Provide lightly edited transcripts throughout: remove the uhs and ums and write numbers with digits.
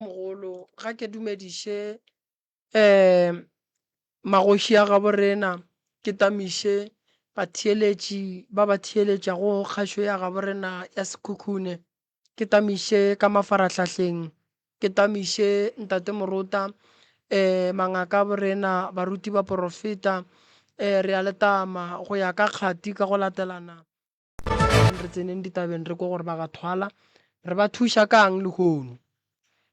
Mogolo, ga ke dumediše um magoši a gabo rena, ke tamiše batheeletši ba ba theeletšago kgašo ya gabo rena ya Sekhukhune, ke tamiše ka mafarahlahleng, ke tamiše Ntate Morota, um mangaka a borena, baruti baporofeta, um re a le tama go ya ka kgati ka go latelana. Re tseneng ditabeng re kwe gore ba ga Thwala re ba thuša ka'ng lehono.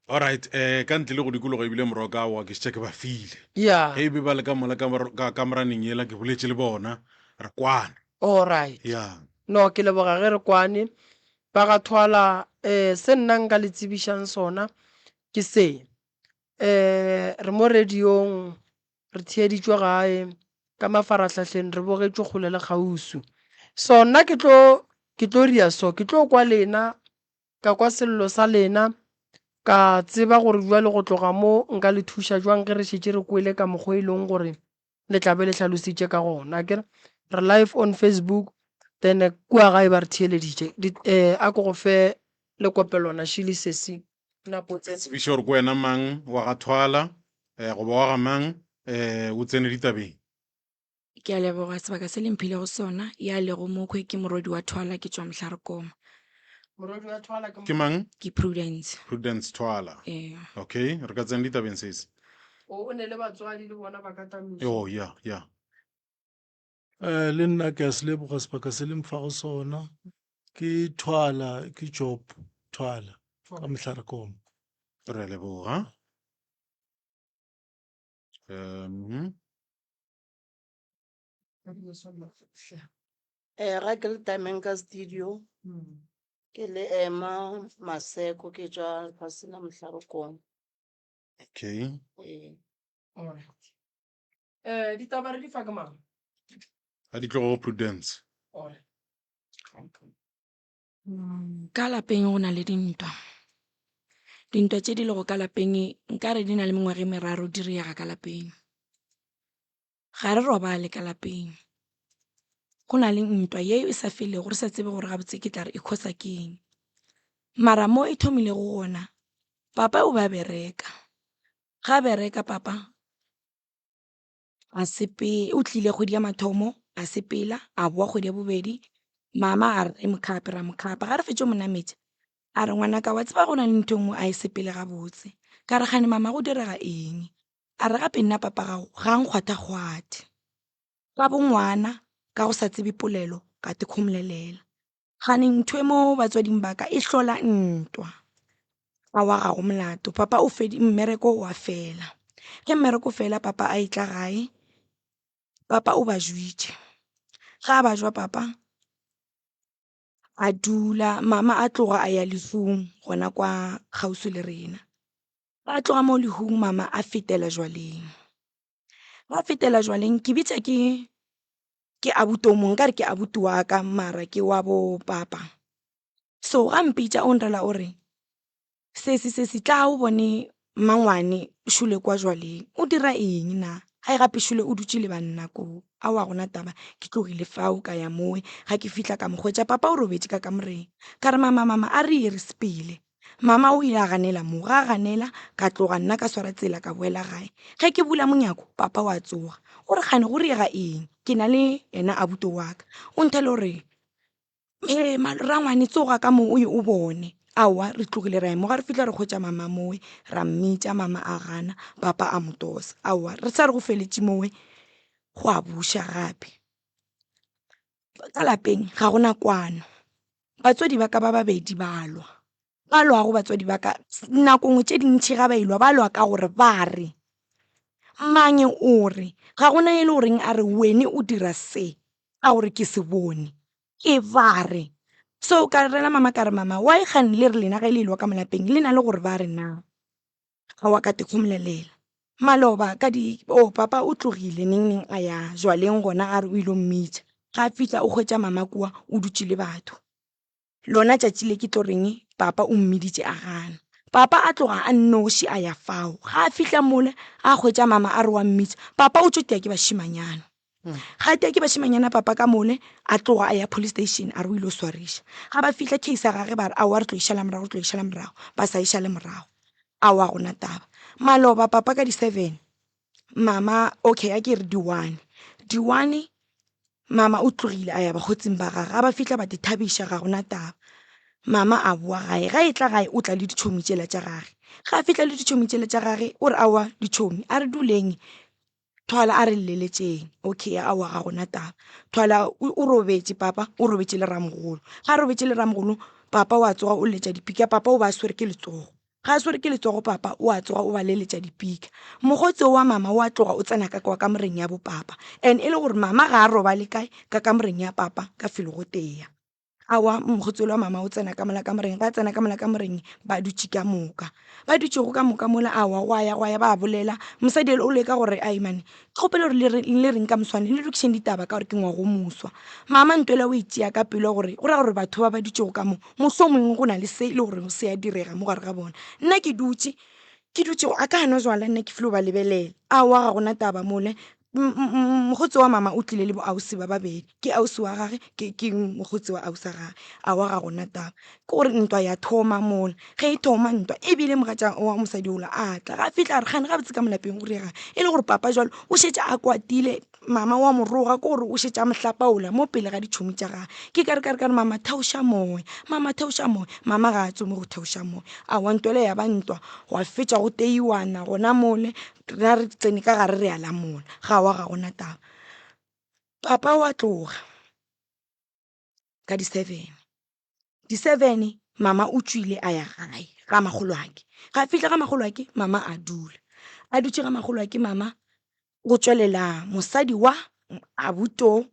Alright, eh, ka ntle le go dikologa ebile moroka aowa ke šetše ke ba file. Yeah. Ge e be ba le ka mola ka, ka kamoraneng yela ke boletše le bona, re kwane. Alright. Yeah. No, ke leboga ge re kwane. Ba ga Thwala, eh, se nna nka le tsebišang sona ke se. Eh, re mo radiong Re theeditšwe gae, ka mafarahlahleng, re bogetšwe kgole le kgauswi. So nna ke tlo, ke tlo ria so, ke tlo kwa lena, ka kwa sello sa lena, ka tseba gore bjale go tloga mo nka le thuša jwang ge re šetše re kwele ka mokgwa e leng gore le tla be le hlalositše ka gona. Akere re live on Facebook, then kua gae ba re theeleditše. Di, eh, a ko go fe lekopelwana šele sesi. Nako tse. Tsebiša gore ke wena mang wa ga Thwala eh, goba wa ga mang eh, o tsene ditabeng. Ke a leboga sebaka se le mphilego sona. Ya lego mokhwe ke morwedi wa Thwala ke tšwa Mohlarekoma. Morwedi wa Thwala ke Ke mang? Ke Prudence. Prudence Thwala. Ee. Okay, re ka tsena ditabeng sesi. O o ne le batswadi le bona ba ka tamiša. Oh, yeah, yeah. Eh, le nna ke a se leboga sebaka se le mfago sona. Ke Thwala, ke Job Thwala ka Mohlarekoma. Re a leboga. Um, Eh, ga ke le tameng ka studio, ke le ema Maseko ke tšwa lefaseng la Mohlarekong. okay. Ee. Alright. Eh, ditaba re di fa ke mang? A di tlogo go Prudence. Alright. Ka lapeng go na le dintwa. Dintwa tše di lego ka lapeng nkare di na le mengwaga e meraro di riega ka lapeng. Ga re robale ka lapeng. Go na le ntwa ye e sa felego re sa tsebe gore gabotse ke tla re e cause-a ke eng. Mara mo e thomilego gona, papa o be a bereka. Ga a bereka papa a sepela, o tlile kgwedi ya mathomo a sepela, a boa kgwedi ya bobedi. Mama a re re mo khape, ra mo khapa. Ga re fetša go mo nametša, a re ngwanaka wa tseba go na le ntho e nngwe a e sepele gabotse. Ka re kgane mama go direga eng? A re gape nna papa gago ga a nkgwatha-kgwathe. Ka bongwana ka go sa tsebe polelo ka te khomolelela. Kgane ntho e mo batswading ba ka e hlola ntwa. Aowa ga go molato, papa o fedi mmereko wa fela. Ge mmereko o fela papa a etla gae, papa o ba jwitše. Ge a ba jwa papa a dula, mama a tloga a ya lehung gona kwa kgauswi le rena. Ba tloga mo lehung mama a fetela jwaleng. Ba fetela jwaleng ke bitša ke ke abuti o mongwe nkare ke abuti wa ka mara ke wa bo papa. So ga mpitša o nrela o re, sesi sesi tla o bone mmangwane šole kwa jwaleng o dira eng na? Hai gape šole o dutše le banna koo. Aowa ga gona taba ke tlogile fao ka ya mowe ga ke fihla ka mo hwetša papa o robetše ka kamoreng. Ka re mama mama a re ye re sepele. Mama o ile a ganela mo, ga a ganela ka tloga nna ka swara tsela ka boela gae. Ge ke bula monyako papa wa tsoga o re kgane go riega eng ke na le yena abuti wa ka. O nthele o re ee rangwane tsoga ka mo o ye o bone. Aowa re tlogile ra ya mo ga re fihla re hwetša mama mowe ra mmitša mama a gana papa a mo tosa. Aowa re sa re go feletše mowe go a buša gape. Ka lapeng ga gona kwano. Batswadi ba ka ba babedi ba lwa. Ba lwago batswadi ba ka nako nngwe tše dintši ga ba elwa ba lwa ka gore ba re mang o re ga gona e le goreng a re wene o dira se ka gore ke se bone ke ba re. So ka rela mama ka re mama why kgane le re lena ge le elwa ka mo lapeng le na le gore ba re na? Ga wa ka tekgomolelela. Maloba ka di oh papa o tlogile neng neng a ya jwaleng gona a re o ilo mmitša. Ga a fihla o hwetša mama kua o dutše le batho. Lona tšatši le ke tlo reng papa o mmiditše a gana. Papa a tloga a nnoši a ya fao. Ga a fihla mola a hwetša mama a re wa mmitša. Papa o tšo tia ke bašimanyana. Ga tia ke bašimanyana papa ka mole a tloga a ya police station a re o ile swariša. Ga ba fihla case ya gage ba re aowa re tlo e šala morago re tlo e šala morago ba sa e šale morago. Aowa ga gona taba. Maloba papa ka di-seven, mama okay a ke re di-one, di-one mama o tlogile a ya bakgotsing ba gage, ga ba fihla ba di thabiša ga gona taba. Mama a boa gae, ga e tla gae o tla le ditšhomi tšela tša gage. Ga a fihla le ditšhomi tšela tša gage o re aowa ditšhomi a re duleng Thwala a re lleletšeng. Okay aowa ga gona taba. Thwala o robetše papa, o robetše le ramogolo. Ga a robetše le ramogolo, papa o a tsoga o letša dipika, papa o ba a swere ke letsogo. Ga a swere ke letsogo papa o a tsoga o ba leletša dipika. Mokgotsi wa mama o a tloga o tsena ka kwa kamoreng ya bo papa. And e le gore mama ga a robale kae, ka kamoreng ya papa ka felo go tea. Aowa, mokgotsi wa mama o tsena ka mola kamoreng, ge a tsena ka mola kamoreng ba dutše ka moka. Ba dutšego ka moka mola, aowa gwa ya gwa ya ba bolela. Mosadi o leka gore ai man, ke kgopela gore le re le reng ka moswane le lokišeng ditaba ka gore ke ngwaga o moswa. Mama ntwela o e tšea ka pelo gore go ra gore batho ba ba dutšego ka mo mohlomongwe go na le se e le gore se a direga mo gare ga bona. Nna ke dutše, ke dutše a ka nwa jwala nna ke filo ba lebelela. Aowa ga gona taba mole Mokgotsi wa mama o tlile le bo ausi ba babedi, ke ausi wa gage ke ke mokgotsi wa ausi wa gage. Aowa ga gona taba, ke gore ntwa ya thoma mola, ge e thoma ntwa ebile mogatša wa mosadi yola a tla, ga fihla a re kgane gabotse ka mo lapeng go diregang, e le gore papa jwale o šetše a kwatile mama wa mo roga ke gore o šetše a mo hlapaola mo pele ga ditšhomi tša gage. Ke ka re ka re ka re mama theoša moya, mama theoša moya, mama ga a tsome go theoša moya. Aowa ntwa yela ya ba ntwa, gwa fetša go teiwana gona mole. Rena re tsene ka gare re a lamola, ga wa ga gona taba. Papa wa tloga ka di-seven, di-seven mama o tšwile a ya gae ga makgolwake. Ga fihla ga makgolwake mama a dula, a dutše ga makgolwake mama go tšwelela mosadi wa abuto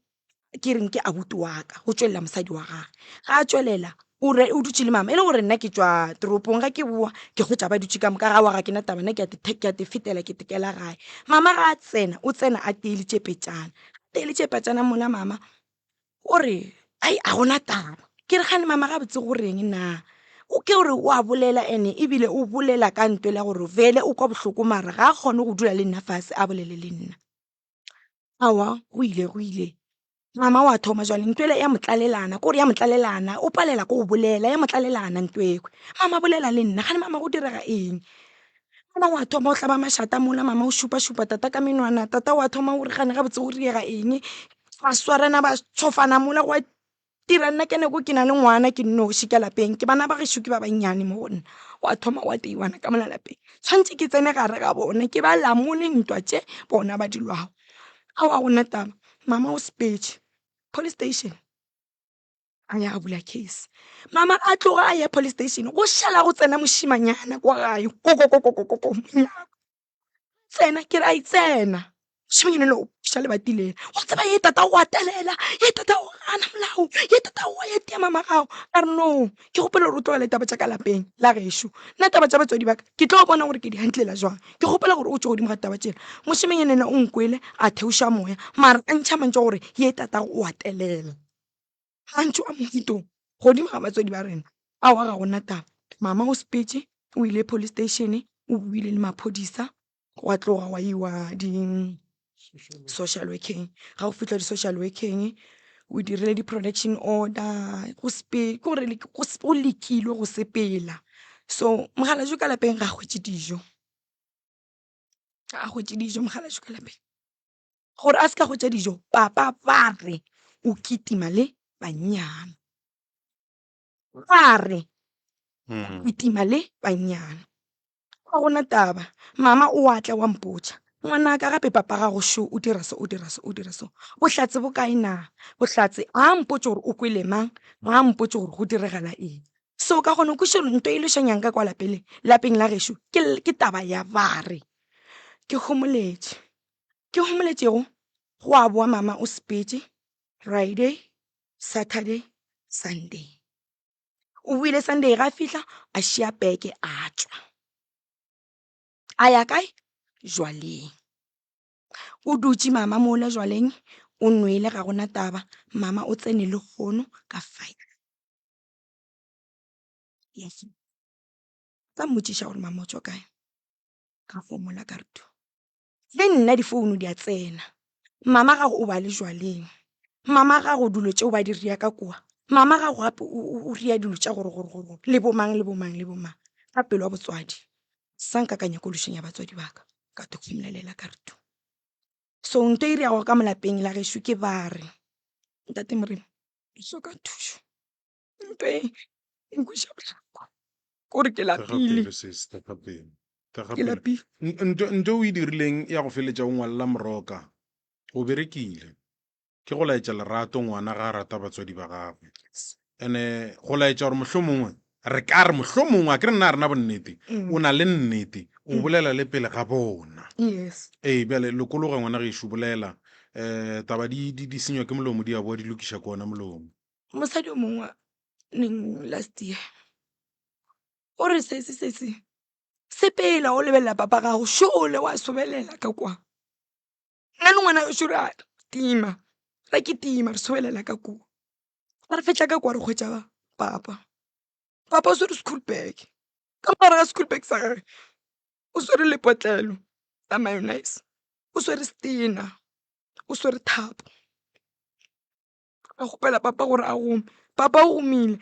ke reng ke abuti wa ka, go tšwelela mosadi wa gage. Ga a tšwelela o re o dutše le mama e le gore nna ke tšwa toropong ga ke boa ke hwetša ba dutše ka moka ga wa ga ke na taba nna ke a te fetela ke tekela gae. Mama ga a tsena o tsena a teelitše petšana, teelitše petšana mola mama o re ai a gona taba. Ke re kgane mama gabotse go reng na? O ke gore o a bolela ene ebile o bolela ka ntho ya gore vele o kwa bohloko mara ga a kgone go dula le nna fase a bolele le nna. Aowa, go ile go ile. Mama wa thoma jwale ntho ele ya mo tlalelana, ke gore ya mo tlalelana, o palela ke go bolela, ya mo tlalelana ntho ekhwe. Mama bolela le nna, kgane mama go direga eng? Mama wa thoma o hlaba mašata mola, mama o šupa-šupa tata ka menwana, tata wa thoma o re kgane gabotse go direga eng? Ba swarana ba tšhofana mola gwa dira nna ke nako ke na le ngwana ke nnoši ka lapeng, ke bana ba gešo ke ba bannyane mo go nna. Gwa thoma gwa teiwana ka mola lapeng, tshwanetse ke tsene gare ga bona ke ba lamole ntwa tše bona ba di lwago. Aowa ga gona taba, mama o sepetše police station a ya a bula case. Mama a tloga a ya police station go šala go tsena mošemanyana kwa gae kokokokokoko monyako. Tsena ke re a e tsena mošemanyana le o ša lebati lela wa tseba ye tata o a telela ye tata o gana molao ye tata o ya tia mama gago ka re no ke kgopela gore o tlogele taba tša ka lapeng la gešo nna taba tša batswadi ba ka ke tlo bona gore ke di handlela jwang ke kgopela gore o tšwe godimo ga taba tšela mošemanyana yena o nkwele a theoša moya mara a ntšha mantšu a gore ye tatago o a telela. Mantšu a mohuto godimo ga batswadi ba rena aowa ga gona taba. Mama o sepetše o ile police station o buile le maphodisa gwa tloga gwa iwa di social work-eng. Ga go fihla di social work-eng o dirile di production order go ke gore go lekilwe go sepela. So mokgalabje ka lapeng ga a hwetše dijo, ga a hwetše dijo mokgalabje ka lapeng. Gore a se ka hwetša dijo, papa ba re o kitima le bannyana. Ba re o kitima le bannyana. Ga gona taba, mama o a tla wa mpotša, ngwanaka gape papa gago šo o dira so, o dira so, o dira so. Bohlatse bo kae na? Bohlatse ga a mpotše gore o kwele mang, ga a mpotše gore go diregala eng. So ka kgona go kwešiša gore ntho e lwešanyang ka kwa lapeng, lapeng la gešo ke, ke taba ya ba re. Ke homoletše. Ke homoletšego go a boa mama o sepetše Friday, Saturday, Sunday. O boile Sunday ga fihla a šia peke a tšwa. A ya kae? Jwaleng. O dutše mama mola jwaleng o nwele ga gona taba mama o tsene lehono ka five. Ka mmotšiša gore mama o tšwa kae ka homola ka re tu. Le nna difounu di a tsena. Mama gago o ba le jwaleng. Mama gago dilo tšeo ba di ria ka kua. Mama gago gape o ria dilo tša gore gore gore le bo mang le bo mang le bo mang. Ka pelo ya botswadi. Sa nka ka nyako lošeng ya batswadi ba ka, ka to kgomolelela ka re tu. So nto e reago ka mo lapeng la gešo ke ba re, Ntate Morena, ke hloka thušo. Nto e e nkweša bohloko. Kore ke lapile. Pele, sis, tega pele. Tega Ke pele. lapile. Nto nto o e dirileng ya go feletša o ngwalela moroka, o berekile. Ke go laetša lerato ngwana ga a rata batswadi ba gagwe. Ene go laetša gore mohlomongwe re ka re mohlomongwe a ke re nna a rena bonnete o na le nnete o bolela le pele ga bona. Yes. Ee bjale lokologa ngwana gešo bolela um taba di di di senywa ke molomo di a boa di lokiša ke ona molomo. Mosadi o mongwe neng last year o re sesi sesi sepela o lebelela papa gago šole wa sobelela ka kwa. Nna le ngwana gešo ra tima, ra kitima re sobelela ka kua. Ga re fetša ka kua re hwetša papa. Papa o swere school bag, ka mo gare ga school bag sa gagwe o swere lepotlelo la mayonnaise, o swere setena, o swere thapo. Ka kgopela papa gore a gome, papa o gomile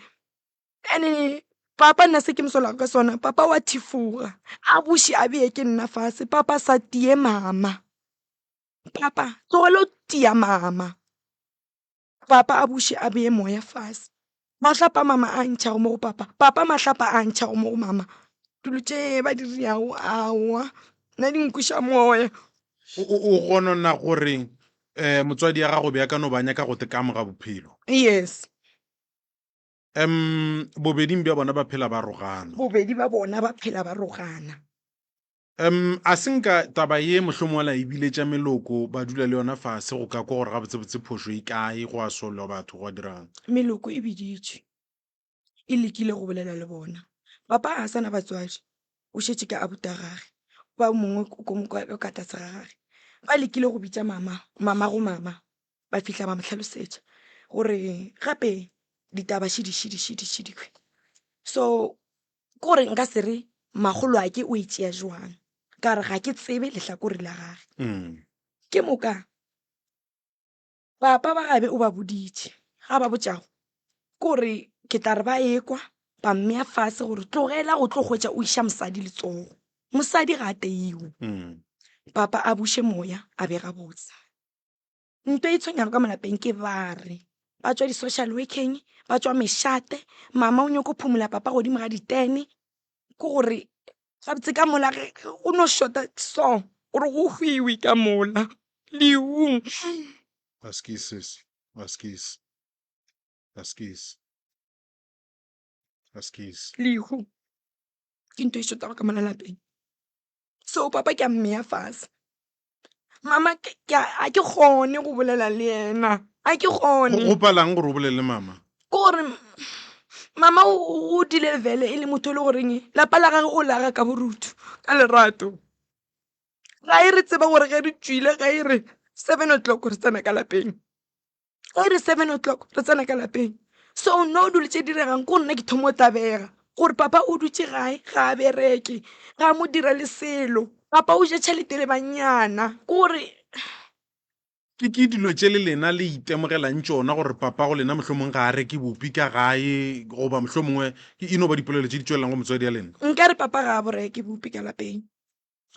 and-e papa nna se ke mo solago ka sona papa wa thifoga a buše a beye ke nna fase papa sa tie mama, papa tlogela go tia mama. Papa a buše a beye moya fase, mahlapa a mama a ntšhago mo go papa, papa mahlapa a ntšhago mo go mama. Dilo tše ba di dirago aowa nna di nkweša moya. O gonona gore um motswadi ya gago be a ka no ba nyaka go te kamoga bophelo? Yes. Um bobeding bja bona ba phela ba rogana. Bobedi ba bona ba phela ba rogana. Um a se nka taba ye mohlomongwe la e biletša meloko ba dula le yona fase go ka kwa gore gabotsebotse phošo e kae, go a solwa batho, gwa dirang? Meloko e biditšwe, e lekile go bolela le bona. Papa ga a sa na batswadi, o šetše ka abuti wa gage, ba mongwe o ka tlase ga gage. Ba lekile go bitša mama, mama go mama, ba fihla ba mo hlalosetša gore gape ditaba šidi šidi šidi šidi. So ke gore nka se re makgoloake o e tšea jwang ka gore ga ke tsebe lehlakore la gage. Ke moka papa ba gabe o ba boditše, ga ba botšago ke gore ke tla re ba ekwa ba mmea fase gore tlogela go tlo hwetša o iša mosadi letsogo, mosadi ga a teiwe. Papa a buše moya a be gabotse. Nto e tshwenyago ka mo lapeng ke ba re ba tšwa di-social working, ba tšwa mešate, mama o nyako phumola papa godimo ga ditene. Ke gore gabotse ka mola go no shota so gore go hwiwe ka mola lehung. Askies sis, askies, askies, askies. Lehu ke nto e shotago ka mola lapeng. So papa ke a mmeya fase, mama a ke kgone go bolela le yena, a ke kgone. Go palang gore o bolele le mama? Ke gore mama o godile vele e le motho e le goreng lapa la gage o le aga ka borutho, ka lerato. Ga e re tseba gore ge re tšwile ga e re 7 o'clock re tsena ka lapeng. Ge e re 7 o'clock re tsena ka lapeng. So no dilo tše diregang ko nna ke thoma go tlabega gore papa o dutše gae ga a bereke, ga a mo dire le selo. Papa o ja tšhelete le bannyana ke gore. Ke ke dilo tše le lena le itemogelang tšona gore papa go lena mohlomongwe ga a reke bupi ka gae goba mohlomongwe ke e no ba dipolelo tše di tšwelelang go motswadi ya lena? Nka re papa ga a bo reke bupi ka lapeng.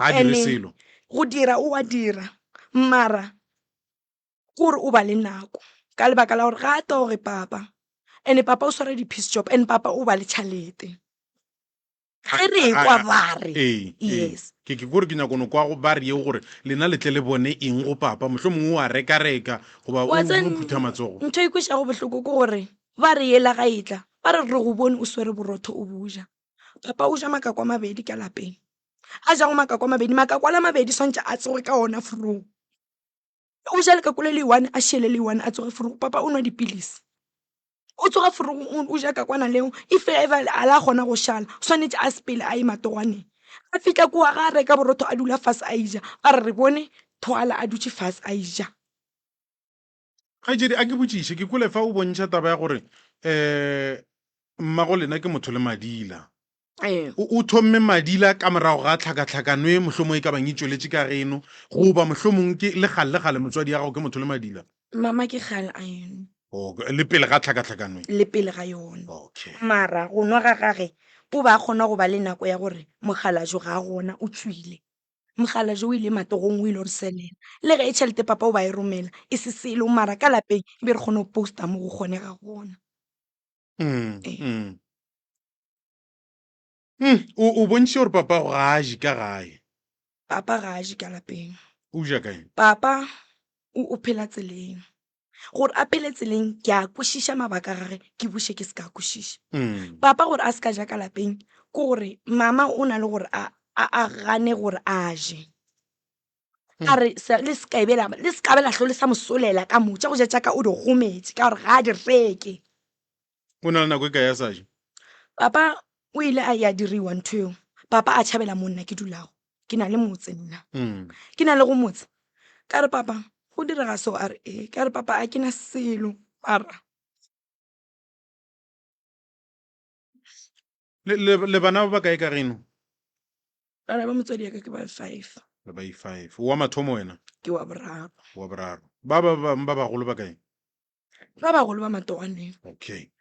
Ga a dire And-e selo. go dira o a dira mara Kore o ba le nako ka lebaka la gore ga a toge papa and papa o swara di-piece job and papa o ba le tšhalete ge re ekwa ba re Ee, ee. yes. Ke ke kore ke nyako no kwa go ba re yeo gore lena le tle le bone eng go papa mohlomongwe o a reka-reka goba o Wa tseba o phutha matsogo. ntho e kwešago bohloko ke gore ba re yela ga e tla ba re re go bone o swere borotho o bo ja. Papa o ja makako a mabedi ka lapeng, a jago makako a mabedi, makako ale a mabedi swantše a tsoge ka ona forogo. O ja lekako le le one, a šele le one, a tsoge forogo. Papa o nwa dipilisi. O tsoga forogo, o ja kakwana leo. If ever a la kgona go šala, o swanetše a sepele a ye matogwaneng. A fihla kua ga a reka borotho a dula fase a eja. Ba re re bone Thwala a dutše fase a eja. Kgaetšedi, a ke botšiše, ke kwele fa o bontšha taba ya gore um mmago lena ke motho le madila. Ee. O, o thomme madila ka morago ga tlhakatlhakano e mohlomong e ka bang e tšweletše ka geno, goba mohlomong ke le kgale le kgale motswadi ya gago ke motho le madila? Mama ke kgale a enwa. Oh, le pele ga tlhakatlhakano e? Le pele ga yona. Okay. Mara go nwa ga gage. O be a kgona go ba le nako ya gore mokgalabje ga a gona, o tšwile. Mokgalabje o ile matogong o ile go re selela. Le ge tšhelete papa o ba e romela e se selo mara ka lapeng e be re kgona go posta mo go kgonega gona. Ee. O, o bontšhitše gore papago ga a je ka gae. Papa ga a je ka lapeng. O ja kae? Papa o, o phela tseleng. Gore a phele tseleng ke a kwešiša mabaka a gage, ke buše ke se ka kwešiša. Papa gore a se ka ja ka lapeng ke gore mama o na le gore a, a, a gane gore a je. A re se, le se ka be la, le se ka be la hlo le sa mo solela ka mo, tša go ja tša ka o di gometše ka gore ga a di reke. O na le nako e kae a sa je? Papa o ile a ya diriwa ntho eo. Papa a tšhabela mo nna ke dulago. Ke na le motse nna. Ke na le go motse. Ka re papa go direga so a re ee. Ka re papa a ke na selo mara. Le, le, le bana ba bakae ka geno? Bana ba motswadi ya ka ke ba five. Le ba five. O wa mathomo wena? Ke wa boraro. Wa boraro. Ba ba bangwe ba bagolo ba kae? Ba bagolo ba matogwaneng. Okay.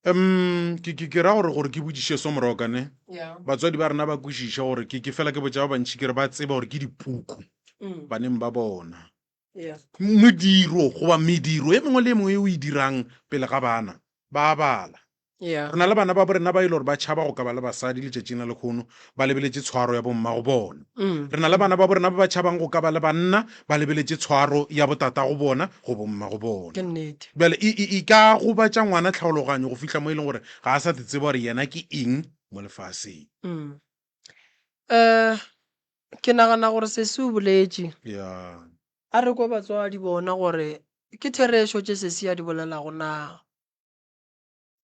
Um ke ke ke ra gore gore ke botšiše so moroka ne. Yeah. Batswadi ba rena ba kwešiše gore ke ke fela ke botša ba bantši ke re ba tseba gore ke dipuku baneng ba bona. Yeah. Modiro goba mediro e mengwe le e mengwe e o e dirang pele ga bana ba a bala. Yeah. Re na le bana ba borena ba e le gore ba tšhaba go ka ba le basadi letšatšing la lekgono, ba lebeletše tshwaro ya bommago bona. Re na le bana ba borena ba ba tšhabang go ka ba le banna, ba lebeletše tshwaro ya botatago bona go bommago bona. Ke nnete. Bjale e, e, e ka gobatša ngwana tlhaologanyo go fihla mo e leng gore ga a sa te tseba gore yena ke eng mo lefaseng. Mm. Eh, ke nagana gore sesi o boletše. Yeah. A re kwe batswadi bona gore ke therešo tše sesi a di bolelago na.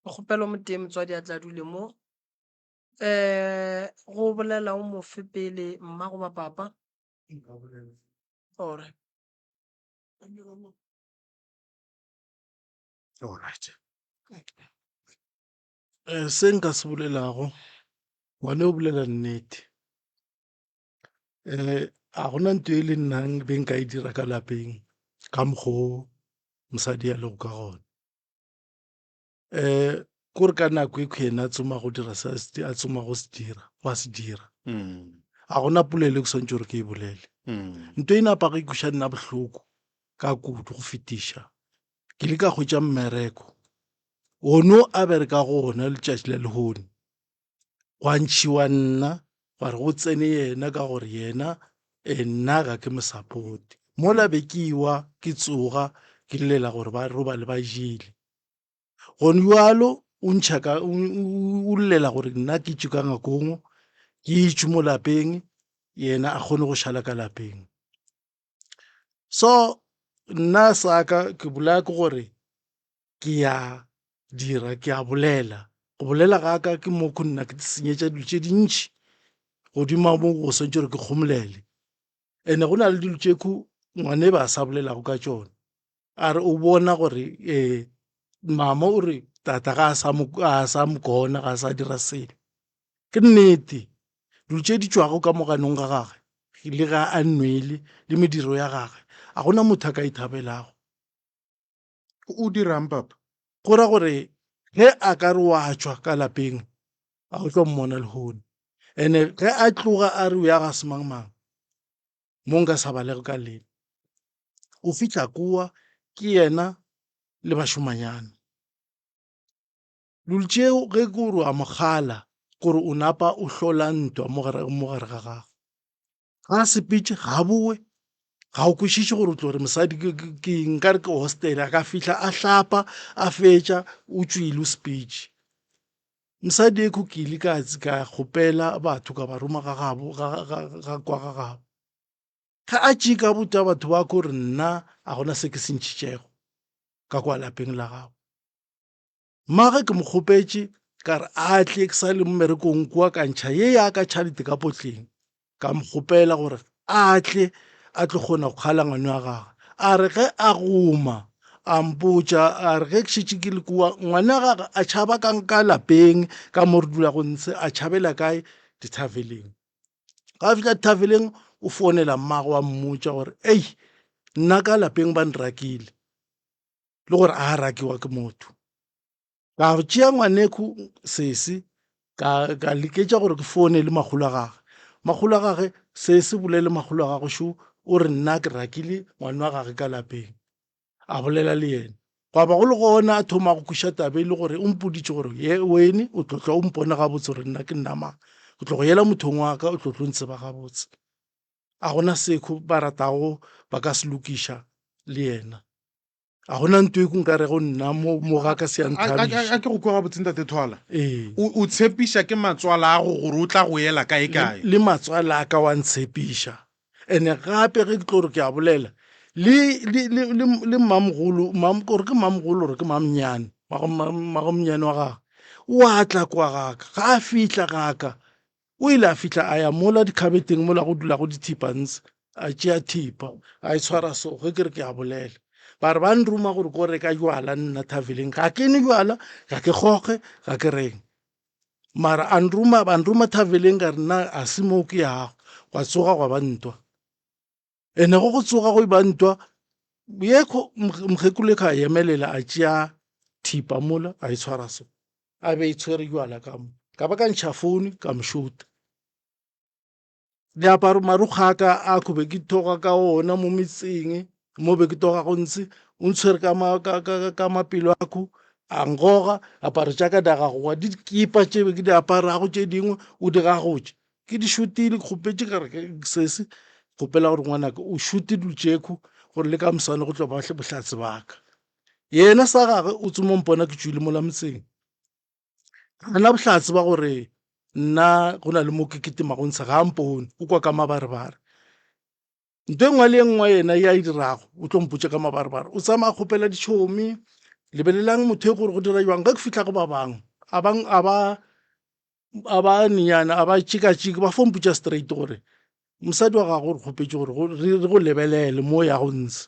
Kgopelo motee motswadi a tla dule mo. Um go bolela o mofe pele mma goba papa? Alright. Alright. Eh, se nka se bolelago ngwane o bolela nnete um a gona ntho e le nna be nka e dira ka lapeng ka mokgwa o mosadi a lego ka gona um kore ka nako e yena a tsoma go dira se a tsoma go se dira wa se dira a gona polelo e ke swantse gore ke e bolele ntho e napa go ikweša nna bohloko ka kudu go fetiša ke le ka hwetša mmereko ono a bereka go ona letšatši la lehono gwa ntšhiwa nna gwa re go tsene yena ka gore yena eh, nna ga ke mo supporte mola be ke iwa ke tsoga ke llela gore ba robale ba jele gone jalo o ntšha ka o llela gore nna ke tšwe ka ngakong ke itšwe mo lapeng yena a kgone go šala ka lapeng so nna sa ka ke bolaya ke gore ke ya dira ke a bolela go bolela ga ka ke mo ko nna ke senyetša dilo tše dintši godimo mo go swantše gore ke kgomolele and-e go na le dilo tše ko ngwane ba sa bolelago ka tšona a re o bona gore um mama o re tata ga a sa mo kona ga a sa dira selo Ke nnete, dilo tše di tšwago ka mo ganong ga gagwe le ge a nwele le mediro ya gagwe, a gona motho a ka e thabelago. O dirang, papa? Go ra gore ge a ka re wa tšwa ka lapeng, a o tlo mmona lehono. Ene ge a tloga a re o ya ga semangmang, mo nka sa balego ka lena, o fihla kua ke yena le bašomanyana. Dilo tšeo ge ke gore wa mo kgala gore o napa o hlola ntwa mo gare mo gare ga gago. Ga a sepetše ga a boe, ga o kwešiše gore o tlo re mosadi ke eng nkare ke hostel a ka fihla a hlapa a fetša o tšwile o sepetše. Mosadi e ke ile ka ka kgopela batho ka ba roma ga gabo ga kwa ga gabo. Ge a tšika botša batho ba ko re nna a gona se ke se ntšhitšego ka kwa lapeng la gago. Mmagwe ke mo kgopetše ka re a tle ke sa le mmerekong kua ka ntšha ye ya ka tšhalete ka potleng ka mo kgopela gore a tle a tlo kgona go kgala ngwane wa gagwe a re ge a goma a mpotša a re ge ke šetše ke le kua ngwana wa gagwe a tšhaba ka nka lapeng ka mo re dulago ntshe a tšhabela kae dithaveleng ga a fihla dithaveleng o founela mmagwe wa mmotša gore ei nna ka lapeng ba nrakile le gore a rakiwa ke motho. Ka tšea ngwanekhu sesi Ka ka leketša gore ke foune le makgolo a gage. Makgolo a gage se se bolele makgolo a gagwe šo o re nna ke rakile ngwana wa gage ka lapeng. A bolela le yena. Gwa ba go le gona a thoma go kweša taba e le gore o mpoditše gore ye wene o tlo hlwa o mpona gabotse gore nna ke nna mang. Ke tlo go yela mothong wa ka o tlo tlo ntseba gabotse. A gona sekho ba ratago ba ka se lokiša le yena. A gona nto e ko nka rego nna mo mo ga ka se ya nthabiša. A ke go kwa gabotse ntate Thwala. Ee. O o tshepiša ke matswalago gore o tla go ela kae kae. Le matswala a ka wa ntshepiša. Ene gape ge ke tlo re ke a bolela le le le le le mmamogolo mam gore ke mmamogolo gore ke mamnyane magomnyane wa gagwe wa tla kwa gaka ga a fihla gaka O ile a fihla a ya mola dikhabeteng mola go dulago dithipa ntshe, a tšea thipa a e tshwara so ge ke re ke a bolela. Ba re ba nroma gore ko reka jwala nna thaveleng, ga ke nwe jwala, ga ke kgoge, ga ke reng. Mara a nroma, ba nroma thaveleng ka re nna a se moo ke yago, gwa tsoga gwa ba ntwa. Ene go go tsoga go ba ntwa, yekho mokgekolo yekho a emelela a tšea thipa mola a e tshwara so, a be e tshwere jwala ka mo. Ka ba ka ntšha founu ka mo šuta. Diaparo marukgwe a ka a ko be ke toga ka ona mo metseng mo be ke toga go ntse o ntshwere ka ka mapelo a ko a ngoga aparo tša ka di a gagoga dikipa tše be ke di aparago tše dingwe o di gagotše. Ke di šutile ke kgopetše ka re sesi kgopela gore ngwanaka o šute dilo tšekho gore le ka moswane go tlo ba bohlatse baka. Yena sa gagwe o tsoma mpona ke tšwile mola motseng. Ga na bohlatse ba gore nna go na le mo ke kitemago ntsha ga a mpone o kwa ka mabarebare. Nto e nngwe le e nngwe yena ya e dirago o tlo mpotša ka mabarebare. O tsamaya a kgopela ditšhomi lebelelang motho e gore go dira jwang ge ke fihla go ba bangwe a bang a ba a ba nnyana a ba tšikatšiki ba fo mpotša straight gore mosadi wa gago re kgopetše gore re go lebelele mo ya go ntshe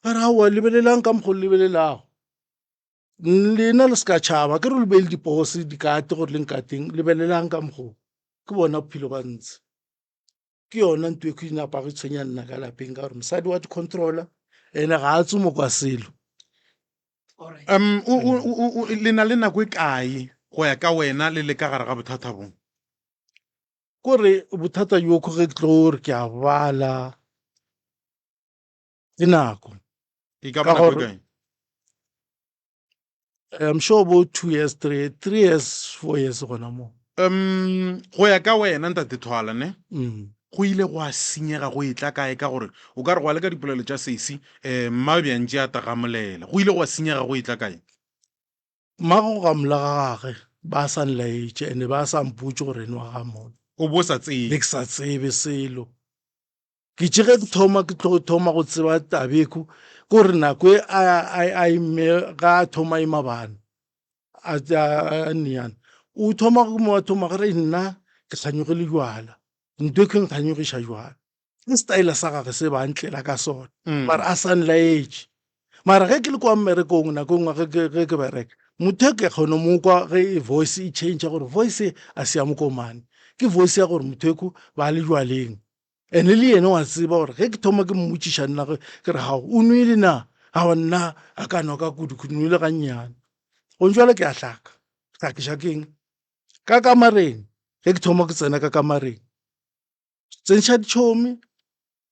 ka re aowa lebelelang ka mokgwa o lebelelago lena le se ka tšhaba ke re le beile dipose dikate gore le nkateng lebelelang ka mokgwa ke bona bophelo ba ntshe Ke yona ntho e napa go tshwenya nna ka lapeng ka gore mosadi wa di-controller ene ga a tsomo kwa selo. Um o, o, o, o, le na le nako e kae go ya ka wena le le ka gare ga bothata bo? Kore bothata bjo ko ge ke tlo re ke a bala ke nako. E ka ba nako e kae? I'm sure bo 2 years 3 3 years 4 years gona mo. Um go ya ka wena ntate Thwala ne mm. go ile gwa senyega go etla kae ka gore o ka re go ya le ka dipolelo tša sesi um mma bjantše a tagamolela go ile gwa senyega go etla kae? Mma go gamola ga gage ba sa nlaetše ene ba sa mpotše gore ene wa gamola. O bo sa tsebe. Ne ke sa tsebe selo. Ke tše ge ke thoma ke tlo thoma go tseba tabeko ko re nako e a a a imme ga a thoma ima bana a a niyana o thoma go mo thoma gore nna ke kganyogile jwala ntho e ke nkganyogiša jwala ke style sa gage se ba ntlela ka sona mm. mara a sa nlaetše mara ge ke le kwa mmerekong nako e nngwe ge ke bereka motho e ke kgone mo kwa ge e voice e change gore voice a se ya mokomane ke voice ya gore motho eko ba le jwaleng Ene le yena wa tseba gore ge ke thoma ke mmotšiša nna ge ke re gao o nwele na gawa nna a ka nwa ka kudu ke nwele gannyane gong jwale ke a hlaka hlakiša keng ka kamareng ge ke thoma ke tsena ka kamareng tsentšha ditšhomi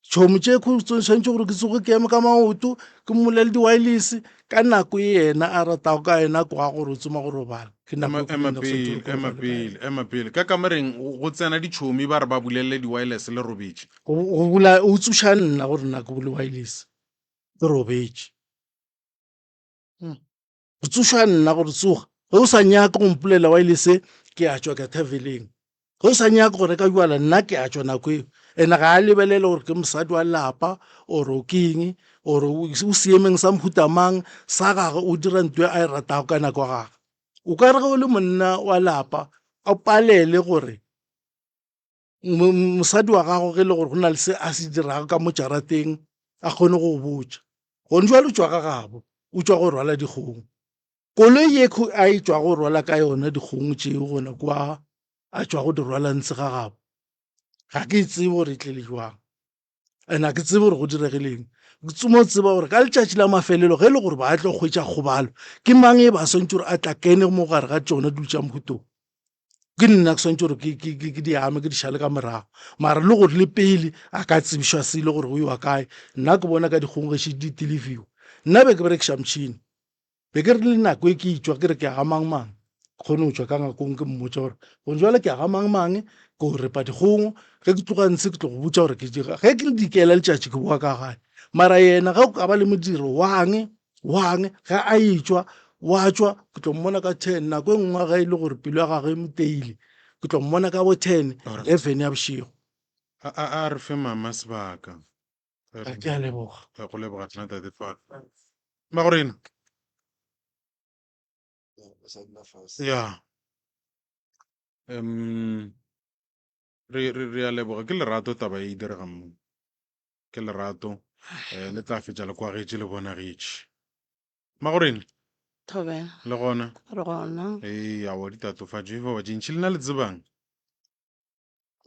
tšhomi tše tshwanetse gore ke tsoge ke eme ka maoto ke mmolele di-wireless ka nako e yena a ratago ka yena kwa gore o tsoma go robala ke nako Ema, e ke ema nna ke swanetše pele, gore ke ema robale ka pele, yena. ema pele. Ka kamareng go go tsena ditšhomi ba re ba bulelele di-wireless le robetše. Go go bula o tsoša nna gore nna ke bule wireless ke robetše. Go tsoša nna gore tsoga ge o sa nyake go mpolela wireless ke a tšwa ka thaveleng. Ge o sa nyake go reka jwala nna ke a tšwa nako eo. Ene ga a lebelele gore ke mosadi wa lapa or o ke eng or o seemeng sa mohuta mang sa gagwe o dira ntho e a e ratago ka nako ya gagwe. O ka re ge o le monna wa lapa o palele gore mosadi wa gago ge e le gore go na le se a se dirago ka mo jarateng a kgone go go botša. Gone jwale o tšwa ga gabo o tšwa go rwala dikgong. Koloi ye a e tšwa go rwala ka yona dikgong tšeo gona kwa a tšwa go di rwala ntshe ga gabo ga ke e tsebe gore e tlele jwang and ga ke tsebe gore go diregileng ke tsoma tseba gore ka letšatši la mafelelo ge e le gore ba tlo hwetša kgobalo ke mang e ba swantse gore a tla kene mo gare ga tšona dilo tša mohutong. Ke nna ke swantše gore ke di ame, ke di šale ka morago. Mara le gore le pele a ka tsebišwa selo gore go iwa kae, nna ke bona ka dikgong gešo di telefiwa. Nna be ke berekiša motšhini. Be ke re le nako e ke etšwa ke re ke ya ga mang-mang, ke kgone go tšwa ka ngakong ke mmotša gore gone jwale ke ya ga mang-mang ke o repa dikgong, ge ke tloga ntshe ke tlo go botša gore ke ge ke le dikela letšatši ke boa ka gae. Mara yena ge o ka ba le modiro wang wang ge a etšwa wa tšwa ke tlo mmona ka ten nako e nngwe ge e le gore pelo ya gagwe e moteile ke tlo mmona ka bo ten eleven ya bošego. A re fe mama sebaka. Ke a leboga. Go leboga rena tate Twala. Mmagorena. Ya. Um re re re a leboga ke lerato taba e diregang mo. Ke lerato eh le tla fetša le kwagetše le bonagetše. Mmagorena. Thobela. Le gona. Re gona. Ee, aowa ditatofatšo e fa ba tše ntši le na le tsebang.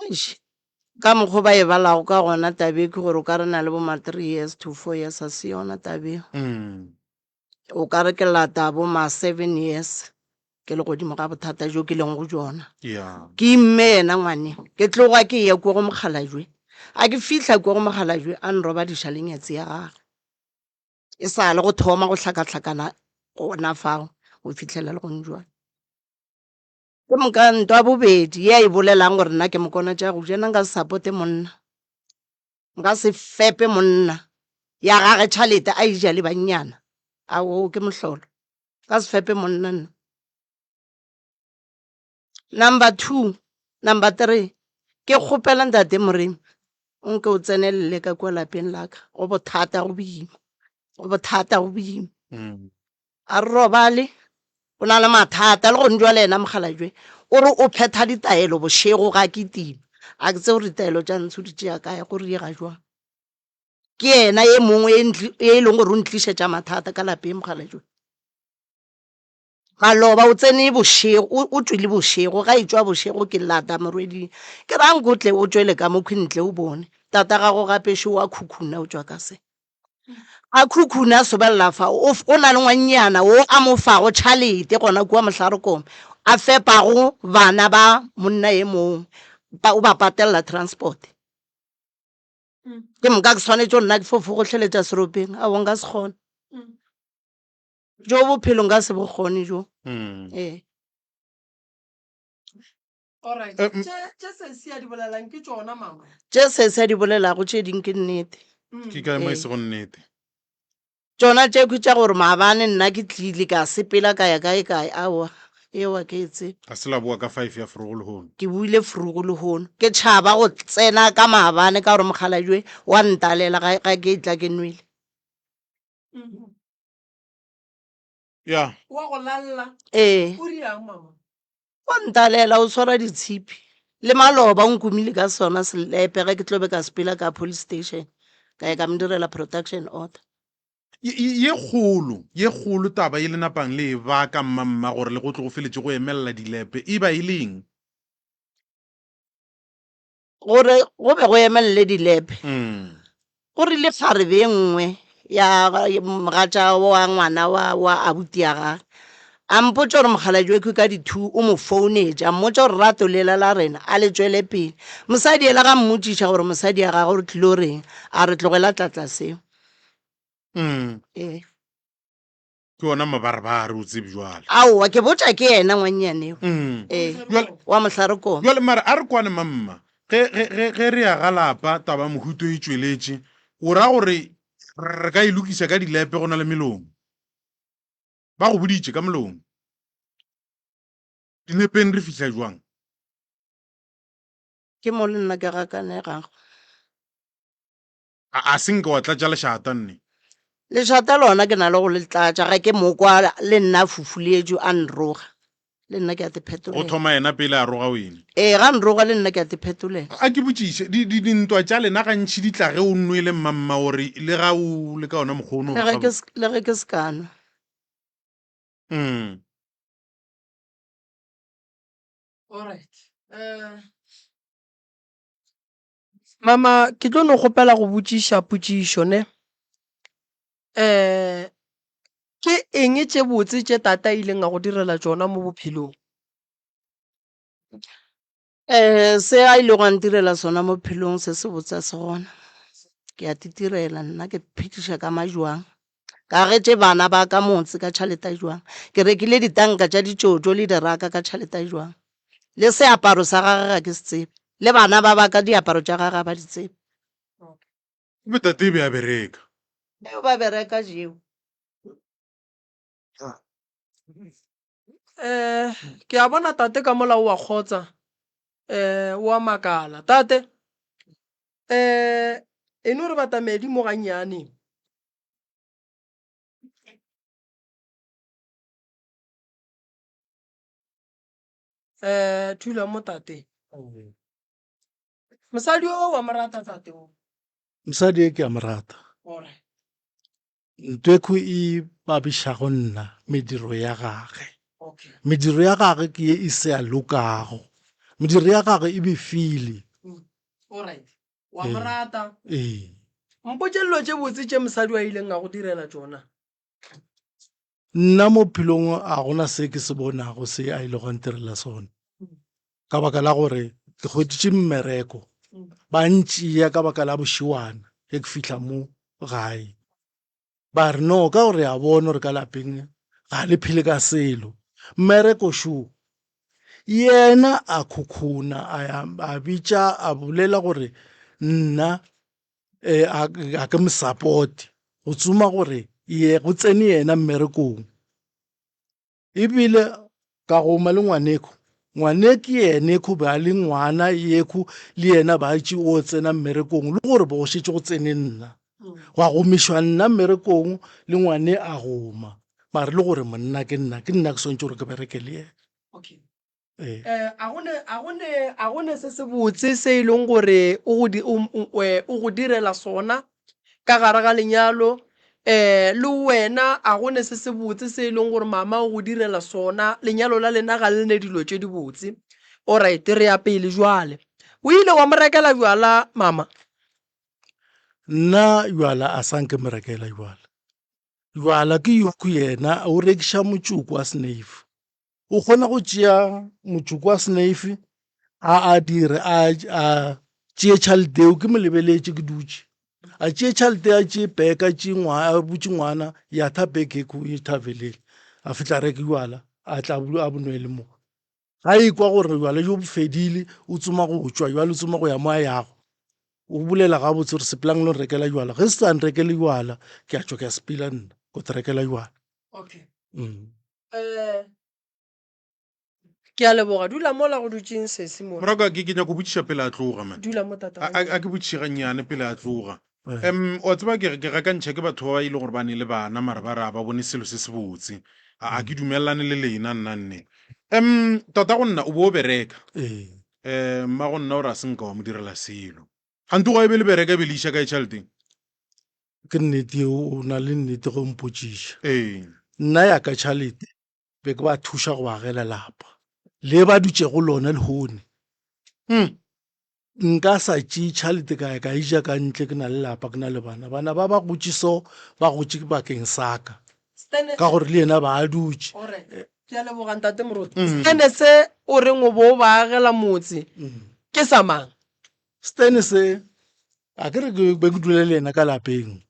Eish, ka mokgo ba e balago ka gona tabe ke gore o ka re na le bo ma 3 years to 4 years a se yona tabe. O ka re ke lata bo ma 7 years ke le godimo ga bothata jo ke leng go jona. Yeah. Ke imme yena ngwane, ke tloga ke ya kua go mokgalajwe. A ke fihla kua go mokgalajwe a nrobadiša le nyatsi ya gagwe. E sa le go thoma go hlakahlakana gona fao go fihlela le gone jwale. Ke moka ntwa ya bobedi ye a e bolelang gore nna ke mokona tša go ja, nna nka se supporte monna, nka se fepe monna ya gage tšhalete a e ja le bannyana, aoo ke mohlolo, nka se fepe monna nna. Number two, number three, ke kgopela ntate Moremi o nke o tsenelele ka kua lapeng la ka, go bothata go boima, go bothata go boima. A re robale, o na le mathata le gone jwale yena mokgalajwe o re o phetha ditaelo bošego ga ke tima. A ke tsebe gore ditaelo tša ntsho di tšea kae go riega jwang. Ke yena e mongwe e e leng gore o ntlišetša mathata ka lapeng mokgalajwe. Maloba o tsene bošego, o tšwile bošego, ga e tšwa bošego ke lata morweding. Ke re a nko tle o tšwele ka mokhwi ntle o bone. Tata gago gape šo wa khukhuna o tšwa ka se. A khukhuna a sobelela fa, o, o na le ngwannyana wo a mo fago tšhalete gona kua Mohlarekome, a fepago bana ba monna e mongwe, ba, o ba patelela transport. Ke moka ke swanetše go nna ke fofo gohleletša seropeng, aowa nka se kgone. Jo bophelo nka se bo kgone jo. Ee. Alright. Eh, Tše tše sesi a di bolelang ke tšona mama. Tše sesi a di bolelago tše ding ke nnete. Ke kae mo e Ee. sego nnete? Tšona tše kwe tša gore maabane nna ke tlile ka sepela ka ya kae kae aowa eo a ke e tsebe. Ga se la boa ka five ya forogo lehono. Ke boile forogo lehono. Ke tšhaba go tsena ka maabane ka gore mokgalajwe wa ntalela ga ga ke etla ke nwele. Ya. Wa go lalla. Ee. O riang mama? O ntalela o swara ditshipi. Le maloba o nkumile ka sona selepe ge ke tlo be ka sepela ka police station ka ya ka mo direla production order. Ye kgolo, ye kgolo taba ye le napang le e baka mmamma gore le go tlo go feletše go emelela dilepe e ba e le eng? Gore go be go emelele dilepe, go rile kgarebe ye nngwe ya mogatša wa ngwana wa, wa abuti ya gage a mpotša gore mokgalabje wekhwi ka di-two o mo founetše a mmotša gore rato lela la rena a le tšwele pele. Mosadi yela ga mmotšiša gore mosadi ya gagwe o tlilo reng, a re tlogela tlatla seo. Ee. Ke ona mabarebare o tsebe jwale. Aowa, ke botša ke yena ngwannyaneo. Ee, Jwale, wa Mohlarekoma. jwale mara a re kwane mamma, ge, ge, ge, ge re ya ga lapa taba ya mohuto e tšweletše, o ra gore re ka e lokiša ka dilepe go na le melomo? Ba go boditše ka molomo. Dilepeng re fihla jwang? Ke mo le nna ke gakanegago. A, a se nke wa tlatša lešata nne? Lešata lona ke na le go le tlatša ge ke mo kwa le nna a fufuletšwe a nroga. Le nna ke a te Go phetolela. thoma yena pele a roga wene. Ee, ga nroga le nna ke a te phetolela. A ke botšiše, di, di, dintwa tša lena gantši di tla ge o nwele mmamma gore le ga o le ka ona mokgwa o no Le ge ke, le ge ke se ka nwa. Mm. Alright. Uh, Mama, ke tlo no kgopela go botšiša potšišo ne. Um ke eng tše botse tše tata a ileng a go direla tšona mo bophelong? Um se a ilego a ntirela sona mo phelong se se botse a se gona. Ke a titirela nna ke phediša ka majwang. Ka getše bana ba ka motse ka tšhalete ya jwang. Ke rekile ditanka tša ditšotšo le diraka ka tšhalete ya jwang. Le seaparo sa gage ga ke se tsebe. Le bana ba ba ka diaparo tša gage ga ba di tsebe. Ebe tate e be a bereka. Beo ba bereka jeo. Um ke a bona tate ka mola o a kgotsa um o a makala. Tate um e no re batamedi mo gannyane. Um thula mo tate. Mosadi o wa mo rata tate o? Mosadi e ke a mo rata. Alright. Ntho e khwi e babišago nna mediro ya gage. Okay. Mediro ya gage ke ye e se ya lokago. Mediro ya gage e befile. Alright. Wa mo Ee. rata. Ee. Mpotše dilo tše botse tše mosadi a ileng a go direla tšona. Nna mo phelong a gona se ke se bonago se a ilego a ntirela sona ka baka la gore ke hweditše mmereko ba ntšea ka baka la bošiwana ge ke fihla mo gae ba re no ka gore a bona gore ka lapeng ga le phele ka selo mmereko šo yena a khukhuna a ya a bitša a bolela gore nna eh, a a ke mo support go tsoma gore ye go tsene yena mmerekong ebile ka goma le ngwaneko ngwaneke yene kho be a le ngwana yekho le yena ba tše o tsena mmerekong le gore bo go šetše go tsene nna gwa gomišwa nna mmerekong le ngwane a goma mare le gore monna ke nna ke nna ke swantše gore ke bereke le yena Okay. Ee. Eh, a go ne a go ne a go ne se se botse se e leng gore o go di o o eh, o go direla sona ka gare ga lenyalo eh le wena a go ne se se botse se e leng gore mama o go direla sona lenyalo la lena ga le ne dilo tše di botse. Alright, re ya pele jwale. O ile wa mo rekela bjala mama? Nna jwala a sa nke mo rekela jwala. Jwala ke yoku yena o rekiša motšoko wa snave. O kgona go tšea motšoko wa snave a a dire a a tšee tšhalete eo ke mo lebeletše ke dutše a tšee tšhalete a tšee bag a tšee ngwana a butše ngwana ya tha bag e ko e thavelele a fihla reke jwala a tla a bo nwele mo ga e kwa gore jwala jo bo fedile o tsoma go tšwa jwale o tsoma go ya mo a yago o bolela gabotse gore sepelang lo nrekela jwala ge se sa nrekele jwala ke a tšwa ke a sepela nna ko te rekela jwala Okay. mm. Eh, ke a leboga dula mola go dutšeng sesi mola Morago ke ke nyako botšiša pele a tloga man. dula mo tata A a- a ke botšiše gannyane pele a tloga. Eh. Em wa tseba ke ke gakantšha ke batho ba ba ile gore ba ne le bana mara ba re a ba bone selo se se botse. A a ke dumelelane le lena nna nne. Em tota go nna o bo o bereka. Ee. Eh mma go nna o re a se nka wa mo direla selo. Gantsi gwa e be le bereka e be le iša kae tšhelete? Ke nnete eo, o na le nnete ge o mpotšiša. Ee. Nna ya ka tšhalete be ke ba thuša go ba agela lapa le ba dutšego lona lehone. Hmm. Nka sa tšee tšhalete ka ya ka e ja ka ntle ke na le lapa ke na le bana. Bana ba ba gotše so ba gotše bakeng sa ka ka gore le yena ba a dutše. Alright. Ke a leboga ntate Moruti. Stene se o reng o bo o ba agela motse ke sa mang? Stene se a ke re ke be ke dula le yena ka lapeng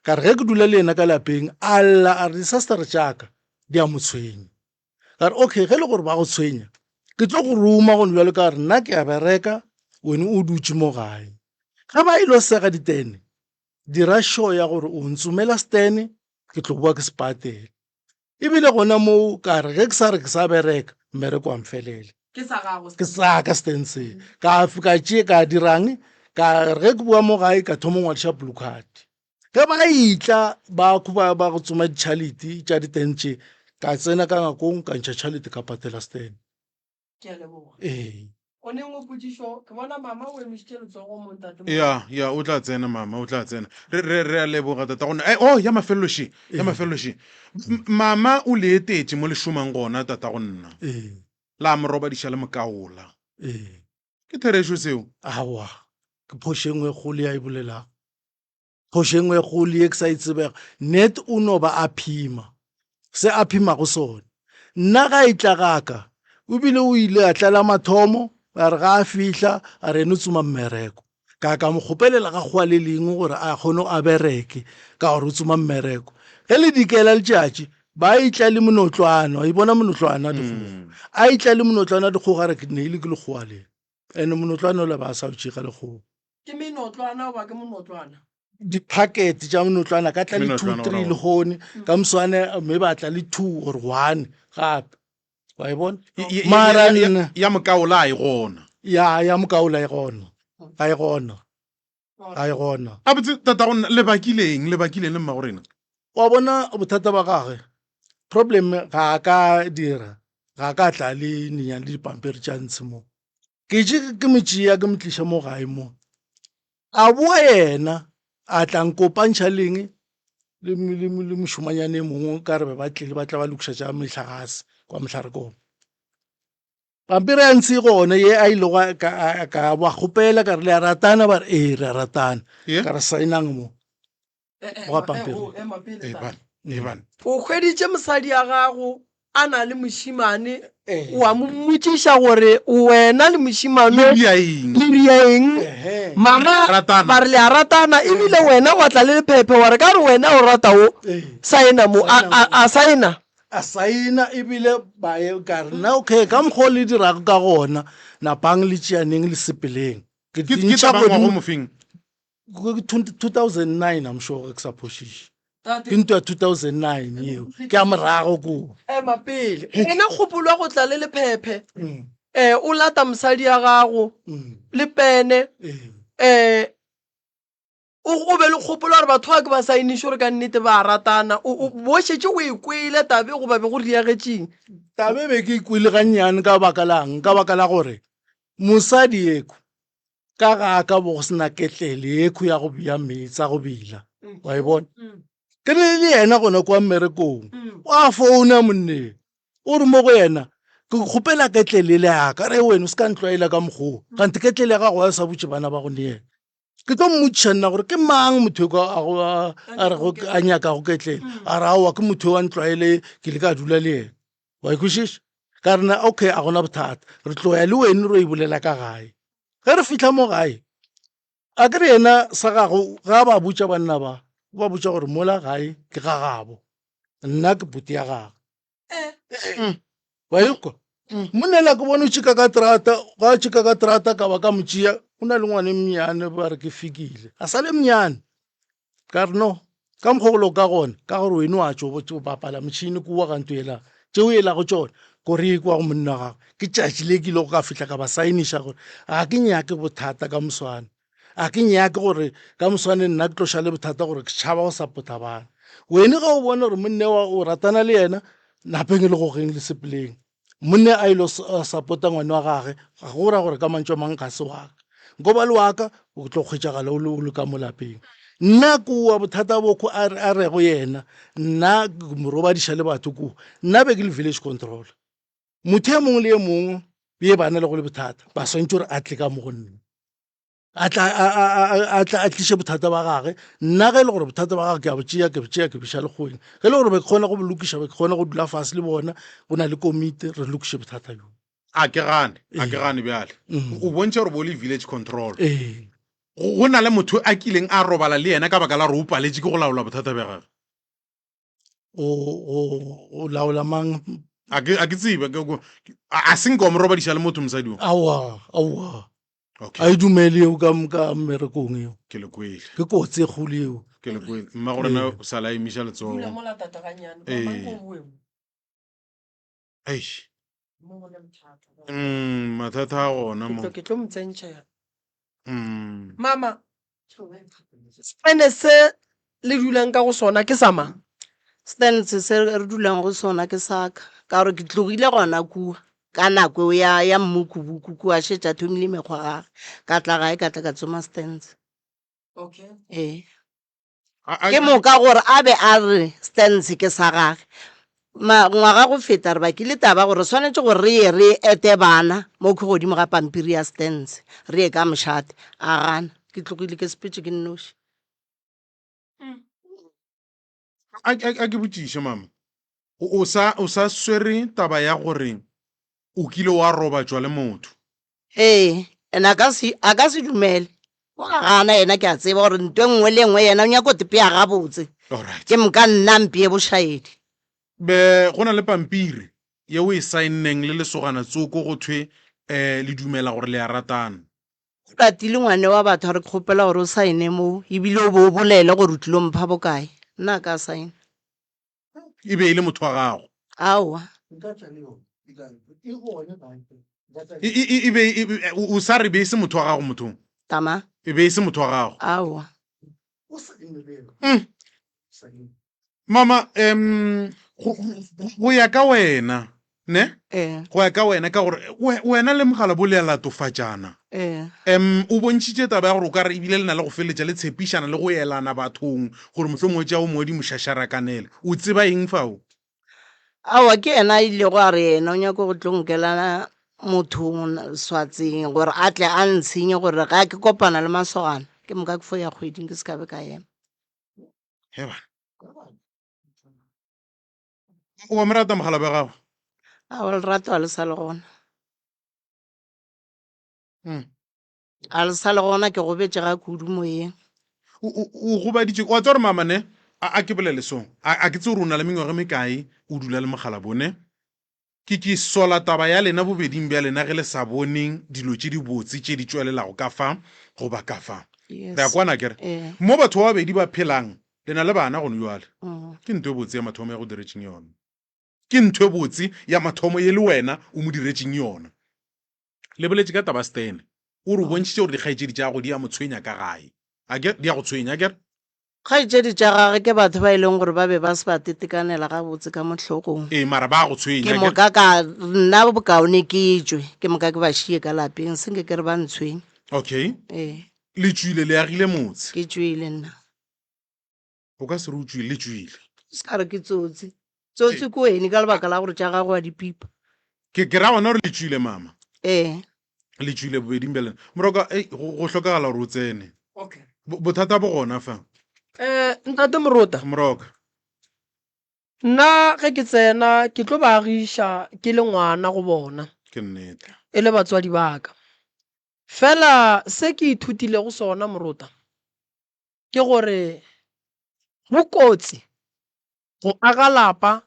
ka re ge ke dula le yena ka lapeng a lla a re disastere tšaka di a mo tshwenya ka re okay ge e le gore ba go tshwenya ke tlo go roma gone bjalo ka re nna ke a bereka wene o dutše mo gae ge ba ilo sega ditene dira sure ya gore o ntsomela stene ke tlo boa ke se patele Ebile gona moo ka re ge ke sa re ke sa bereka mmereko wa mfelele. Ke sa gago. Ke sa ka stand se. Ka ka tše ka dirang ka re ge ke boa mo gae ka thoma ngwadiša blue card. Ge ba itla ba ba ba go tsoma ditšhalete tša diteng tše ka tsena ka ngakong ka ntšha tšhalete ka patela stand. Ke a leboga. Ee. O neng o potšišo, ke bona mama o emišitše letsogo mo ntate. Ya, ya, o tla tsena mama, o tla tsena. Re, re, re a leboga tata gona. Eh, oh, ya mafelelo še, ya mafelelo še. M- Mama o le etetše mo le šomang gona tata go nna. Ee. La mo robadiša le mokaola. Ee. Ke therešo seo? Aowa, ke phošo e nngwe e kgolo ya e bolelago. Phošo e nngwe e kgolo ye ke sa e tsebego, net o no ba a phima se a phimago sona. Nna ga e tla ga ka, O bile o ile a tla la mathomo, a re ga a fihla a re eno tsoma mmereko. Ka ka mo kgopelela ga kgowa le lengwe gore a kgone a bereke ka gore o tsoma mmereko. Ge le dikela letšatši ba itla le monotlwana, wa e bona monotlwana wa dikgogo. A itla le monotlwana wa dikgogo a re ke neile ke lekgowa le. Ene monotlwana ola ba sa o tšega lekgowa. Ke menotlwana goba ke monotlwana? Di-packet tša monotlwana ka tla le 2 Menotlwana 3 gona gona. lekgone ka moswane mme ba tla le 2 or 1 gape. Wa e bona? Ye- ye- Mara ya- ya- nna ya mokaola a e gona. ya ya mokaola e gona. Ga e gona. Ga e gona. A botse tatago nna le bakile eng le bakile eng le mmago rena? Wa bona bothata ba gagwe problem ga a ka dira ga a ka tla le nyenyane le dipampiri tša ntshe mo. Ke tše ke mo tšea ke mo tliša mo gae mo. A boa yena a tla nkopantšha leng le, le, le mošomanyane e mongwe ka re be ba tlile ba tla ba lokiša tša mehlagase kwa Mohlarekong. Pampiri ya ntshe e gona ye a ilego a- ka, a- ka ba kgopela ka re le a ratana ba re ee re a ratana Ye? ka re saenang mo Goba pampiri. Ee, bana. Ee, bana. O hweditše mosadi ya gago a na le mošemane, wa mo mmotšiša gore wena le mošemane Le dia eng? le dia eng? Mama Ratana. ba re le a ratana, ebile wena wa tla le lephephe wa re ka re wena o rata o saena mo, a, a, a saena. A saena ebile ba ye ka re nna okay ka mokgwa o le dirago ka gona napang le tšeaneng le sepeleng. Ke Ke di ke ntšha taba ngwago godimo mofeng? 2009 I'm sure ge ke sa phošiše ke ntwa ya 2009 eo ke ya morago koo ema pele wena kgopolo ya go tla le lephephe um o lata mosadi ya gago le pene um o be le kgopolo gore batho ba ke ba saeniše gore ka nnete ba ratana bo šetše o e kwele tabe goba be go riagetšeng tabe be ke e kwele gannyane ka baka lang ka baka la gore mosadi eko Ka ga ka bo go sena ketlele yekhwi ya go bea meetse a go bila wa e bona ke re le yena gona kwa mmerekong wa founa monneng o re mo go yena ke kgopela ketlele le yaka re wena o se ka ntlwaela ka mokgoo kante ketlele ya gago wa sa botše bana ba go ne yena ke tlo mmotšiša nna gore ke mang motho a a rego a nyakago ketlele a re aowa ke motho wa ntlwaele ke le ka dula le yena wa ikwešiša ka rena okay a gona bothata re tlo ya le wene ro e bolela ka gae ge re fitlha mo gae a ke re yena sa gago ga ba botša banna ba o ba botša gore mola gae ke ga gabo nna ke buti ya gagwe eh. wa ikwa mm. monela ke bone o tšika ka trata ga tšika ka trata ka ba ka mo tšea o na le ngwane mnyane ba re ke fikile a sa le mnyane Ka re, No, ka mokgwa o go lego ka gona, ka gore wene wa tšo o bapala motšhini kua ga ntlo yela, tše o elago tšona, ko re ye kua go monna wa gago. Ke tšatši le ke ilego ka fihla ka ba saeniša gore ga ke nyake bothata ka moswane. Ga ke nyake gore ka moswane nna ke tlo šale bothata gore ke tšhaba go sapota bana. Wene ge o bona gore monna wa o ratana le yena, napeng le gogeng le sepeleng. Monna a ilo sapota ngwana wa gage, ga go ra gore ka mantšu a mang ga se wa ka. Nko ba le wa ka, o tlo kgwetšagala o le o le ka mo lapeng. Nna kua bothata bokho a a rego yena, nna ke mo robadiša le batho kua. Nna be ke le village controller. Motho e mongwe le e mongwe ye ba na le go le bothata, ba swantše gore a tle ka mo go nna. a tla a tla a tliše bothata ba gage nna ge e le gore bothata ba gage ke a bo tšea ke bo tšea ke biša lekgweng ge e le gore be ke kgona go bo lokiša be ke kgona go dula fase le bona go na le komiti re lokiše bothata bjo a ke gane a ke gane bjale mm. o bontšha gore bo le village control ee go na le motho a kileng a robala le yena ka baka la gore o paletše ke go laola bothata bja gage o laola mang a ke a ke tsebe a se nka o mo robadiša le motho mosadi o aowa aowa okay a e dumele eo ka ka mmerekong eo ke le kwele ke kotsi e kgolo eo ke le kwele mma gore na o sala a emiša letsogo Dula mola tata gannyane. Ee. Mama nko o bue mo. Eish. Mo go le bothata. Mm, mathata a gona Ke mo tlo ke tlo mo tsentšha ya. Mm. Mama, spene se le dulang ka go sona ke sa mang? Stance se re dulang go sona ke sa ka, ka gore ke tlogile gona kua ka nako eo ya, ya mmukubuku kua, a šetše a thomile mekgwa gage. Ka tla gae ka tla ka tsoma stance. Okay. Ee. A- a- Ke moka gore a be a re stance ke sa gage. Ma, ngwaga go feta re bakile taba gore re swanetše gore re ye re ete bana mo kho godimo ga pampiri ya stance, re ye ka mošate. A gana. Ke tlogile ke sepetše ke nnoši. A, a, a ke botšiše mama, o, o sa, o sa swere taba ya gore. O kile wa robatšwa le motho? Ee, and a ka se, a ka se dumele. O a gana yena, ke a tseba gore nto e nngwe le e nngwe yena o nyaka go tepea gabotse. Alright. Ke moka nna a mpee bošaedi. Be go na le pampiri ye o e saenneng le lesogana tsoko go thwe um le dumela gore le a ratana. O ratile ngwane wa batho a re ke kgopela gore o saene mo ebile o be o bolele gore o tlilo mpha bokae. Nna a ka saena. E be e le motho wa gago? Aowa. E, e, e, e be e, e, o o sa re be e se motho wa gago mothong? Tama. E be e se motho wa gago? Aowa. Mm. Mama, um, go, go, go ya ka wena, ne? Ee. Go ya ka wena ka gore we, wena le mogala bo le a latofatšana. Ee. Um, o bontšhitše taba ya gore o ka re ebile le na le go feleletša le tshepišana le go elana bathong gore mohlomongwe tša o mongwe di mo šašarakanele. O tseba eng fao? Aowa, ke yena a ilego a re yena o nyaka go tlo nkela motho swatseng gore a tle a ntshenye gore ga ke kopana le masogana ke moka ke fo ya kgweding ke se ka be ka ema. He bana. O a mo rata mogala bja gago? Aowa, lerato ga le sa le gona. Mm. Ga le sa le gona, ke gobetše ga kudu moyeng. O, o, o gobaditše, wa tseba gore mama ne, a, a ke bolele so, a, a ke tsebe gore o na le mengwaga e mekae o dula le mogala bo ne. Ke, ke sola taba ya lena bobeding bja lena ge le sa boneng dilo tše dibotse tše di tšwelelago ka fa goba ka fa. Yes. Re a kwana akere? Ee. Mo batho ba babedi ba phelang, le na le bana gone bjale. Mm. Ke ntho e botse ya mathomo ya go diretšeng yona. Ke ntho e botse ya mathomo ye le wena o mo diretšeng yona. Le boletše ka taba Stan. O re o bontšhitše gore dikgaetšedi tša gago di a mo tshwenya ka gae. Akere? Di a go tshwenya, akere? Kgaetšedi tša gage ke batho ba e leng gore ba be ba se ba tetekanela gabotse ka mo hlogong. Ee, mara ba a go tshwenya, Ke akere? moka ka nna bokaone ke tšwe, ke moka ke ba šie ka lapeng, se nke ke re ba ntshwenye. Okay. Ee. Le tšwile, le agile motse. Ke tšwile nna. O ka se re o tšwile, le tšwile. O se ka re ke tsotsi. Tsotsi ke wene ka lebaka la gore tša gago wa di pipa. Ke, ke ra gona gore le tšwile, mama. Ee. Le tšwile bobeding bja lena. Moroka, ei, go, go hlokagala gore o tsene. Okay. Bo, bothata bo gona fa. Eh, ntate Morota. Moroka. Nna ge ke tsena ke tlo ba agiša ke le ngwana go bona. Ke nnete. E le batswadi ba ka. Fela se ke ithutilego sona Morota, ke gore go kotsi go aga lapa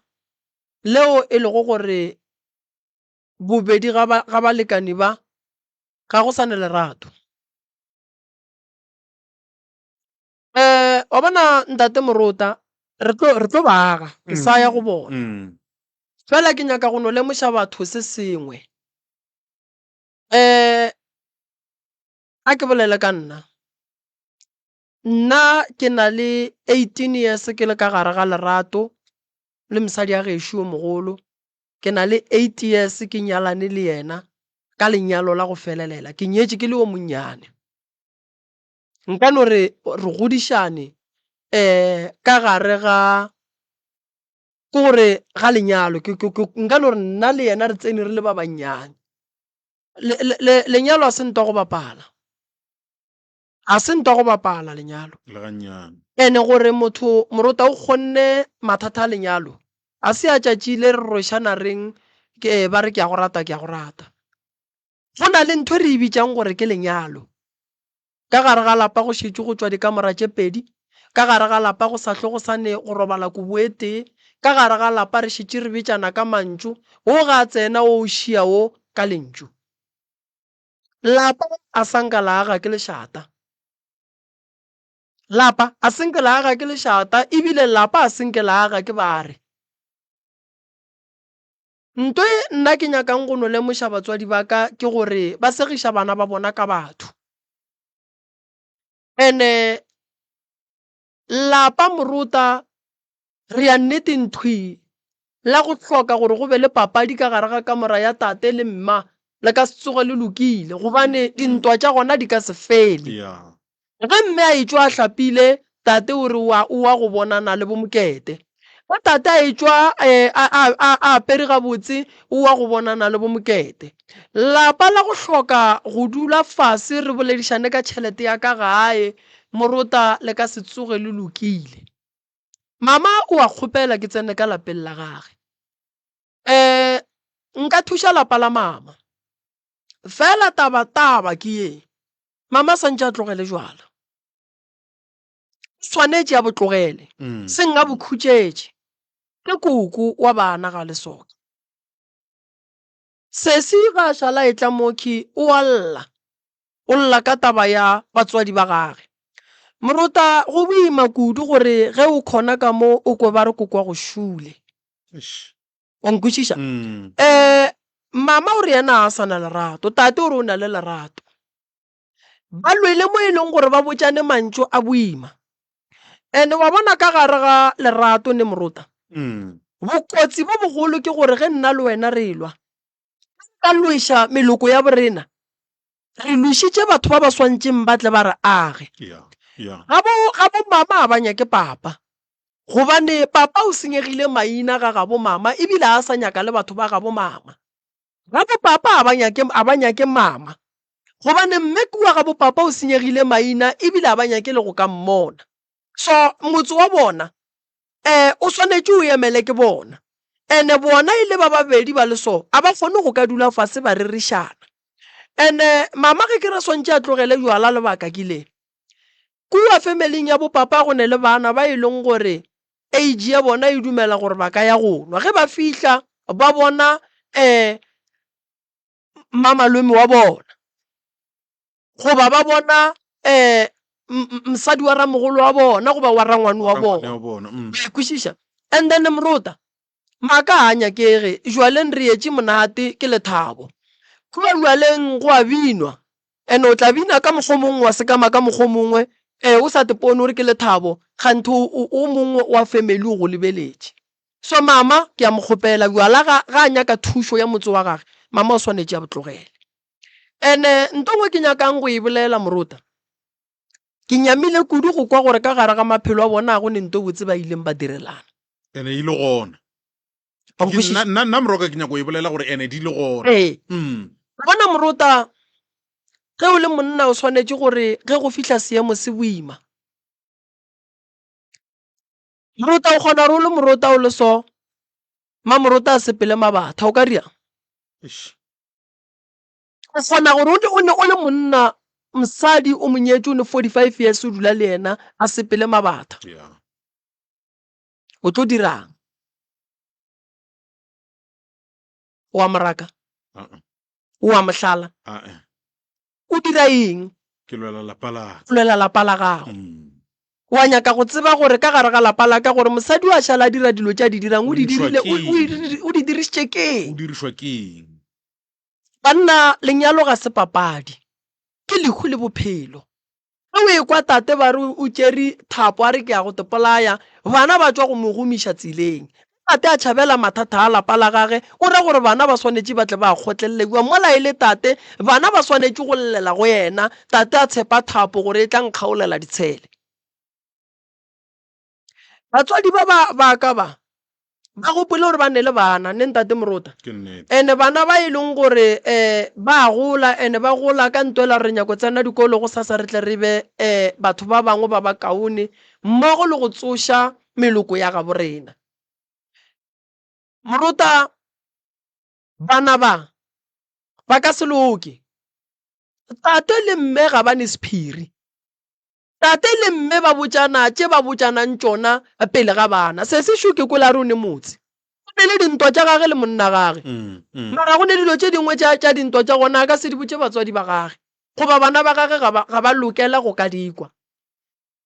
leo e lego gore bobedi ga ba, ga balekani ba ga go sa ne lerato. Um wa bona ntate Morota re tlo re tlo ba aga ke sa ya go bona. Mm. Fela ke nyaka go no lemoša batho se sengwe. Um a ke bolele ka nna. Nna ke na le 18 years ke le ka gare ga lerato le mosadi ya gešo yo mogolo. Ke na le 8 years ke nyalane le yena ka lenyalo la go felelela. Ke nyetše ke le yo monnyane. Nka no re re godišane um ka gare ga ke gore ga lenyalo. Nka no re nna le yena re tsene re le ba bannyane. Lenyalo ga se ntwa go bapala. Ga se ntwa go bapala lenyalo. Le gannyane. Ene gore motho morota o kgonne mathata a lenyalo, a se a tšatši le re rwešana reng ke ba re ke a go rata ke a go rata. Go na le ntho e re e bitšang gore ke lenyalo. Ka gare ga lapa go šetše go tšwa dikamora tše pedi, ka gare ga lapa go sa hlwe go sa ne go robala kobo e tee, ka gare ga lapa re šetše re bitšana ka mantšu, wo ga a tsena wo o šia wo ka lentšu. Lapa a sa nka la aga ke lešata. Lapa a se nke la aga ke lešata ebile lapa a se nke la aga ke bare. Nto e nna ke nyakang go no lemoša batswadi ba ka ke gore ba segiša bana ba bona ka batho. Ene lapa morota Re ya nneteng thwi la go hloka gore go be le papadi ka gare ga kamora ya tate le mma le ka se tsoge le lokile gobane dintwa tša gona di ka se fele. Ge mme a etšwa a hlapile, tate o re o a o wa go bonana le bomokete. Ge tate a etšwa a, a, a, a apere gabotse, o wa go bonana le bomokete. Lapa la go hloka go dula fase re boledišane ka tšhelete ya ka gae, morota le ka se tsoge le lokile. Mama o a kgopela ke tsene ka lapeng la gage. Um Nka thuša lapa la mama. Fela taba taba ke ye, mama santše a tlogele jwala. O swanetše a bo tlogele, seng a bo khutšetše. Ke koko wa bana ga lesoka. Sesi ga a šala etla mokhwi o a lla. O lla ka taba ya batswadi ba gage. Morota, go boima kudu gore ge o khona ka mo o kwe ba re koko wa go šule. Wa nkwešiša? Um mama o re yena ga a sa na lerato, tate o re o na le lerato. Ba lwele mo e leng gore ba botšane mantšu a boima. And wa bona ka gare ga lerato ne morota, bokotsi bo bogolo ke gore ge nna le wena re lwa, ka lweša meloko ya borena, re lwešitše batho ba ba swantšeng ba tle ba re age. Ga bo, ga bo mama ga ba nyake papa, gobane papa o senyegile maina ga gabo mama ebile a sa nyaka le batho ba gabo mama. Ga bo papa ga ba nyake, ga ba nyake mama, gobane mme kua ga bo papa o senyegile maina ebile ga ba nyake le go ka mmona. So motse wa bona um o swanetše o emele ke bona. Ene bona e le ba babedi ba le so, a ba kgone go ka dula fase ba rerišana. Ene mama ge ke re swantše a tlogele jwala lebaka ke le, kua familing ya bo papa go ne le bana ba e leng gore age ya bona e dumela gore ba ka ya go nwa. Ge ba fihla ba bona um mmamalome wa bona goba ba bona um mosadi wa ramogolo wa bona goba wa rangwane wa bona. Wa e kwešiša? And then morota, maaka ga a nyakege, jwaleng re etše monate ke lethabo. Kua jwaleng go a binwa, and o tla bina ka mokgwa o mongwe wa sekama ka mokgwa o mongwe, ee o sa tepone o re ke lethabo, kganthe o mongwe wa family o go lebeletše. So mama ke a mo kgopela, jwala ga a nyaka thušo ya motse wa gage, mama o swanetše a bo tlogele. Ene nto nngwe ke nyakang go e bolela morota, ke nyamile kudu go kwa gore ka gare ga maphelo a bona ga go ne nto botse ba ileng ba direlana. Ene e le gona. Wa nkwešiša? Nna, nna Moroka ke nyako e bolela gore ene di le gona. Ee. Mm. Wa bona morota, ge o le monna o swanetše gore ge go fihla seemo se boima, morota o kgona gore o le morota o le so, mamorota a sepele mabatha, o ka riang? Eish. O kgona gore o ne o le monna, mosadi o mo nyetše o ne 45 years o dula le yena a sepele mabatha. Yeah. O tlo dirang? O a mo raka? Uh-uh. O a mo hlala? Uh-uh. O dira eng? Ke lwela lapa la ka. O lwela lapa la gago. Mm. Wa nyaka go tseba gore ka gare ga lapa la ka gore mosadi o a šala a dira dilo tše a di dirang, o di dirile, o di dirišitše keng? O dirišwa keng? Banna, lenyalo ga se papadi, ke lehu le bophelo. Ge o ekwa tate ba re o tšere thapo a re ke ya go te polaya, bana ba tšwa go mo gomiša tseleng. Ge tate a tšhabela mathata a lapa la gage, o ra gore bana ba swanetše ba tle ba a kgotlelele kua. Mola e le tate, bana ba swanetše go llela go yena, tate a tshepa thapo gore e tla nkgaolela ditshele. Batswadi ba ba ba ka ba ba gopole gore ba ne le bana ne ntate Morota. Ke nnete. Ene bana ba e leng gore um ba gola ene ba gola ka ntwela re nyako tsena dikolo go sasa re tle re be um batho ba bangwe ba ba kaone mmogo le go tsoša meloko ya gabo rena. Morota bana ba ba ka se loke. Tate le mme ga ba ne sephiri. Tate le mme ba botšana tše ba botšanang tšona pele ga bana. Sesi šo ke kwele a re o ne motse. O ne le dintwa tša gage le monna gage. Mara go ne dilo tše dingwe tša, tša dintwa tša gona a ka se di botše batswadi ba gage. Goba bana ba gage ga ba, ga ba lokela go ka di kwa.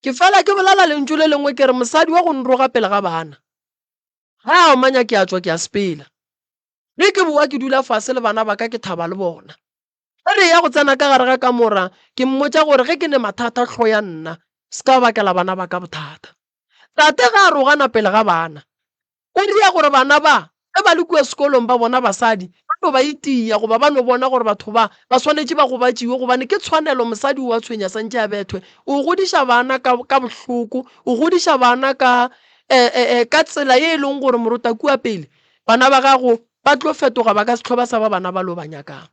Ke fela ke bolela lentšu le lengwe ke re mosadi wa go nroga pele ga bana. Ga a omanya ke a tšwa ke a sepela. Ge ke bowa ke dula fase le bana ba ka ke thaba le bona. Ge re eya go tsena ka gare ga kamora, ke mmotša gore ge ke ne mathata hloya nna, se ka bakela bana ba ka bothata. Tate ge a rogana pele ga bana, o ria gore bana ba ge ba le kua sekolong ba bona basadi ba no ba itia goba ba no bona gore batho ba ba swanetše ba gobatšiwe gobane ke tshwanelo mosadi o a tshwenya santše a bethwe. O godiša bana ka, ka bohloko, o godiša bana ka, eh, eh, eh, ka tsela ye e leng gore morota kua pele bana ba gago ba tlo fetoga ba ka se hlwe ba sa ba bana ba lo ba nyakang.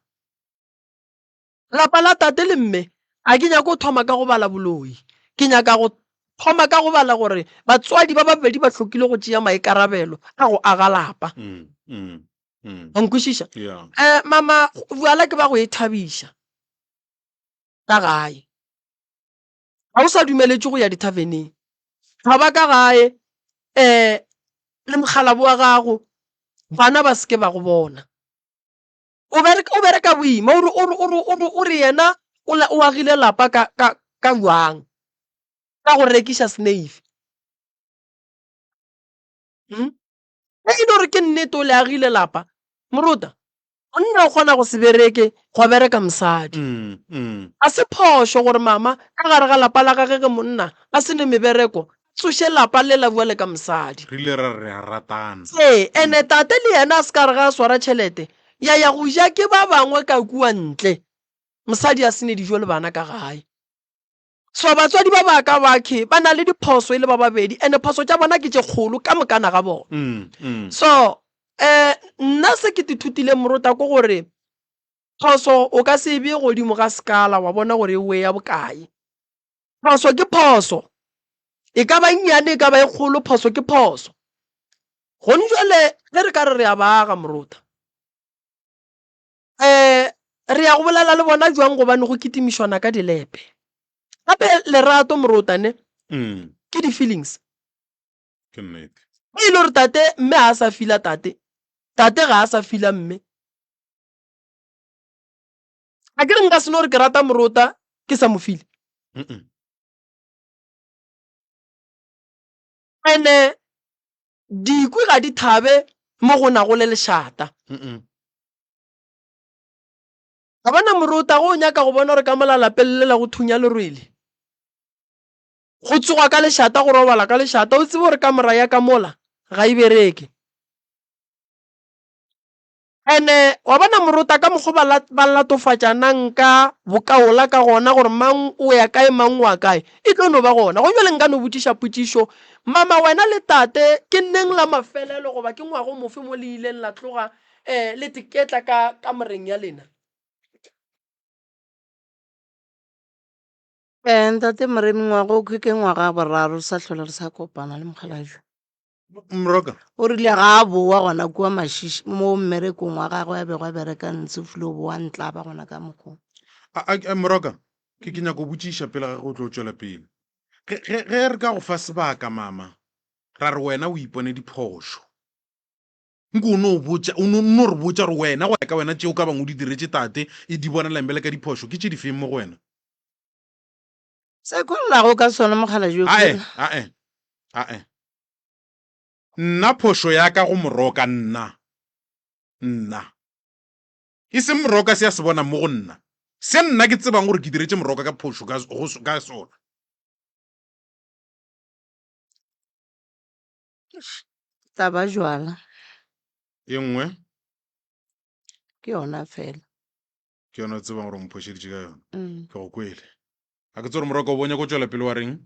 Lapa la tate le mme, a ke nyake go thoma ka go bala boloi. Ke nyaka go thoma ka go bala gore batswadi ba babedi ba hlokile go tšea maikarabelo a go aga lapa. Mm, mm. Wa nkwešiša? Um mama, bjala ke ba go ithabiša ka gae. Ga o sa dumeletšwe go ya dithaveneng. Thaba ka gae um le mokgalabo wa gago, bana ba se ke ba go bona. O bereka, o bereka boima, o re, o re, o re, o re, o re yena o, o agile lapa ka, ka, ka bjang? Ka go rekiša snave. Hmm? Ge e le gore ke nnete o le agile lapa, morota, monna o kgona go se bereke, gwa bereka mosadi. Ga se phošo gore mama ka gare ga lapa la gage ge monna a se ne mebereko, a tsoše lapa lela bjale ka mosadi. Re ile ra re re a ratana. Ee, ene tate le yena a se ka re ge a swara tšhelete ya ya go ja ke ba bangwe ka kua ntle, mosadi a se ne dijo le bana ka gae. So batswadi ba ba ka bakhe ba na le diphoso e le ba babedi and phoso tša bona ke tše kgolo ka mokana ga bona. So um nna se ke tithutileng morota ko gore phoso o ka se e bee godimo ga sekala wa bona gore e weya bokae. Phoso ke phoso, e ka ba nnyane e ka ba e kgolo, phoso ke phoso. Gone jwale ge re ka re re a ba aga morota, um re ya go bolela le bona jwang gobane go kitimišwana ka dilepe. Gape lerato morota ne ke di-feelings. Ke nnete. E le gore tate mme ga a sa fila tate, tate ga a sa fila mme. A ke re nka se no re ke rata morota ke sa mo file. Ene dikwi ga di thabe mo go nago le lešata. Ga bona morota go o nyaka go bona gore ka mola lapeng le la go thunya lerwele, go tsogwa ka lešata, go robala ka lešata, o tsebe gore kamora ya ka mola ga e bereke. Ene wa bona morota ka mokgwa ba ba latofatšanang ka bokaola ka gona gore mang o ya kae mang o ya kae, e tlo no ba gona. Go bjale nka no botšiša potšišo, mama wena le tate ke neng la mafelelo goba ke ngwago mofe mo le ileng la tloga um le teketla ka kamoreng ya lena? Eh, ntate Moremi ngwaga o ke ngwaga wa boraro sa hlole re sa kopana le mokgalajwe. Moroka. O rile ga a boa gona kua Mašiši mo mmerekong wa gagwe a bego a bereka ntshe o file o boa ntlaba gona ka mokgwa. A, a, a, Moroka, ke, ke nyako botšiša pele ga ge o tlo tšwela pele. Ge, ge, ge re ka go fa sebaka, mama, ra re wena o ipone diphošo. Nko o no botša, o no, no re botša gore wena go ya ka wena tšeo ka bang o di diretše tate e di bonalang bjale ka diphošo ke tše difeng mo go wena? Se kollago ka sona mokgalabje Ae, ae, ae. Nna phošo ya ka go Moroka, nna, nna. E seng Moroka se a se bonang mo go nna. Se nna ke tsebang gore ke diretše Moroka ka phošo ka, go, ka sona. Taba jwala. E nngwe? Ke yona fela. Ke yona o tsebang gore o mphošeditše ka yona. Ke go kwele. A ke tsebe gore Moroka o bo nyaka go tšwela pele wa reng?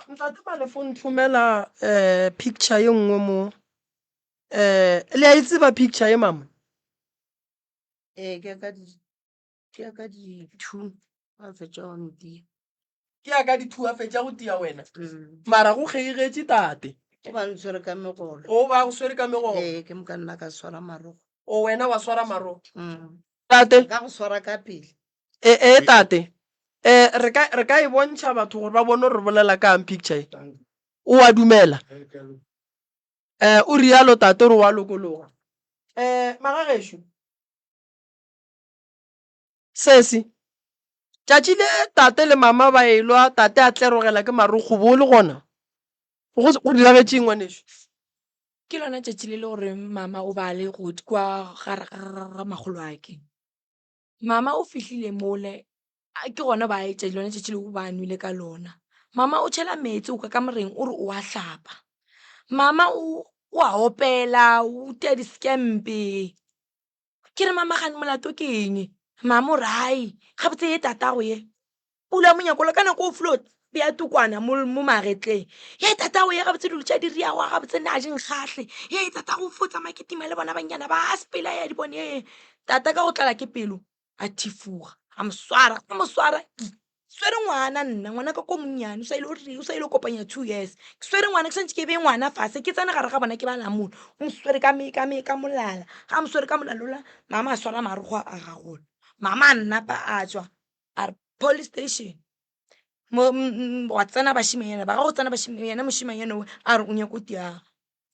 Ntate Malefo nthomela um picture ye nngwe mo. Um le a e tseba picture ye mama? Ee, ke ya ka di ke ya ka di-two ba fetša go ntia. Ke ya ka di-two a fetša go tia wena? Mara go kgeigetše tate. O ba ntshwere ka megolo. O ba go swere ka megolo. Ee, ke moka nna ka swara marogo. O wena wa swara marogo. Tate. Ka go swara ka pele. Ee, ee tate. Eh, re ka re ka e bontšha batho gore ba bone gore re bolela kang picture e. O a dumela? Eh, o rialo tate gore wa lokologa. Eh, magagešo. Sesi, tšatši le tate le mama ba elwa, tate a tlerogela ke marokgo, bo le gona? Go go diragetše eng ngwanešu? Ke lona tšatši le le gore mama o ba le go kwa gare ga makgoloake. Mama o fihlile mole, ke gona ba etša lona tšatši leo ba nwele ka lona. Mama o tšhela meetse o ka kamoreng o re o a hlapa. Mama o o a opela, o tia di-scamp-e. Ke re mama gane molato ke eng? Mama o re hai gabotse ye tatago ye. Pula monyako le ka nako o filo bea tukwana mo mo magetleng. Ye tatago ye gabotse dilo tša di riago gabotse nna a di nkgahle. Ye tatago o fo tsamaya ke tima le bona bannyana ba a sepela ya di bone ye. Tata ka go tlala ke pelo a thifoga a mo swara a mo swara. Swere ngwana nna, ngwana ka ko monnyane, o sa ile o sa ile kopanya 2 years. Ke swere ngwana, ke swantše ke beye ngwana fase, ke tsene gare ga bona ke ba lamole. O moswere ka me, ka me, ka molala. Ga a mo swere ka molala ola, mama a swara marokgo a gagola. Mama a nnapa a tšwa, a re police station. Mo, gwa tsena bašimanyana ba, ga go tsena bašimanyana, yena mošimanyana o a re o nyako tia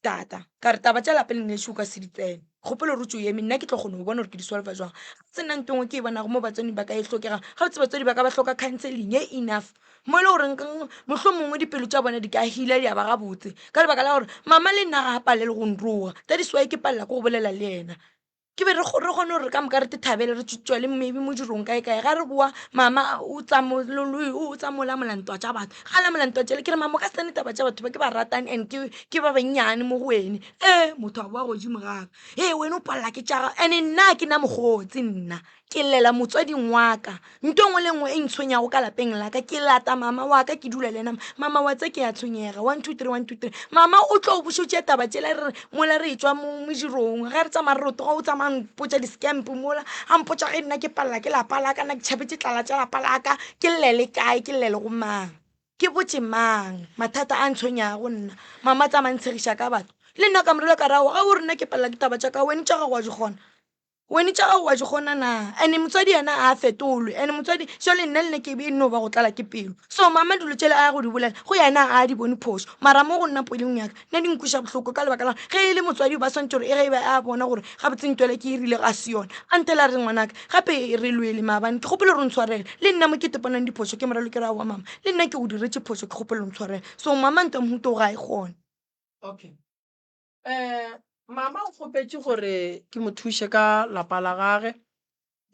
tata. Ka re taba tša lapeng lešo o ka se di tsene, kgopelo gore o tšwe o eme, nna ke tlo kgona go bona gore ke di solva jwang. Ga se nna ntho e nngwe ke e bonago mo batswading ba ka e hlokega, gabotse batswadi ba ka ba hloka counselling ye enough mo e le goreng mohlomongwe dipelo tša bona di ka healer di a ba gabotse, ka lebaka la gore mama le nna ga a palelwe go nroga, that is why ke palela ke go bolela le yena. Ke be re re kgone gore ka moka re te thabele re tšwele maybe modirong kae kae ga re boa mama o o tsa mo lamola ntwa tša batho ga lamola ntwa tšele ke re mama o ka se tsene taba tša batho ba ke ba ratane and ke ke ba bannyane mo go wene ee motho a boa godimo gaka ee wene o palela ke tša gago and nna ke na mokgotsi nna ke llela motswading wa ka Nto nngwe le nngwe e ntshwenyago ka lapeng la ka, ke lata mama wa ka, ke dula le yena. Mama wa tse ke a tshwenyega, one two three, one two three. Mama o tlo bušetša taba tšela re re mola re etšwa mo modirong, ge re tsamaya re rotoga o tsamaya a mpotša di-scamp mola, a mpotša ge nna ke palela ke lapa la ka, nna ke tšhabetše tlala tša lapa la ka, ke llele kae, ke llele go mang, ke botše mang mathata a ntshwenyago nna. Mama tsamaya a ntshegiša ka batho, le nna ka mo rela ka re aowa, ge o re nna ke palela ke taba tša ka, wene tša gago wa di kgona. Wene tša gago wa di kgona na? Ene motswadi yena a fetolwe. Ene motswadi jwale nna le nna ke be e no ba go tlala ke pelo. So mama dilo tšele a ya go di bolela go yena a di bone phošo. Mara mo go nna pelong ya ka nna di nkweša bohloko ka lebaka la gore ge e le motswadi ba swantše gore e ge e ba a bona gore gabotse ntwela ke e rile ga se yona a ntele a re ngwanaka gape re lwele maabane ke kgopela gore o ntshwarele le nna mo ke tepanang diphošo ke moralo ke re aowa mama le nna ke go diretše phošo ke kgopela o ntshwarele. So mama ntwa mohuta o ga e kgone. Okay. Um mama o kgopetše gore ke mo thuše ka lapa la gage,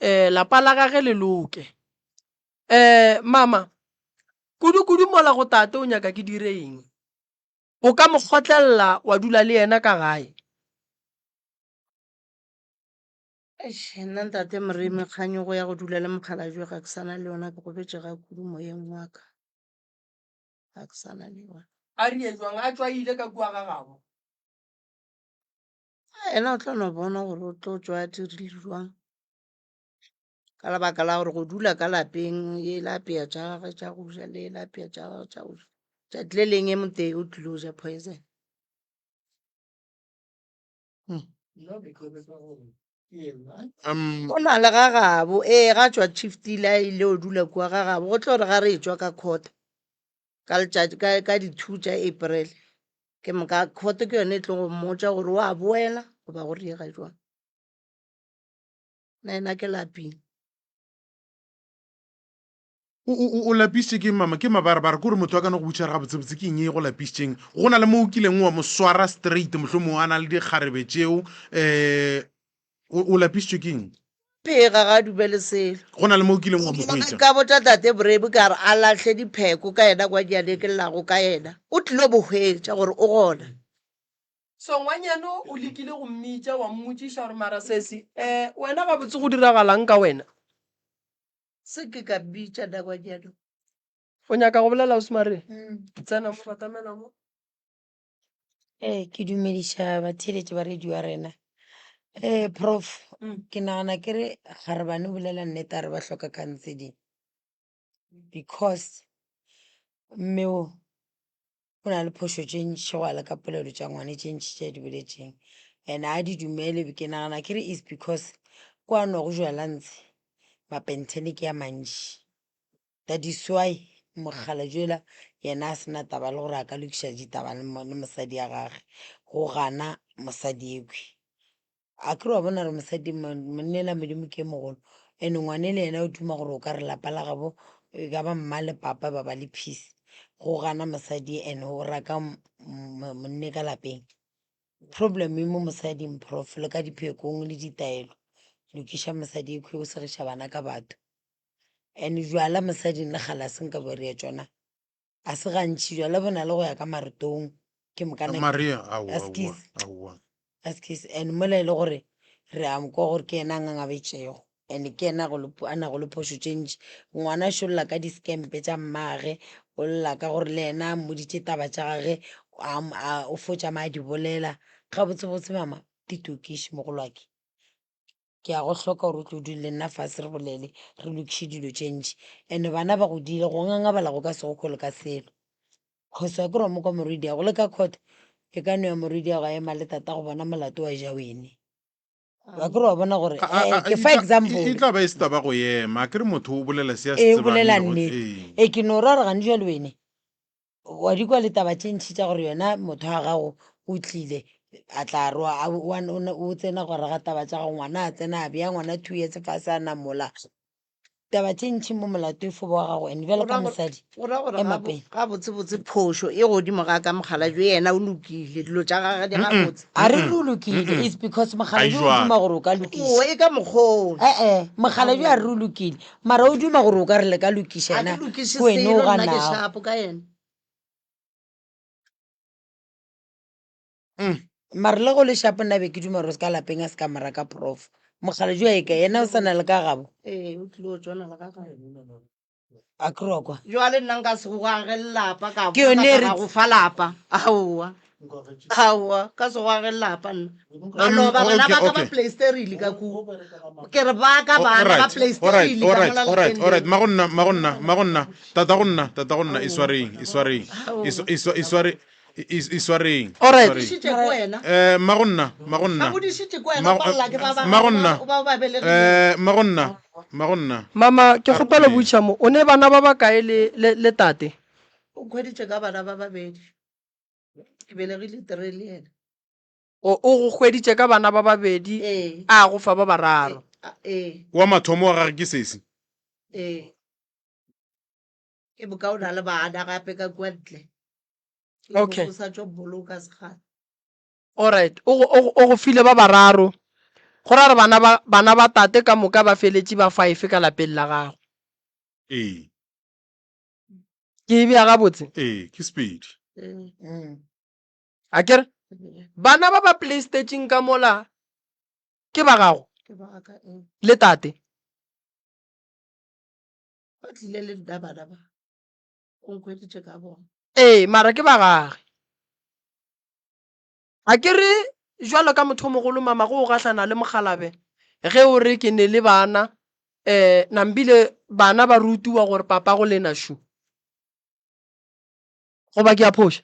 um lapa la gage le loke. Um mama kudu-kudu mola go tate o nyaka ke dire eng? O ka mo kgotlelela wa dula le yena ka gae? Eish, nna ntate Moremi kganyogo ya go dula le mokgalabje ga ke sa na le yona, ke gobetše ga kudu moyeng wa ka. Ga ke sa na le yona. A rie jwang a tšwa ile ka kua ga gabo? A yena o tla no bona gore o tlo tšwa a dirile jwang. Ka lebaka la gore go dula ka lapeng e la apea tša gagwe tša go ja le la apea tša gagwe tša go ja. Tšatši le leng e motee o tlile go ja poison. Hmm. Um, O na le ga gabo ee ga tšwa chiftile a ile o dula kua ga gabo go tlo re ga re etšwa ka court ka letšatši ka, ka di-two tša April ke moka court ke yone e tlo go mmotša gore o a boela goba go riega jwang nna ena ke lapile O, o, o, o lapišitše ke mama, ke mabarebare, kore motho a ka no go botša re gabotsebotse ke eng e go lapišitšeng. Go na le mo o kileng wa mo swara straight, mohlomongwe a na le dikgarebe tšeo, um o, o lapišitšwe ke eng? Phega ga a dumele selo. Go na le mo o kileng wa mo hwetša? Ka botša tate Borebi ka re a lahle dipheko ka yena kwa Diane ke llago ka yena, o tlilo mo hwetša gore o gona. So ngwanyana o lekile go mmitša wa mmotšiša gore mara sesi, um wena gabotse go diragalang ka wena? Se ke ka bitša Dagwanyana. O nyaka go bolela Ausi Marie? Tsena mo, batamela mo. Ee, ke dumediša batheeletši ba radio ya rena. Ee, prof, ke nagana ke re kgarebane o bolela nnete a re ba hloka counseling because mme o o na le phošo tše ntši go ya le ka polelo tša ngwane tše ntši tše a di boletšeng and a di dumele ke nagana ke re is because ko a nwago jwala ntshe mapentene ke a mantši that is why mokgalabje yola yena a se na taba le gore a ka lokiša ditaba le mosadi ya gage go gana mosadi ekhwi. A ke re wa bona gore mosadi monna Modimo ke e mogolo and ngwane le yena o duma gore o ka re lapa la gabo e ka ba mma le papa ba ba le peace. Go gana mosadi and o raka monne ka lapeng. Problem e mo mosading prof le ka diphekong le ditaelo. Lokiša mosadi ekhwi o segiša bana ka batho. And jwala mosading le kgale a se nka bo rea tšona. A se gantši jwala bo na le go ya ka maretong ke mokana Maria, aowa, aowa, Askies. aowa. Askies and mola e le gore re a mo kwa gore ke yena a ngangabetšego and ke yena a go le a nago le phošo tše ntši. Ngwana šo lla ka di-scamp tša mmage, o lla ka gore le yena a mmoditše taba tša gage a a o fo tšama a di bolela. Gabotsebotse mama di tokiše mogolwake. Ke a go hloka gore o tlo dule le nna fase re bolele, re lokiše dilo tše ntši. And-e bana ba godile, go ngangabala go ka se go hole ka selo. Cause wa kere wa mo kwa morwediago, le ka court e ka no ya morwediago a ema le tatago bona molato wa ja wene. Wa kere wa bona gore A- a- eh, a- ke e fa tla- e example. e tla ba e se taba go ema a kere motho o bolela se a se Ee, o tsebang bolela le go nnete. ee. Ee, ke no ra gore gane jwale wene wa di kwa le taba tše ntši tša gore yena motho wa gago o tlile a tla re wa- wa- o ne- o tsena gare ga taba tša gago ngwana a tsena a bea ngwana 2 years fase a namola taba tše ntši mo molato e fo ba wa gago and bjalo Go ka ra gore mosadi go ra gore ema gabo- pele. gabotsebotse phošo e godimo ga ka mokgalabje yena o lokile dilo tša gage di gabotse. A re re o lokile it's because mokgalabje o duma gore o ka lokiša. O e ka mokgwa o. E-e mokgalabje a re o lokile mara o duma gore o ka re le ka lokiša Ga yena ke lokiše ke wena o selo nna ke ganago. shapo ka yena. Mara le go le shapo nna be ke duma gore o se ka lapeng a se ka mo raka prof. Mokgalabje wa eka yena o sa na le ka gabo. Ee o tlile go tšwana le ga gabo. A ke re wa kwa? Jwale nna nka se go age lelapa ka Ke yone e re ka go fa lapa. Aowa. Aowa, ka se go age lelapa nna. Maloba bana Okay, ba ka ba okay. playsterile ka kua. Ke re ba ka Oh, bana ba alright, alright, playsterile ka alright, mola alright, lapeng alright. leo. Magonna, magonna, magonna. Tata go nna, tata go nna, e swareng, e swareng. E swa- e swa- e sware e e swareng. Alright. Swareng. Godišitše ke wena. Eh, magonna, magonna. Ba godišitše ke wena, Ma- o palela ke ba ba Magonna. ba ba belegileng. Eh, magonna, magonna. Mama, ke A re kgopela kweng. botšiša mo, o ne bana ba bakae le, le, le tate? O nkhweditše ka bana ba babedi. Ke belegile three le yena. O, o go hweditše ka bana ba babedi, Ee. a go fa ba bararo. Ee, ee. Wa mathomo wa gage ke sesi. Ee. Ke boka o na le bana gape ka kua ntle. Okay. O sa tšo boloka sekgala. Alright, o go, o go, o go file ba bararo. Go ra gore bana ba, bana ba tate ka moka ba feletše ba five ka lapeng la gago. Ee. Ke e bea gabotse? Ee, ke Sepedi. Ee. A ke re bana ba ba playstation ka mola ke ba gago Ke ba ka ee. le tate? Ba tlile le nna bana ba. O nkhweditše ka bona. Ee, mara ke ba gage. A ke re jwalo ka motho o mogolo mama go o gahlana le mokgalabe ge o re ke ne le bana um nambile bana ba rutiwa gore papa go lena šu. Goba ke a phoša?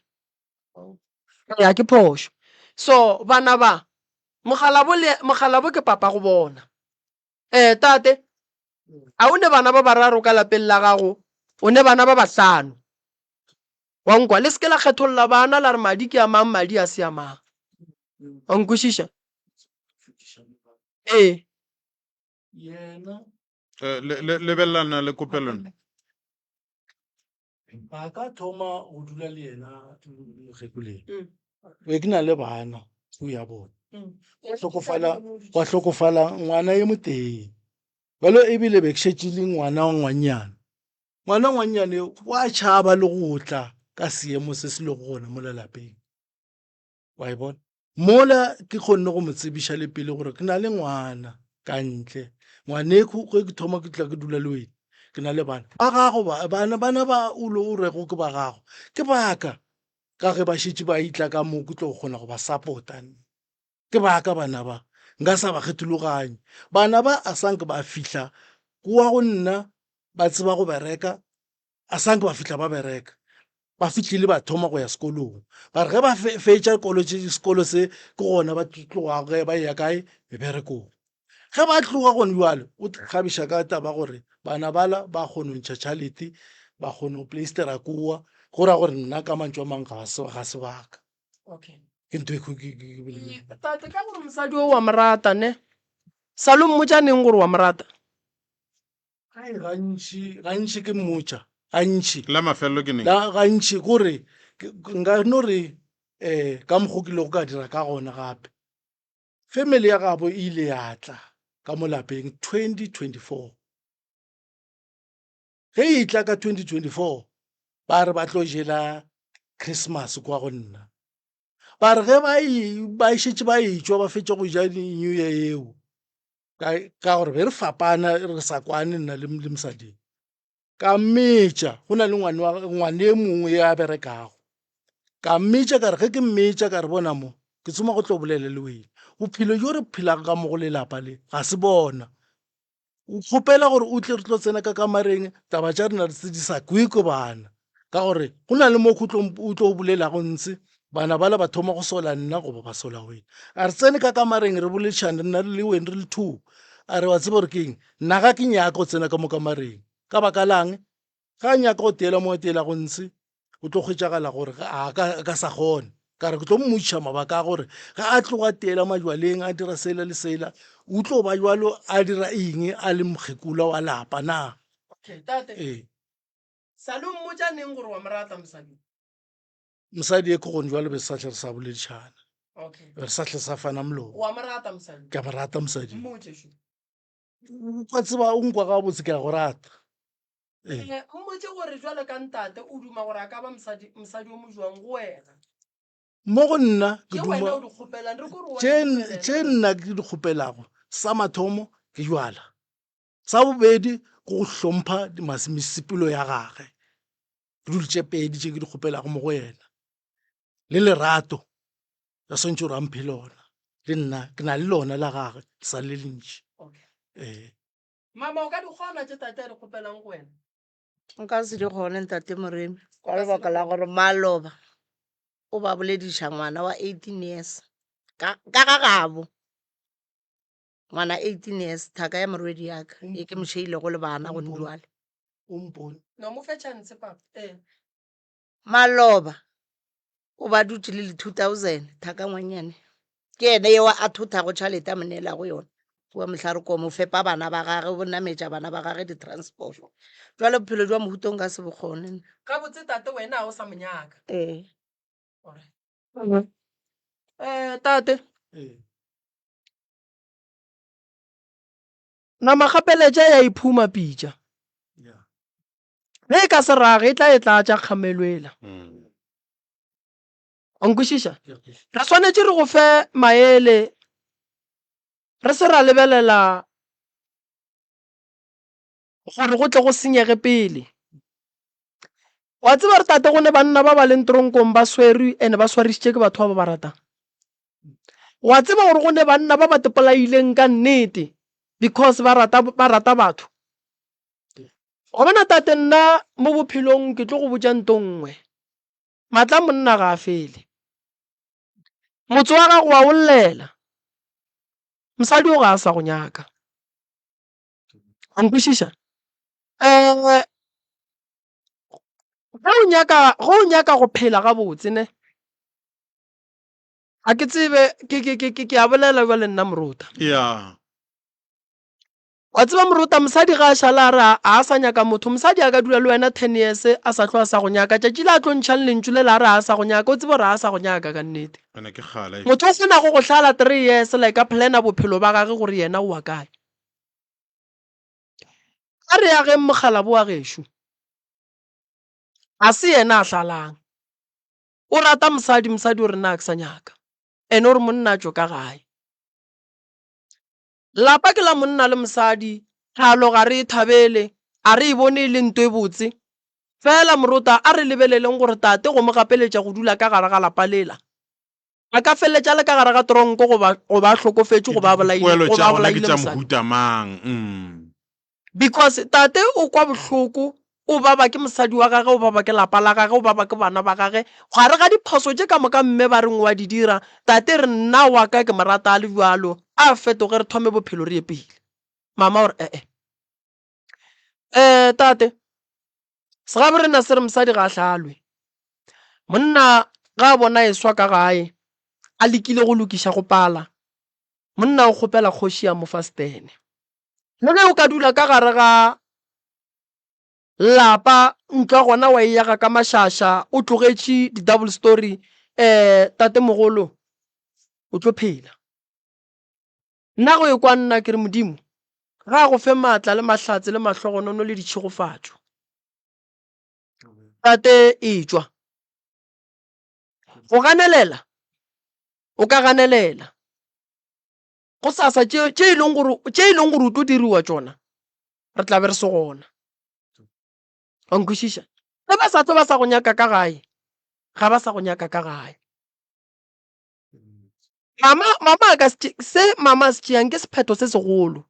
Ee, a ke phošo. So bana ba mokgalabo le mokgalabo ke papa go bona. Ee, tate, a o ne bana ba bararo ka lapeng la gago? O ne bana ba bahlano. Wa nkwa? Le se ke la kgetholla bana la re madi ke a mang, madi a se a mang. Wa nkwešiša? Ee. Yena. Eh, le, le, lebelelana le kopelano. Ba ka thoma go dula le yena mokgekolo be ke na le bana two ya bona hlokofala gwa hlokofala ngwana e motee bjalo ebile be ke šetše le ngwana wa ngwannyana ngwana wa ngwannyane wa tšhaba le go tla ka seemo se se lego gona mo lapeng wa e bona Mola ke kgonne go mo tsebiša le pele gore ke na le ngwana ka ntle. Ngwaneko ge ke thoma ke tla ke dula le wena, ke na le bana ba gago ba bana bana ba o lo o rego ke ba gago ke ba ka ka ge ba šetše ba itla ka mo ke tlo kgona go ba support-a. Ke ba ka bana ba nka sa ba kgethologanye. Bana ba a sa nke ba fihla kua go nna ba tseba go bereka a sa nke ba fihla ba bereka ba fihlile ba thoma go ya sekolong ba re ge ba fetša sekolo se ke gona ba tloga ge ba ya kae meberekong ge ba tloga gone jwale o kgabiša ka taba gore bana bala ba kgone go ntšha tšhalete ba kgone go playstera kowa go ra gore nna ka mantšu a mang ga se baka okay ke ntho e ke tate ka gore mosadi o wa mo rata ne sa lo mmotša neng gore wa mo rata Ai, gantši gantši ke mmotša gantši La mafelelo ke neng? La gantši kore nka no re um ka mokgo ke ilego ka dira ka gona gape family ya gabo e ile ya tla ka mo lapeng 2024 ge e tla ka 2024 ba re ba tlo jela Christmas kwa go nna ba re ge ba e ba šetše ba etšwa ba fetša go ja New Year eo ka ka gore be re fapana re sa kwane nna le le mosadi ka mmetša go na le ngwane wa ngwane e mongwe ya berekago ka mmetša ka re ge ke mmetša ka re bona mo ke tsoma go tlo bolela le wena. Bophelo bjo re phelago ka mo go lelapa le ga se bona. O kgopela gore o tle re tlo tsena ka kamareng taba tša rena di di sa kwe ke bana ka gore go na le mo o tlo o tlo bolelago ntshe bana bala ba thoma go sola nna goba ba sola wena. A re tsene ka kamareng re boledišane nna le wena re le two. A re wa tseba gore ke eng nna ga ke nyaka go tsena ka mo kamareng ka baka lang Ge a nyaka go teela mo a teelago ntshe, o tlo hwetšagala gore a ka, a ka sa kgone. Ka re ke tlo mmotšiša mabaka a gore ge a tloga teela majwaleng a dira sela le sela, o tlo ba jwalo a dira eng a le mokgekola wa lapa na? Okay, tate. Ee. Sa le o mmotša neng gore wa mo rata mosadi? Mosadi e ke gone jwalo be sa hle re sa boledišana. Okay. Re sa hle sa fana molomo. Wa mo rata mosadi? Ke a mo rata mosadi. Mmotše šo. Wa tseba o nkwa gabotse ke a go rata. Ee. Eh, mmotše gore jwalo ka ntate o duma gore a ka ba mosadi mosadi o mojwang go wena. Mo go nna ke Tše wena duma o di kgopelang re kore wa tše di kgopelela. tše nna ke di kgopelago sa mathomo ke jwala. Sa bobedi ke go hlompha mesepelo ya gage. Ke dilo tše pedi tše ke di kgopelago mo go yena. Le lerato la swantše gore a mphe lona. Le nna ke na le lona la gage le sa le le lentši. Okay. Ee. Mama, o ka di kgona tše tate a di kgopelang go wena? Nka se di kgone ntate Moremi ka O ka se di lebaka la kgone. gore maloba o ba bolediša ngwana wa 18 years ka ka ga gabo ngwana 18 years thaka ya morwedi ya ka e ke mo šeilego le bana gone Mpone. jwale. O mpone. No mo fe chance papa. Ee. Maloba o ba dutše le le 2000 thaka ngwannyane ke yena eo a thothago tšhalete a mo neelago yona kua mohlarekomo o fepa bana ba gage o nametša bana ba gage di-transport jwale bophelo jwa mohuta o nka se bo kgone nna. Gabotse tate wena ga o sa mo nyaka. Ee. Alright. Eh tate. Ee. Nama gapeletša ya iphuma pitša. Yeah. Ge e ka se rage e tla e tlatša kgamelwela. Wa nkwešiša? Re swanetše re go fe maele re se ra lebelela gore go tle go senyege pele. Wa tseba re tate go ne banna ba ba leng tronkong ba swerwe and ba swarišitše ke batho ba ba ba ratang. Wa tseba gore go ne banna ba ba tepolaileng ka nnete because ba rata ba rata batho. Wa bona tate nna mo bophelong ke tlo go botša nto nngwe. Matla a monna ga a fele. Motse wa gago wa o llela. Mosadi o ga a sa go nyaka. Wa nkwešiša? Um ge o nyaka ge o nyaka go phela gabotse ne, ga ke tsebe ke ke ke ke a bolela bjale nna morota. Yeah. Wa tseba morota mosadi ga a šala a re a a sa nyaka motho, mosadi a ka dula le wena ten years a sa hlwe a sa go nyaka, tšatši le a tlo ntšhang lentšu lela a re a sa go nyaka, o tsebe gore a sa go nyaka ka nnete. Ene ke kgale. Motho o kgona go go hlala 3 years like a planner bophelo ba gage gore yena o wa kae. A re ageng mokgalabo wa gešo. Ga se yena a hlalang. O rata mosadi, mosadi o re nna ga ke sa nyaka. Ene o re monna a tšwe ka gae. Lapa ke la monna le mosadi, tlhalo ga re e thabele, a re e bone e le nto e botse. Fela morota a re lebeleleng gore tate go mo gapeletša go dula ka gare ga lapa lela, a ka feleletša a le ka gare ga tronko goba, goba a hlokofetše goba a bolaile, Dipoelo goba tša a gona ke bolaile tša mosadi. mohuta mang? Mm. Because tate o kwa bohloko, o baba ke mosadi wa gage, o baba ke lapa la gage, o baba ke bana ba gage. Gare ga diphoso tše ka moka mme ba reng o a di dira, tate re nna wa ka ke mo rata a le bjalo, a fetoge re thome bophelo re ye pele. Mama o re ee. Eh tate, segabo rena se re mosadi ga a hlalwe. Monna ga a bona e swa ka gae, a lekile go lokiša go pala, monna o kgopela kgoši ya mo fa stene. Le ge o ka dula ka gare ga lapa ntlo ya gona wa e yaga ka mašaša o tlogetše di-double story um tatemogolo o tlo phela. Nna go ekwa nna ke re Modimo ga a go fe maatla le mahlatse le mahlogonono le ditšhegofatšo. Tate etšwa. Go ganelela o ka ganelela. Gosasa tše, tše e leng gore, tše e leng gore o tlo diriwa tšona, re tla be re se gona. Wa nkwešiša? Ge ba sa tlo ba sa go nyaka ka gae, ga ba sa go nyaka ka gae. Mama, mama a ka se tše, se mama a se tšeang ke sephetho se segolo,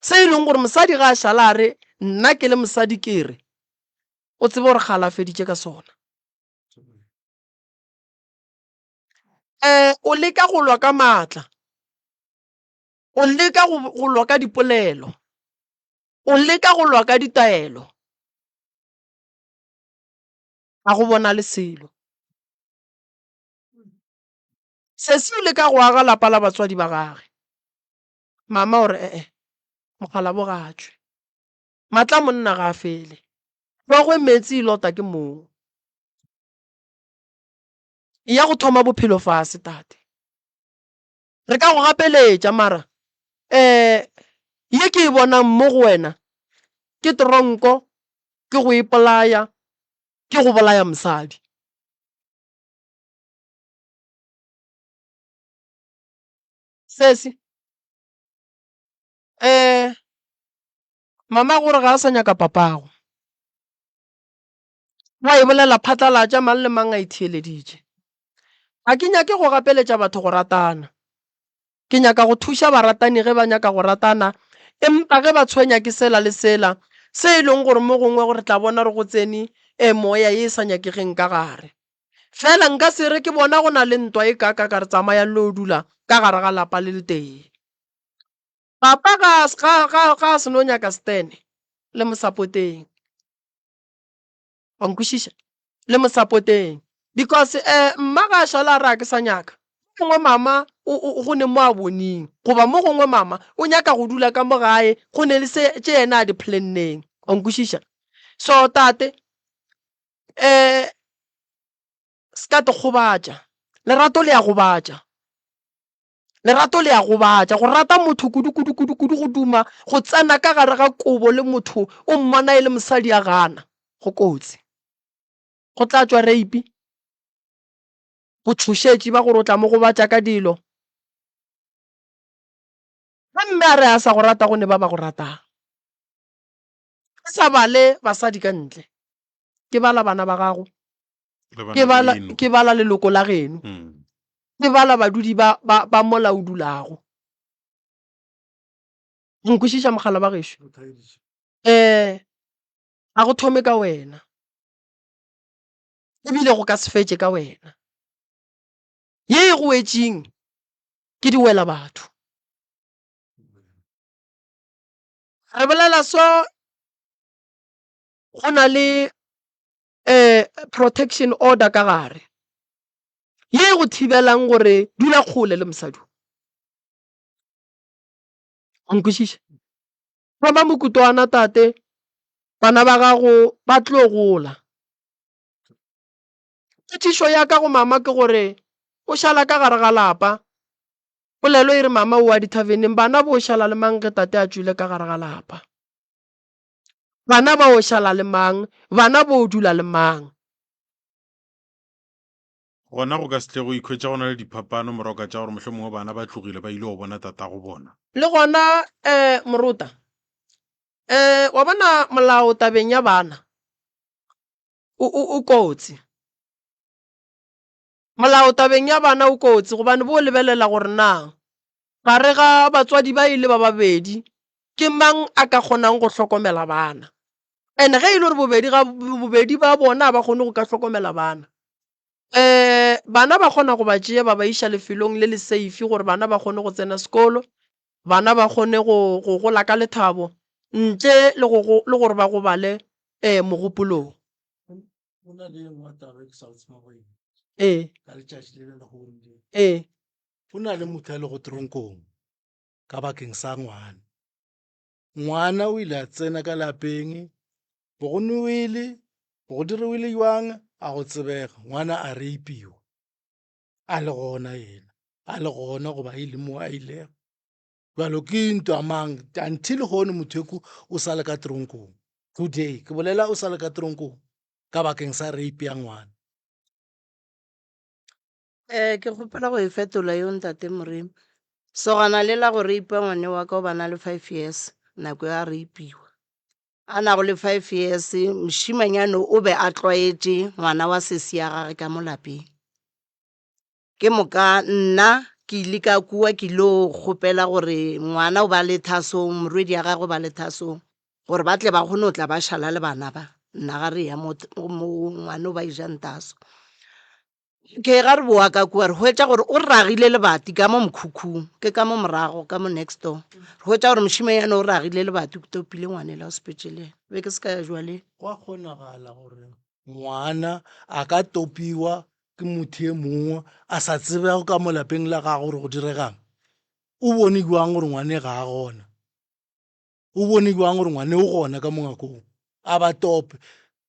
se e leng gore mosadi ga a šala a re, nna ke le mosadi ke re, o tsebe gore kgale a feditše ka sona. Um o leka go lwa ka maatla, o leka go, go lwa ka dipolelo, o leka go lwa ka ditaelo, ga go bonale selo. Sesi o leka go aga lapa la batswadi ba gage. Mama o re, E-e, mokgalabo ga a tšwe. Matla a monna ga a fele. Hlogwe meetse e lota ke mong. Eya go thoma bophelo fase, tate. Re ka go gapeletša, mara um ye ke e bonang mo go wena ke tronko, ke go ipolaya, ke go bolaya mosadi. Sesi, eh, mama gore ga a sa nyaka papago. Wa e bolela phatlalatša mang le mang a e theeleditše. Ga ke nyake go gapeletša batho go ratana. Ke nyaka go thuša baratani ge ba nyaka go ratana, empa ge ba tshwenya ke sela le sela, se e leng gore mo gongwe re tla bona re go tsene e moya ye e sa nyakegeng ka gare. Fela nka se re ke bona go na le ntwa e kaaka ka re tsamayang le yo dula ka gare ga lapa le letee. Papa ga, ga, ga, ga a se no nyaka Stene le mo sapoteng. Wa nkwešiša? Le mo sapoteng. Because eh, mma ga a šala a re a ke sa nyaka. Mo gongwe mama o, o, go ne mo a boning. Goba mo gongwe mama o nyaka go dula ka mo gae, go ne le se, tše yena a di planneng. Wa nkwešiša? So tate, eh, se ka te gobatša. Lerato le a gobatša. Lerato le a gobatša. Go rata motho kudu, kudu, kudu, kudu, go duma go tsena ka gare ga kobo le motho o mmona e le mosadi a gana, go kotsi. Go tla tšwa rape, botšhošetši ba gore o tla mo gobatša ka dilo. Ge mme a re a sa go rata go ne ba ba go ratang. Ke sa bale basadi ka ntle, ke bala bana ba gago. Ke bala, ke bala leloko la geno. Ke bala badudi ba, ba, ba mola o dulago. O nkwešiša mogala ba gešo? Eh, ga go thome ka wena. Ebile go ka se fetše ka wena. Ye e go wetšeng ke diwela batho. Re bolela so go na le eh protection order ka gare ye e go thibelang gore dula kgole le mosadi o. O nkwešiša? Thoma mokutwana tate, bana ba gago ba tlo gola. Potšišo ya ka go mama ke gore o šala ka gare ga lapa. Polelo e re mama o wa dithaveneng, bana bo šala le mang ge tate a tšwile ka gare ga lapa? Bana ba o šala le mang? Bana bo dula le mang? Gona go ka se tle go ikhwetša go na le diphapano morago ka tša gore mohlomongwe bana ba tlogile ba ile go bona tatago bona. Le gona um Morota, um wa bona molao tabeng ya bana o, o, o kotsi. Molao tabeng ya bana o kotsi gobane bo lebelela gore na gare ga batswadi ba e le ba babedi ke mang a ka kgonang go hlokomela bana. And ge e le gore bobedi ga bobedi ba bona ga ba kgone go ka hlokomela bana, um bana ba kgona go ba tšea ba ba iša lefelong le le safe gore bana ba kgone go tsena sekolo, bana ba kgone go go gola ka lethabo ntle le go le gore ba gobale um mogopolong. Go na le e nngwe taba e ke sa tsebang go e Ee. ka letšatši le le lego le. Ee. Go na le motho a lego tronkong ka bakeng sa ngwana. Ngwana o ile a tsena ka lapeng, bo go nowele, bo go diriwile jwang, a go tsebega. Ngwana a rapiwa a le gona yena, a le gona goba e le mo a ilego. Bjalo ke ntwa mang until lehono motho eku o sa le ka tronkong. Today ke bolela o sa le ka tronkong ka bakeng sa rape ya ngwana. Eh, ke kgopela go e fetola yo ntate Moremi. Sogana le la go rape ngwane wa ka o ba na le 5 years nako ya rapiwa. A nago le 5 years mošimanyane o be a tlwaetše ngwana wa sesi ya gage ka mo lapeng. Ke moka nna Ke ile ka kua ke ilo kgopela gore ngwana o ba le thasong, morwedi ya gagwe o ba le thasong, gore ba tle ba kgone go tla ba šala le bana ba. Nna ga re ya mo mo ngwana o ba e jang taso. Okay ga re boa ka kua re hwetša gore o ragile lebati ka mo mokhukhung, ke ka mo morago ka mo next door. Re hwetša gore mošemanyana o ragile lebati o topile ngwanela o sepetše le yena. Be ke se ka ya jwaleng. Go a kgonagala gore ngwana a ka topiwa ke motho e mongwe a sa tsebego ka mo lapeng la gagwe gore go diregang. O bone bjang gore ngwane ga a gona? O bone bjang gore ngwane o gona ka mo ngakong? A ba tope.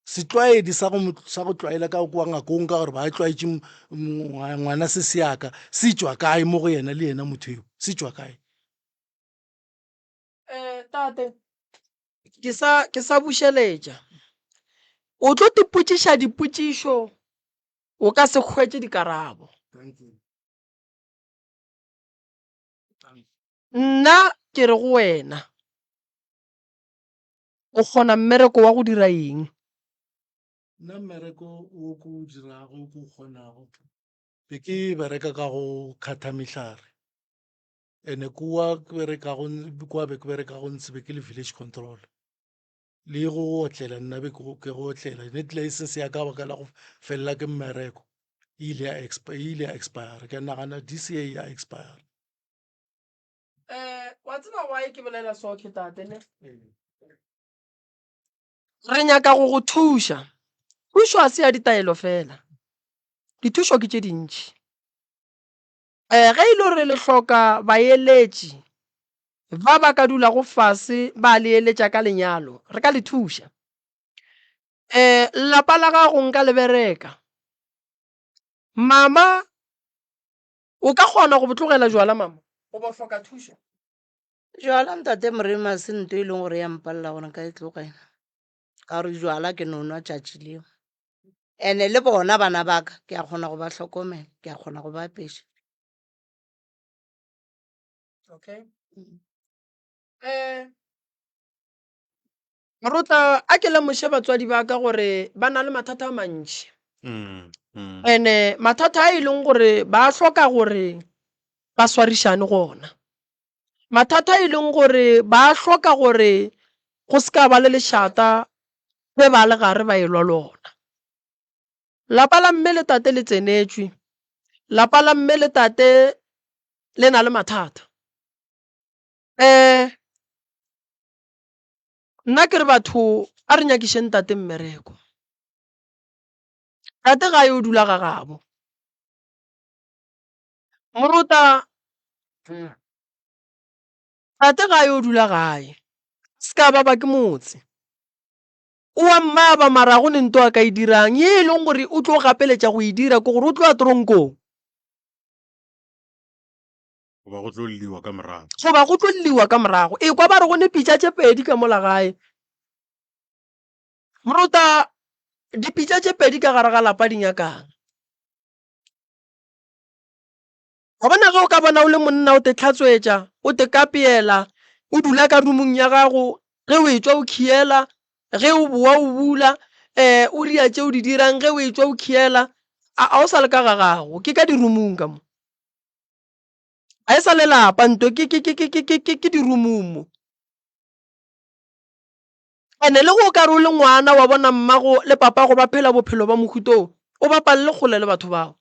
Setlwaedi sa go sa go tlwaela ka kwa ngakong ka gore ba tlwaetše ngwana se se yaka se tšwa kae mo go yena le yena motho eo se tšwa kae? Eh, tate ke sa ke sa bušeletša o tlo tipotšiša dipotšišo o ka se hwetše dikarabo nna ke re go wena o kgona mmereko wa go dira eng Nna mmereko wo ke o dirago ke o kgonago be ke bereka ka go kgatha mehlare ene kua ke berekago kua be ke berekago ntse be ke le village control le go otlela nna be ke go otlela net license ya ka baka la go felela ke mmereko e ile ya e ile ya expire ke nagana this year ya expire. Eh, wa tseba why ke bolela so ke tate ne? Re nyaka go go thuša. Thušo a se ya ditaelo fela. Dithušo ke tše dintši. Um ge e le gore le hloka baeletši ba ba ka dulago fase ba le eletša ka lenyalo, re ka le thuša. Um lapa la gago nka le bereka. Mama, o ka kgona go bo tlogela jwala mama goba o hloka thušo? Jwala ntate Moremi ga se nto e leng gore ya mpalela gore nka e tlogela, ka gore jwala ke no nwa tšatši leo. Ene le bona bana ba ka ke a kgona go ba hlokomela, ke a kgona go ba apeša. Okay. Um Morotla a ke lemoše batswadi ba ka gore ba na le mathata a mantši. Ene mathata a e leng gore ba hloka gore ba swarišane gona. Mathata a e leng gore ba hloka gore go se ka ba le lešata ge ba le gare ba elwa le ona. Lapa la mme le tate le tsenetšwe, lapa la mme le tate le na le mathata. Um nna ke re batho a re nyakišeng tate mmereko. Tate ga yo dula ga gabo. Morota tate ga yo dula gae, se ka ba ba ke motse. O a mmaba mara ga go ne nto a ka e dirang ye e leng gore o tlo gapeletša go e dira ke gore o tlo ya toronkong. Goba go tlo lliwa ka morago. Goba go tlo lliwa ka morago. Ekwa ba re go ne pitša tše pedi ka mola gae. Morota, dipitša tše pedi ka gare ga lapa di nyakang? Wa bona ge o ka bona o le monna o te hlatswetša, o te kapeela, o dula ka roomong ya gago, ge o etšwa o khiela, ge o boa o bula, um o ria tše o di dirang, ge o etšwa o khiela, a a o sa le ka ga gago, ke ka di-room-ong ka mo. Ga e sa le lapa nto ke ke ke ke ke ke ke di-room-ong mo. Ene le ge o ka re o le ngwana wa bona mmago le papago ba phela bophelo ba mohuta wo, o bapalele kgole le batho bao.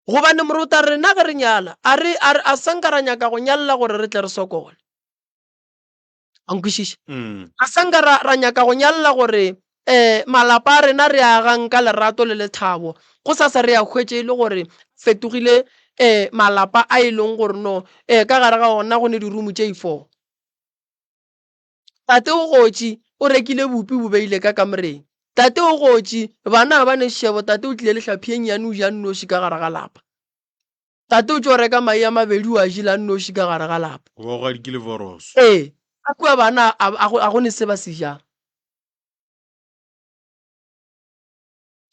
Gobane morota rena ge re nyala, a re, a re, a sa nka ra nyaka go nyalla gore re tle re sokole. A nkwešiša? Mm. A sa nka ra, ra nyaka go nyalla gore um malapa a rena re agang ka lerato le lethabo, go sasa re a hwetše e le gore fetogile um malapa a e leng gore no um ka gare ga ona go ne dirumu tše i-four. Tate o gotše, o rekile bupi bo beile ka kamoreng. Tate o gotše, bana ga ba ne šebo, tate o tlile le hlaphi e nnyane o ja nnoši ka gare ga lapa. Tate o tšo reka mai a mabedi o a jela nnoši ka gare ga lapa. Goba o gadikile voroso. Ee, ka kua bana a, a go, a go ne se ba se jang.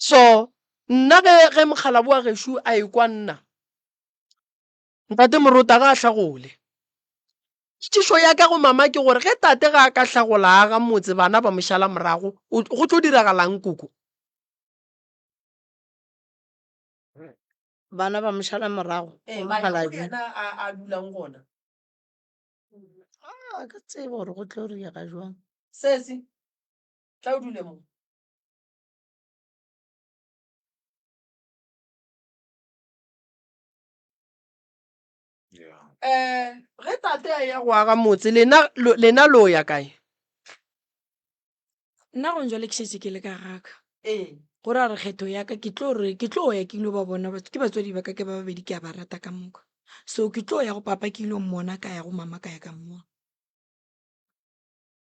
So, nna ge, ge mokgalabo wa gešo a ekwa nna, Ntate Morota ga a hlagole. Potšišo ya ka go mama ke gore ge tate ga a ka hlagola a aga motse bana ba mo šala morago, go tlo diragalang koko? Bana ba mo šala morago. Ee, ba ya ko yena a dulang gona. A ke tsebe gore go tlo riega jwang. Sesi, tla o dule mo. Um ge tate a ya go aga motse lena lena lo ya kae? Nna gong jwale ke šetše ke le ka gaka. Ee. Go ra gore kgetho ya ka ke tlo re ke tlo ya ke ilo ba bona ke batswadi ba ka ke ba babedi ke a ba rata ka moka. So ke tlo ya go papa ke ilo mmona ka ya go mama ka ya ka mmona.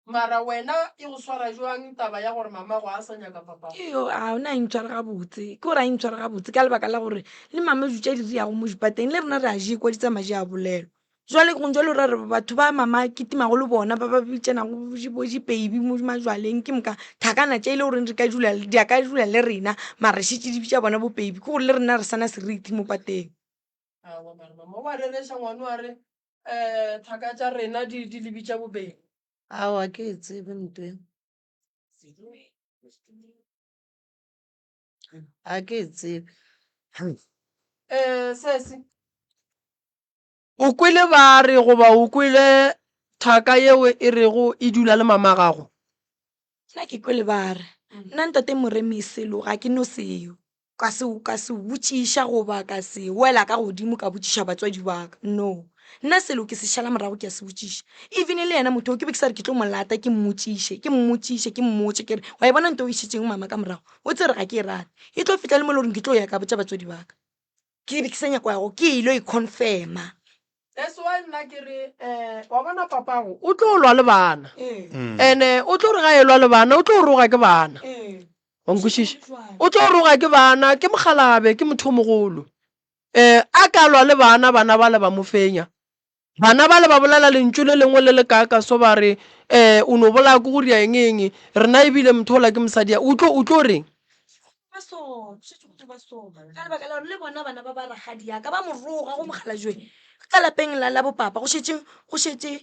Mara wena e go swara jwang taba ya gore mamago a sa nyaka papago? Eyo, a ona a intshware gabotse. Ke gore a intshware gabotse ka lebaka la gore le mama dilo tše di diago mo dipateng le rena re a di kwa di tsamaya di a bolelwa. Jwale go jwalo ra re batho ba mama kitimago le bona ba ba bitšanago bo di-baby mo majwaleng ke moka thakana tše e le goreng di ka dula di a ka dula le rena mara šetše di bitša bona bo baby ke gore le rena re sana seriti mo pateng. Aowa mara mama wa rereša ngwano a re um thaka tša rena di di le bitša bo baby. Aowa ke e tsebe ntho e. Ga ke e tsebe. Um sesi. O kwele ba re goba o kwele thaka yeo e rego e dula le mama gago? Nna ke kwele ba re. Nna ntate Moremi selo ga ke no seo. Ka se ka se botšiša goba ka se wela ka godimo ka botšiša batswadi ba ka. No. Nna selo ke se šala morago ke a se botšiša. Even le yena motho o ke be ke sa re ke tlo mo lata ke mmotšiše, ke mmotšiše, ke mmotše ke re wa e bona nto o e šetšeng mama ka morago? O tsebe gore ga ke e rate. E tlo fihla le mo e le goreng ke tlo ya ka botša batswadi ba ka. Ke be ke sa nyaka go ya go ke ilo e confirma. That's why nna ke re um wa bona papago o tlo lwa le bana and-e o tlo re ga e lwa le bana o tlo roga ke bana wa nkwešiša o tlo roga ke bana ke mokgalabe ke motho o mogolo um a ka lwa le bana bana bale ba mo fenya Bana bale ba bolela lentšu le lengwe le le kaaka so ba re, Eh, o no bolaya ke go ria eng eng, rena ebile motho ola ke mosadi ya, o tlo, o tlo reng? Ba so, go šetše go thwe ba so, ka lebaka la gore le bona bana ba ba rakgadi ya ka ba mo roga go mokgalajwe ka lapeng la la bopapa go šetše go šetše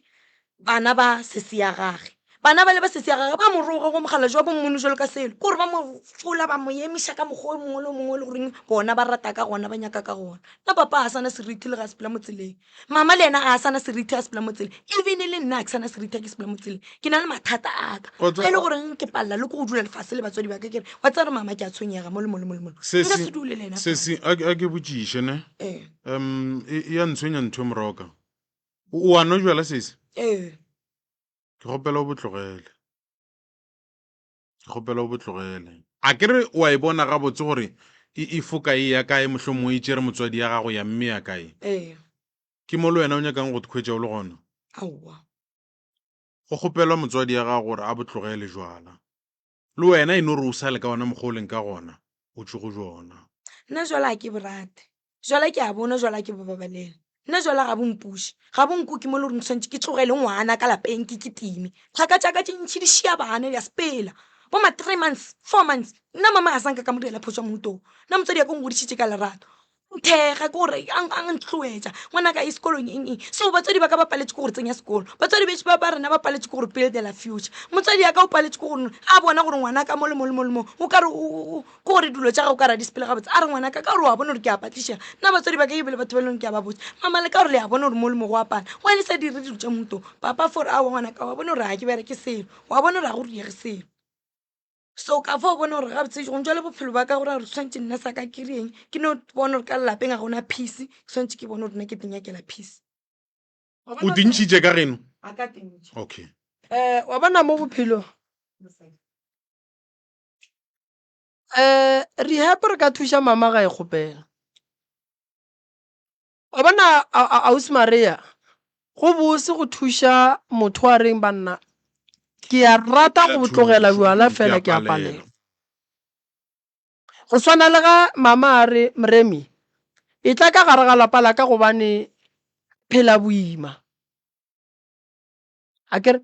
bana ba sesi ya gage. Bana bale ba sesi ya gage ba mo roga go mokgalajwe wa bo mmone jwalo ka selo, ke gore ba mo tšola ba mo emiša ka mokgwa o mongwe le o mongwe e le goreng bona ba rata ka gona ba nyaka ka gona. Nna papa ga a sa na seriti le ga a sepela mo tseleng. Mama le yena ga a sana seriti a sepela mo tseleng even le nna ga ke sana seriti a ke sepela mo tseleng ke na le mathata a ka a e le goreng ke palela le ko go dula lefase le batswadi ba ka ke re wa tseba gore mama ke a tshwenyega mo le mo le mo le mo nka se dule le yena sesi a ke botšiše ne ee um e ya ntshwenya ntho e moroka o a no jwala sesi ee ke kgopela o botlogele Ke kgopela o bo tlogele. A ke re o a e bona gabotse gore e, e foka e ya kae, mohlomongwe e tšere motswadi ya gago ya mme ya kae? Ee. Ke mo le wena o nyakang go ikhwetša o le gona? Aowa. Go kgopelwa motswadi ya gago gore a bo tlogele jwala. Le wena e no re o sa le ka wona mokgwa o leng ka gona, o tšwe go bjona. Nna jwala ga ke bo rate. Jwala ke a bona, jwala ke bo babalele. Nna jwala ga bo mpuše, ga bo nkuke mo e le goreng ke swanetše ke tlogele ngwana ka lapeng ke kitime. Thaka tša ka tše ntši di šia bana di a sepela, bo ma three months, four months. Nna mama ga sa nka ka mo direla phošo ya mohuta wo. Nna motswadi wa ka o ngodišitše ka lerato, a nthekga ke gore a ntlhoetša, ngwanaka ye sekolong eng eng. So batswadi ba ka ba paletše ke go re tsenya sekolo, batswadi bešo ba rena ba paletše ke go re build-ela future. Motswadi wa ka o paletše ke gore a bona gore ngwanaka mo le mo le mo le mo o ka re o Ke gore dilo tša gago ka ra di sepele gabotse. A re, Ngwanaka, ka gore o a bona gore ke a patlišega. Nna batswadi ba ka ebile batho ba e leng ke a ba botša. Mama, le ka gore le a bona gore mo le mo go a pala. Why le sa dire dilo tša mohuta wo? Papa fo re, Aowa ngwanaka, wa bona gore ga ke bereke selo. Wa bona gore ga go diege selo. So ka fao o bona gore gabotse go jwale bophelo ba ka gore gore swanetše nna sa ka ke re eng. Ke no bona gore ka lelapeng ga gona peace, ke swanetše ke bone gore nna ke tinyakela peace. O di ntšhitše ka geno? A ka tintšha. Okay. Um wa bona mo bophelong Rehab re ka thuša mama ga e kgopela. Wa bona ausi Maria, go bose go thuša motho a reng banna ke a rata go tlogela bjala fela ke a palelwa. Go swana le ga mama a re Moremi etla ka gare ga lapa la ka gobane phela boima. Akere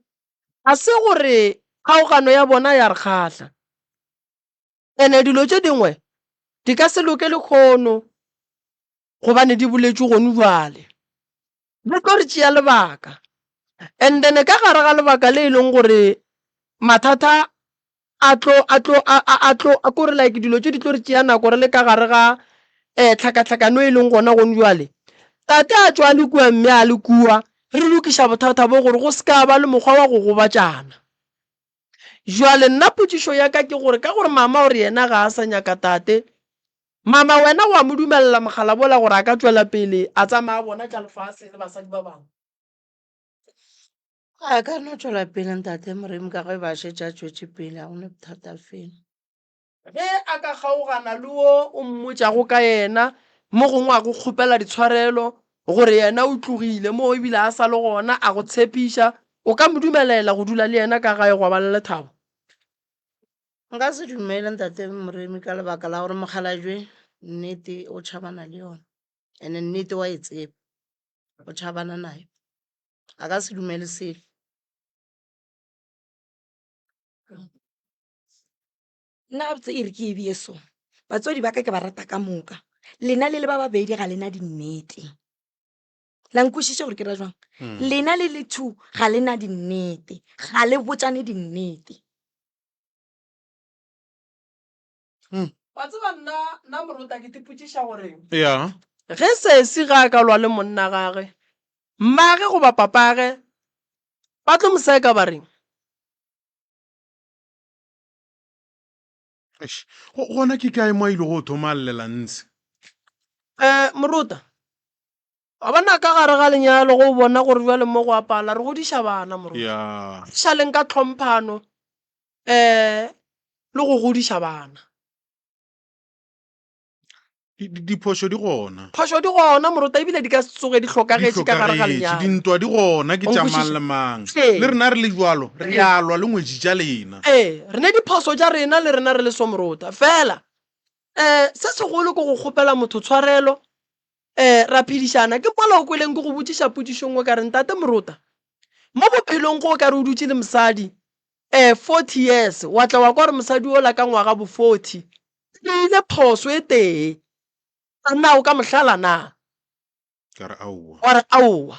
ga se gore kgaogano ya bona ya re kgahla. Ene dilo tše dingwe di ka se loke lekgono gobane di boletšwe gonu bjale. Di tlo re tšea lebaka. And then ka gare ga lebaka le e leng gore mathata a tlo a tlo a a tlo a kore like dilo tše di tlo re tšea nako re le ka gare ga. um tlhakatlhakano e leng gona gone jwale, tate a tšwa a le kua mme a le kua, re lokiša bothata bo gore go se ka ba le mokgwa wa go gobatšana. Jwale nna potšišo ya ka ke gore ka gore mama o re yena ga a sa nyaka tate, mama wena wa mo dumelela mogala bola gore a ka tšwela pele a tsamaya a bona tša lefase le basadi ba bangwe? A ka no tšwela pele ntate Moremi ka ge ba šetše a tšwetše pele, ga go na bothata felo. Ge a ka kgaogana le wo o mmotšago ka yena, mo gongwe a go kgopela ditshwarelo gore yena o tlogile moo ebile a sa le gona, a go tshepiša, o ka mo dumelela go dula le yena ka gae gwa ba le lethabo? Nka se dumele ntate Moremi ka lebaka la gore mokgalabje nnete o tšhabana le yona and-e nnete wa e tseba, o tšhabana nayo, a ka se dumele selo. Nna gabotse e re ke e beye so, batswadi ba ka ke ba rata ka moka, lena le le ba babedi ga lena dinnete. La nkwešiša gore ke ra jwang? Lena le le two ga lena dinnete, ga le botšane dinnete. Wa tseba nna, nna Morota ke tipotšiša gore Ya. ge sesi ge a ka lwa le monna gage, mmage goba papage ba tlo mo seka ba reng? Eish, go- gona ke kae mo a ile go thoma a llela ntshe? Um Morota, wa bona ka gare ga lenyalo go bona gore bjale mo go apala re godiša bana Morota. Ya. Šaleng ka tlhomphano um le go godiša bana. Di- di- Diphošo di gona. Phošo di gona Morota ebile di ka se tsoge di Di hlokagetše ka gare ga hlokagetše. lenyalo. Dintwa di gona ke O tša mang nkwešiša? le mang. Ee. Le rena re le jwalo, re Ee. a lwa le ngwetši tša lena. Ee, re ne diphoso tša rena le rena re le so Morota. Fela um se segolo ke go kgopela motho tshwarelo um ra phedišana. Ke mola o kweleng ke go botšiša potšišo nngwe ka re ntate Morota, mo bophelong go o ka re o dutše le mosadi um 40 years wa tla wa kwa gore mosadi ola ka ngwaga bo 40 o dirile phoso e tee, a na o ka mo hlala na? Ka re aowa. Wa re aowa.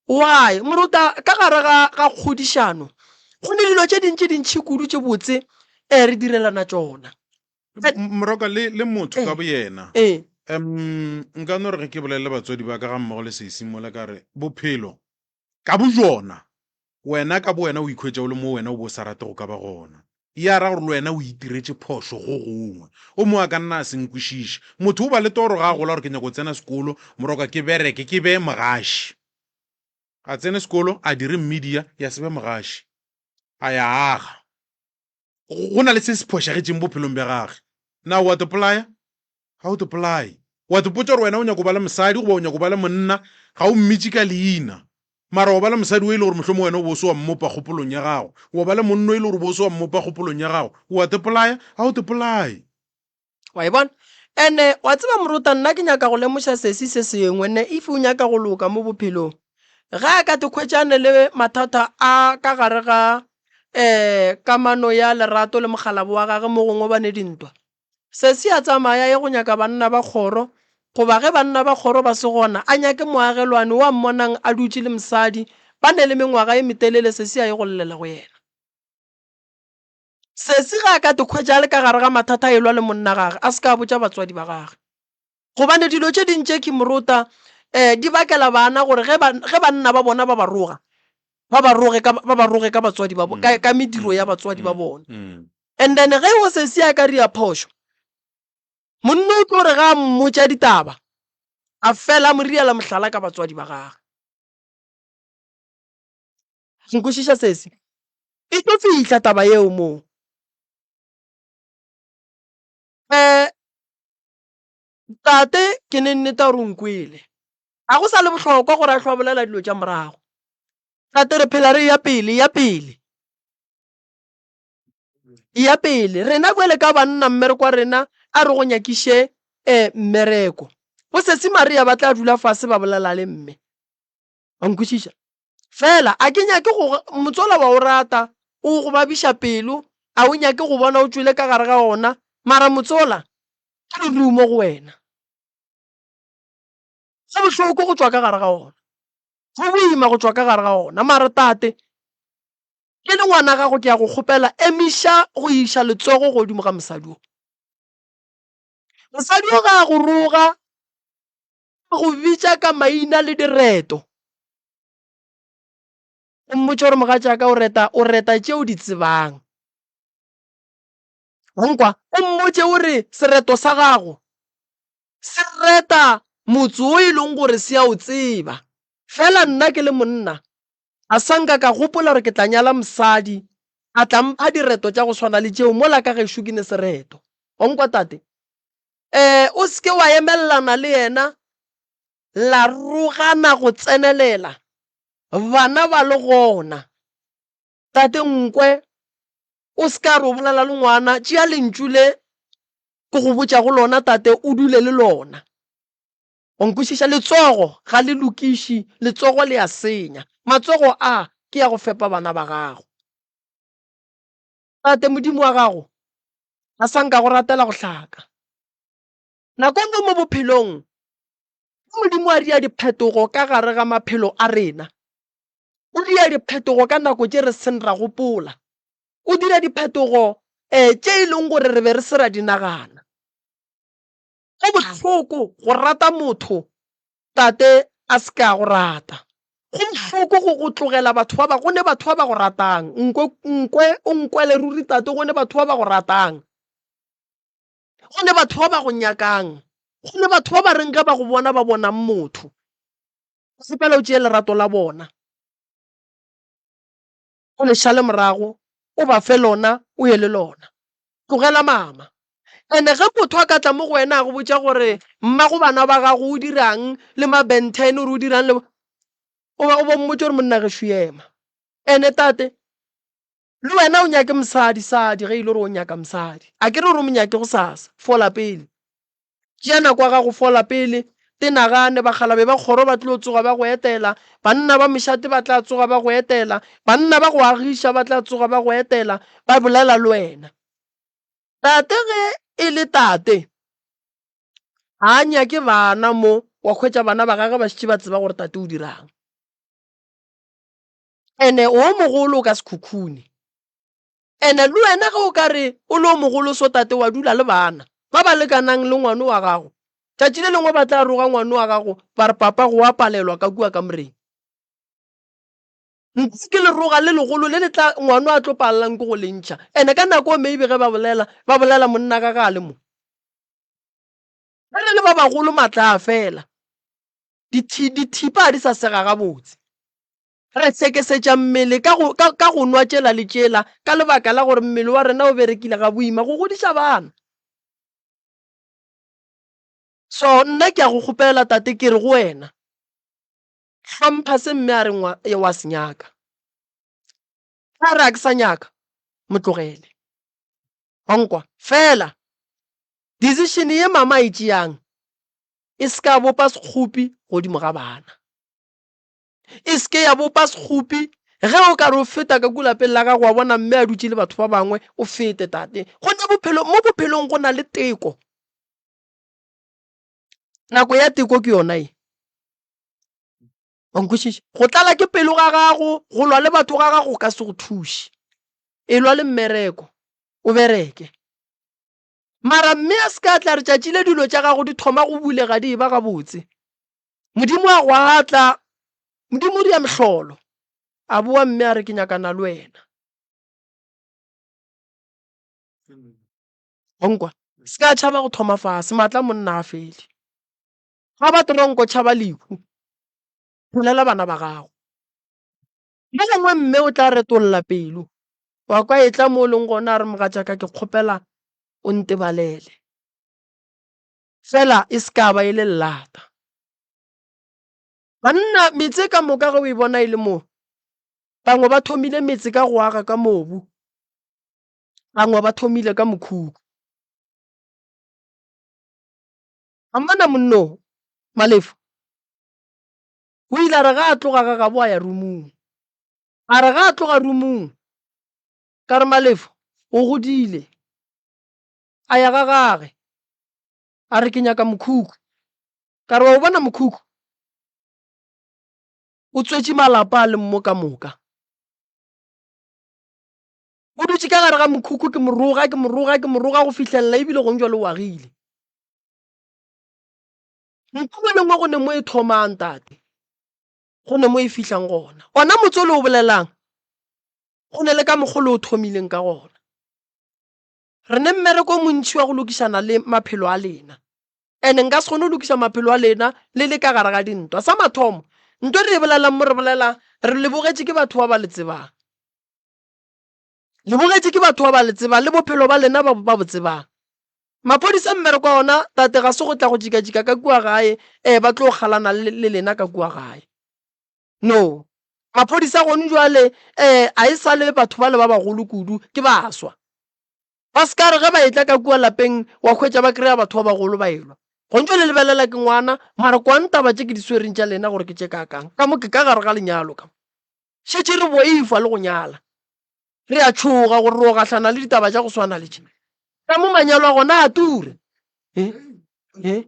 Why? Morota, ka gare ga, ga kgodišano go ne dilo tše dintši dintši kudu tše botse um re direlana tšona. Moroka le, le motho ka Ee. boyena. Ee. Um, nka no re ge ke bolele le batswadi ba ka ga mmogo le sesi mola ka re bophelo ka bojona wena ka bowena o ikhwetša o le mo wena o bo o sa rate go ka ba gona. Ya ra gore le wena o itiretše phošo go gongwe. O mongwe a ka nna a se nkwešiše. Motho o ba le toro ga a gola gore ke nyaka go tsena sekolo, moroka ke bereke, ke be mogaši. A tsene sekolo, a dire media, ya se be mogaši. A ya aga. Go na le se se phošagetšeng bophelong bja gage. Na o a tepolaya? Ga o tepolaye. O a tepotša gore wena o nyaka go ba le mosadi goba o nyaka go ba le monna, ga o mmitše ka leina. Mara wa ba le mosadi o e le gore mohlomongwe wena o bo o se wa mmopa kgopolong ya gago, wa ba le monna o e le gore o bo o se wa mmopa kgopolong ya gago, o a tepolaya? Ga o tepolaye. Wa e bona? Ene wa tseba morota nna ke nyaka go lemoša sesi se sengwe ne if o nyaka go loka mo bophelong ge a ka te khwetšane le mathata a ka gare ga um kamano ya lerato le mokgalabo wa gage mo gongwe ba ne dintwa sesi a tsamaya ye go nyaka banna ba kgoro goba ge banna ba kgoro ba se gona a nyake moagelwane wa mmonang a dutše le mosadi ba ne le mengwaga e metelele sesi a ye go llela go yena. Sesi ge a ka te khwetša a le ka gare ga mathata a elwa le monna gage, a se ka a botša batswadi ba gage. Gobane dilo tše ding tše ke morota um di bakela bana gore ge ba, ge banna ba bona ba ba roga, ba ba roge ka, ba ba roge ka batswadi ba, ka, ka mediro ya batswadi ba bona. And then ge o sesi a ka ria phošo, monna o tlo re ge a mmotša ditaba, a fela a mo riela mohlala ka batswadi ba gage. Nkwešiša sesi? E tlo fihla taba yeo moo. Um tate ke ne nnete ya gore o nkwele. Ga go sa le bohlokwa gore a hlwa bolela dilo tša morago. Tate re phela re ya pele, ya pele. Ya pele. Rena bjale ka banna mmereko wa rena a re go nyakiše um mmereko. Bo sesi Maria ba tla dula fase ba bolela le mme. Wa nkwešiša? Fela a ke nyake go motswala wa o rata, o go babiša pelo, a o nyake go bona o tšwele ka gare ga ona, mara motsola ke lerumo go wena. Go bohloko go tšwa ka gare ga ona, go boima go tšwa ka gare ga ona, mara tate ke le ngwana gago ke ya go kgopela emiša go iša letsogo godimo ga mosadi wo. Mosadi o ga a go roga, a go bitša ka maina le direto. O mmotše gore mogatšaka o reta, o reta tše o di tsebang. Wa nkwa? O mmotše o re sereto sa gago se reta motse wo e leng gore se a o tseba. Fela nna ke le monna, a sa nka ka gopola gore ke tla nyala mosadi a tla mpha direto tša go swana le tšeo mola ka gešo ke ne sereto. Wa nkwa tate? Um o se ke wa emelelana le yena la rogana go tsenelela bana ba le gona. Tate nkwe, o se ka re o bolela le ngwana, tšea lentšu le ke go botšago lona tate o dule le lona. O nkwešiša? Letsogo ga le lokiši, letsogo le a senya. Matsogo a ke ya go fepa bana ba gago. Tate Modimo wa gago a sa nka go ratela go hlaka. Nako nngwe mo bophelong, ge Modimo a dira diphetogo ka gare ga maphelo a rena, o dira diphetogo ka nako tše re seng ra gopola. O dira diphetogo um tše e leng gore re be re se ra di nagana. Go bohloko go rata motho tate a se ke a go rata. Go bohloko go go tlogela batho ba ba go ne batho ba ba go ratang. Nkwe nkwe o nkwele ruri tate go ne batho ba ba go ratang. Go ne batho ba ba go nyakang. Go ne batho ba ba reng ge ba go bona ba bonang motho. Kgopela o tšee lerato la bona o le šale morago, o ba fe lona, o ye le lona. Tlogela mama. Ene ge motho a ka tla mo go wena a go botša gore mmago bana ba gago o dirang le ma Ben 10 gore o dirang le o ba o bo mmotše gore monna gešo ema. Ene tate le wena o nyake mosadi sadi ge e le gore o nyaka mosadi. A ke re gore o mo nyake gosasa, fola pele. Tšea nako ya gago fola pele, te nagane, bakgalabe ba kgoro ba tlo tsoga ba go etela, banna ba mešate ba tla tsoga ba go etela, banna ba go agiša ba tla tsoga ba go etela, ba bolela le wena. Tate ge e le tate, ga a nyake bana mo, wa hwetša bana ba gagwe ba šetše ba tseba gore tate o dirang. Ene o mogolo o ka se khukhune. Ene le wena ge o ka re o le o mogolo so tate wa dula le bana ba ba lekanang le ngwano wa gago, tšatši le lengwe ba tla roga ngwano wa gago ba re papa go a palelwa ka kua kamoreng. Nku ke leroga le legolo le le tla ngwano a tlo palelang ke go le ntšha. Ene ka nako maybe ge ba bolela, ba bolela monna ga ga a le mo. Ge re le ba bagolo matla a fela. Dithipa ga di sa sega gabotse. Re sekesetša mmele ka go, ka, ka go nwa tšela le tšela, ka lebaka la gore mmele wa rena o berekile ga boima go godiša bana. So, nna ke a go kgopela, tate, ke re go wena, hlompha se mme a reng wa, wa se nyaka. Ge a re a ke sa nyaka, mo tlogele. Wa nkwa? Fela, decision ye mama a e tšeang, e se ka bopa sekgopi godimo ga bana. E se ke ya bopa sekgopi ge o ka re o feta ka kua lapeng la gago wa bona mme a dutše le batho ba bangwe, o fete tate. Go na bophelo, mo bophelong go na le teko. Nako ya teko ke yona ye. Wa nkwešiša? Go tlala ke pelo ga gago, go lwa le batho ga gago go ka se go thuše. Elwa le mmereko, o bereke. Mara mme a se ka tla re tšatši le dilo tša gago di thoma go bulega di eba gabotse. Modimo a go atla, Modimo o dira mehlolo. A boa mme a re ke nyakana le wena. Wa nkwa? Se ka tšhaba go thoma fase, maatla a monna a fele. Ga ba tronko tšhaba lehu. Phelela bana ba gago. Mo gongwe mme o tla retolla pelo, wa kwa etla mo o leng gona a re mogatšaka ke kgopela o ntebalele. Fela e se ka ba e le llata. Banna, metse ka moka ge o e bona e le mo, bangwe ba thomile metse ka go aga ka mobu, bangwe ba thomile ka mokhukhu. A mmona monno, Malefo? O ile a re ge a tloga ga gabo a ya rumung. A re ge a tloga rumung, ka re Malefo, o godile. A ya ga gage. A re ke nyaka mokhukhu. Ka re wa o bona mokhukhu? O tswetše malapa a leng mo ka moka. O dutše ka gare ga mokhukhu ke mo roga, ke mo roga, ke mo roga go fihlelela ebile gong jwale o agile. Ntho nngwe le nngwe go ne mo e thomang tate, go ne mo e fihlang gona. Ona motse o le o bolelang, go ne le ka mokgo le o thomileng ka gona. Re ne mmereko o montši wa go lokišana le maphelo a lena. And nka se kgone go lokiša maphelo a lena le le ka gare ga dintwa. Sa mathomo, nto e re e bolelang mo re bolela re le bogetše ke batho ba ba le tsebang. Le bogetše ke batho ba ba le tsebang le bophelo ba lena ba ba bo tsebang. Maphodisa mmereko wa ona tate ga se go tla go jikajika ka kua gae, eh ba tlo kgalana le, le lena ka kua gae. No. Maphodisa gone jwale eh a e sa le batho bale ba bagolo kudu, ke baswa. Ba se ka re ge ba etla ka kua lapeng wa hwetša ba kry-a batho ba bagolo ba elwa. Gone jwale lebelela ke ngwana, mara kwang taba tše ke di swereng tša lena gore ke tše kaakang. Ka mo ke ka gare ga lenyalo ka mo. Šetše re boifa le go nyala. Re a tšhoga gore ro gahlana le ditaba tša go swana le tše. Ka mo manyalo a gona a tura. Eh? Eh?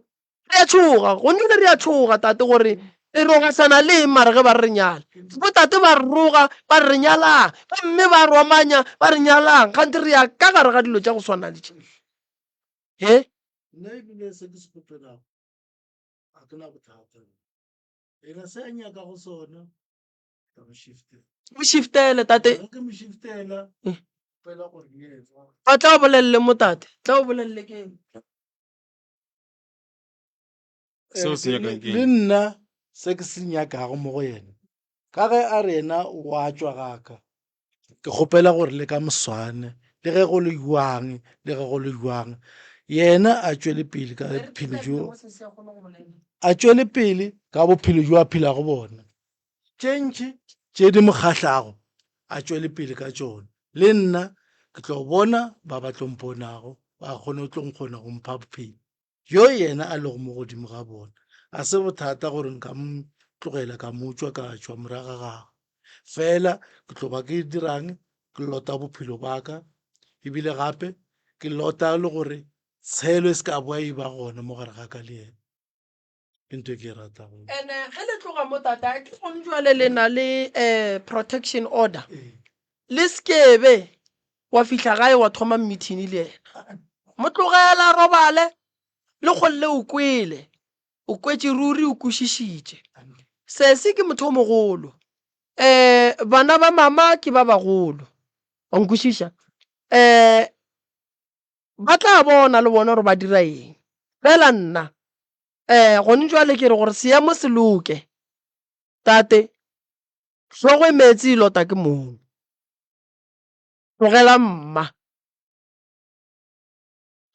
Re a tšhoga, gone jwale re a tšhoga tate gore re ro gahlana le eng mara ge ba re re nyala. Botate ba re roga ba re re nyalang, bomme ba romanya ba re nyalang, kganthe re ya ka gare ga dilo tša go swana le tše. Eh? Nna ebile se ke se kgopelago ga ke na bothata. Ena se a nyakago sona Mo shiftele tate. Ge ke mo shiftela, Eh. fela gore ke yena. A tla o bolelele mo tate. Tla o bolelele ke eng. Seo se Eh, nyakang ke Le eng? nna se ke se nyakago mo go yena, ka ge a re yena wa tšwa ga ka, ke kgopela gore le ka moswane, le ge go le jwang, le ge go le jwang, yena a tšwele pele ka bophelo bjo, a tšwele pele ka bophelo bjo a phelago bona. Tše ntši tše di mo kgahlago a tšwele pele ka tšona. Le nna ke tlo bona ba ba tlo mponago ba kgone go tlo nkgona go mpha bophelo bjo yena a lego mo godimo ga bona. Ga se bothata gore nka mo tlogela ka mo tšwa ka tšwa morago ga gagwe. Fela ke tlo ba ke dirang? Ke lota bophelo ba ka ebile gape ke lota le gore tshelo e se ka boa e ba gona mo gare ga ka le yena. Ke ntho e ke e ratago. And-e ge le tloga mo tata ke gone jwale le na le protection order le sekebe wa fihla gae wa thoma meeting le yena mo tlogela a robale le kgolle o kwele o kwetše ruri o kwešišitše sesi ke motho o mogolo bana ba mama ke ba bagolo wa nkwešiša Ba tla bona le bona gore ba dira eng. Fela nna, um gone jwale ke re gore seemo se loke. Tate, hlogo e meetse e lota ke mong. Tlogela mma.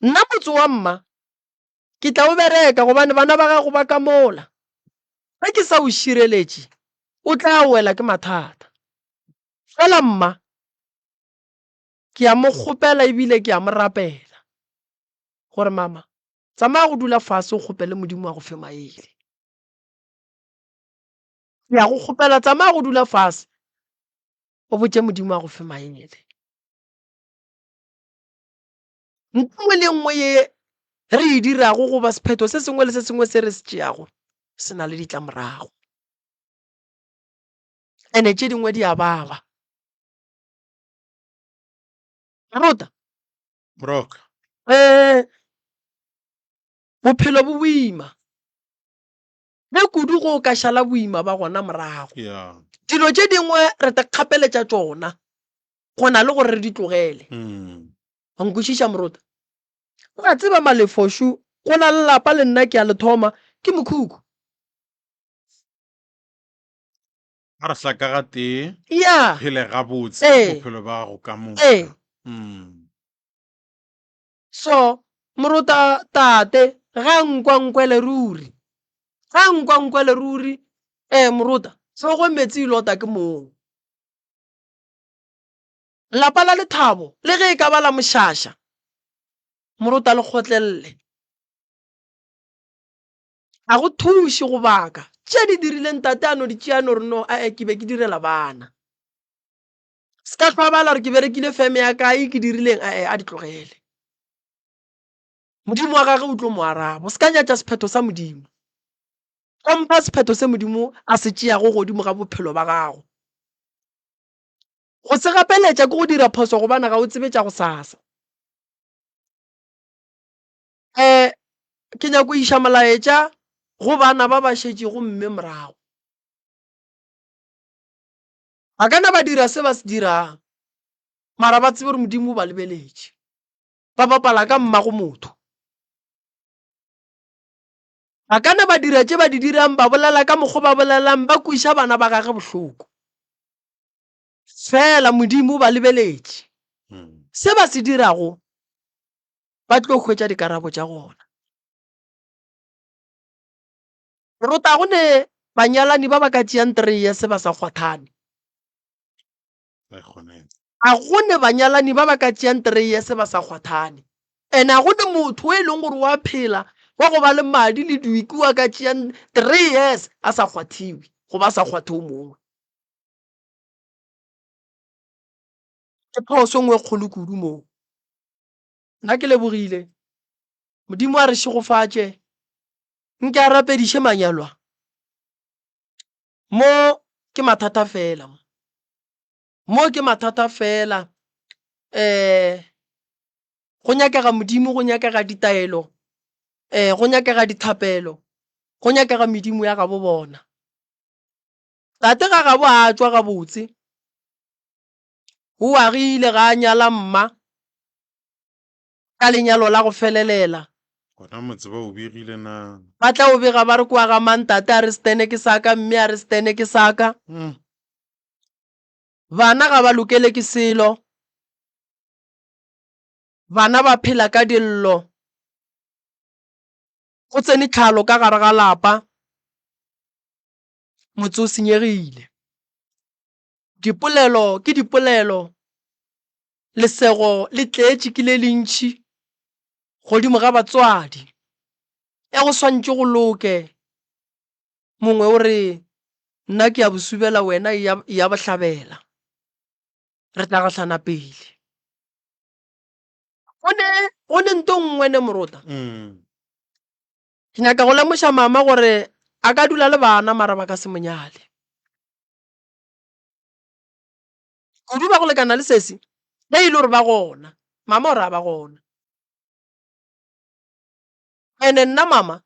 Nna motse wa mma ke tla o bereka gobane bana ba gago ba ka mola. Ge ke sa o šireletše, o tla wela ke mathata. Fela mma, Ke a mo kgopela ebile ke a mo rapela gore, Mama, tsamaya go dula fase o kgopele Modimo a go fe maele. Ke a go kgopela, tsamaya go dula fase o botše Modimo a go fe maele. Ntho nngwe le nngwe ye re e dirago goba sephetho se sengwe le se sengwe se re se tšeago se na le ditlamorago. Ene tše dingwe di a baba. Rota. Moroka. Eh, bophelo bo boima. Ge kudu go ka šala boima ba gona morago. Yeah. Dilo tše dingwe re te kgapeletša tšona go na le gore re di tlogele. Wa nkwešiša Morota? Wa tseba Malefošu go na le lapa le nna ke a le thoma ke mokhukhu. A re hlaka gatee. Ya. Phele gabotse Ee. bophelo ba gago ka moka. Ee. So, Morota tate, ga nkwa nkwele ruri. Ga nkwa nkwele ruri, ee Morota, hlogo metsi e lota ke mong. Lapa la lethabo, le ge e ka ba la mošaša, Morota le kgotlelele. Ga go thuše go baka tše di dirileng tate a no di tšea no re no ae ke be ke direla bana. Se ka hlwa bala gore ke berekile feme ya kae ke dirileng ae a di tlogele. Modimo wa gage o tlo mo araba. O se ka nyatša sephetho sa Modimo. Hlompha sephetho se Modimo a se tšeago godimo ga bophelo ba gago. Go se gapeletša ke go dira phoso gobane ga o tsebe tša gosasa. Ke nyako iša molaetša Go bana ba ba šetšego mme morago. Ba ka na ba dira se ba se dirang, mara ba tsebe gore Modimo o ba lebeletše. Ba bapala ka mmago motho. Ba ka na ba dira tše ba di dirang, ba bolela ka mokgwa ba bolelang, ba kweša bana ba gage bohloko. Fela Modimo o ba lebeletše. Se ba se dirago, ba tlo hwetša dikarabo tša gona. Rota go ne banyalani ba ba ka tšeang 3 years ba sa kgwathane. A go ne banyalani ba ba ka tšeang 3 years ba sa kgwathane. And a go ne motho o e leng gore wa phela wa go ba le madi le duiki wa ka tšeang 3 years a sa kgwathiwe goba a sa kgwathe o mongwe. Ke phoso e nngwe e kgolo kudu moo. Nna ke lebogile. Modimo a re šegofatše. Nke a rapediše manyalo a. Mo ke mathata fela mo. Mo ke mathata fela. Um go nyakega Modimo, go nyakega ditaelo, um go nyakega dithapelo, go nyakega medimo ya gabo bona. Tate ga gabo a tšwa gabotse, o agile ga a nyala mma. ka lenyalo la go felelela. Gona motse ba o begile na? Ba tla o bega ba re kwa ga mang tate a re setene ke sa ka, mme a re setene ke sa ka. Bana ga ba lokele ke selo. Bana ba phela ka dillo. Go tsene tlhalo ka gare ga lapa. Motse o senyegile. Dipolelo ke dipolelo. Lesego le tletše ke le lentši godimo ga batswadi. E go swantše go loke. Mongwe o re, Nna ke ya bosubela wena e ya bohlabela. Re tla gahlana pele. Go ne, go ne nto nngwe ne morota. Ke nyaka go lemoša mama gore a ka dula le bana mara ba ka se mo nyale. Kudu ba go lekana le sesi, ge e le gore ba gona. Mama o re a ba gona. Ene nna mama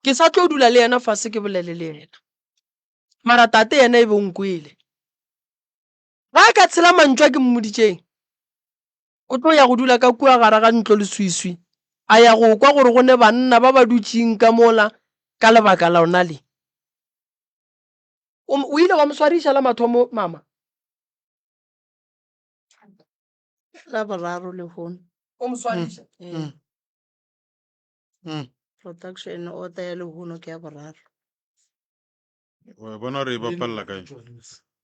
ke sa tlo dula le yena fase ke bolele le yena. Mara tate yena e be o nkwele. Ga a ka tshela mantšu a ke mmoditšeng, o tlo ya go dula ka kua gare ga ntlo leswiswi, a ya go kwa gore go ne banna ba ba dutšeng ka mola ka lebaka lona le. O, o ile wa mo swariša la mathomo, mama? La boraro lehono. O mo swariša? Ee. Mm. Production order ya lehono ke ya boraro. Wa bona gore e bapalela kae?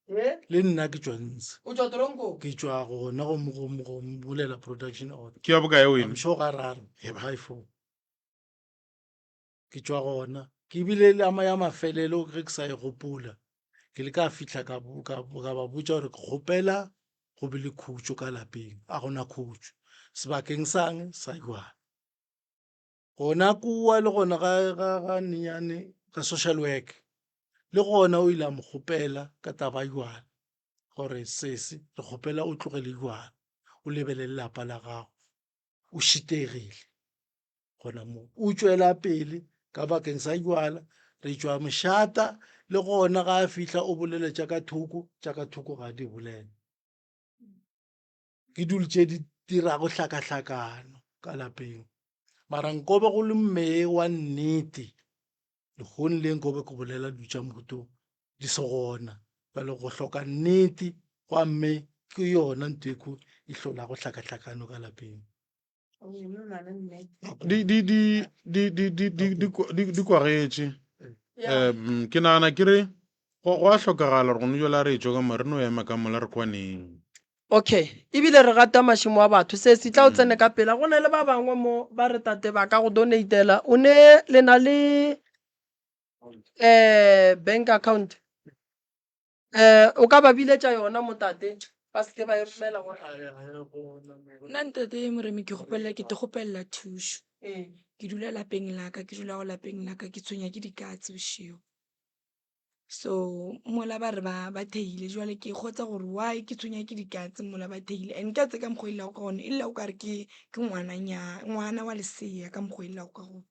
Eh? Le nna ke tšwa ntshe. O tšwa toronkong? Ke tšwa gona go mo go mo go bolela production order. Ke ya bokae wena? I'm sure gararo. Ga e four. Ke tšwa gona. Ke bile le ama ya mafelelo ge ke sa e gopola. Ke le ka fihla ka ka ka ba botša gore ke kgopela go be le khutšo ka lapeng. A gona khutšo. Sebakeng sang sa jwala. Gona kua le gona ga ga ga nnyane ga social work le gona o ile a mo kgopela ka taba ya jwala gore sesi re kgopela o tlogele jwala o lebelele lapa la gago o šitegile. Gona moo o tšwela pele ka bakeng sa jwala re tšwa mošata le gona ga a fihla o bolela tša ka thoko tša ka thoko ga di bolela ke dilo tše di dirago hlakahlakano ka lapeng mara nkobe go le mme wa nnete lehono le nkobe ke bolela dilo tša mohuto di se gona bjale go hloka nnete gwa mme ke yona ntho e e hlolago hlakahlakano ka lapeng. Di di di di di di di di di di kwagetše. Um ke nagana ke re go go a hlokagala gore gone jwale a re etšwa ka mo re no ema ka mola re kwaneng. Okay, ebile re rata mašemo a batho. Sesi, tla o tsene ka pela. Go na le ba bangwe mo ba re tate ba ka go donatela. O ne le na le um bank account? Um o ka ba biletša yona mo tate ba se ke ba e romela gore. Nna ntate Moremi ke kgopelela ke te kgopelela thušo. Ee. Ke dula lapeng la ka, ke dula go lapeng la ka ke tshwenya ke dikatse bošego. So mola ba re ba ba theile jwale ke kgotsa gore why ke tshwenya ke dikatse mola ba theile and katse ka mokgwa e llago ka gona e lla o kare ke ke ngwananya ngwana wa lesea ka mokgwa e llago ka gona.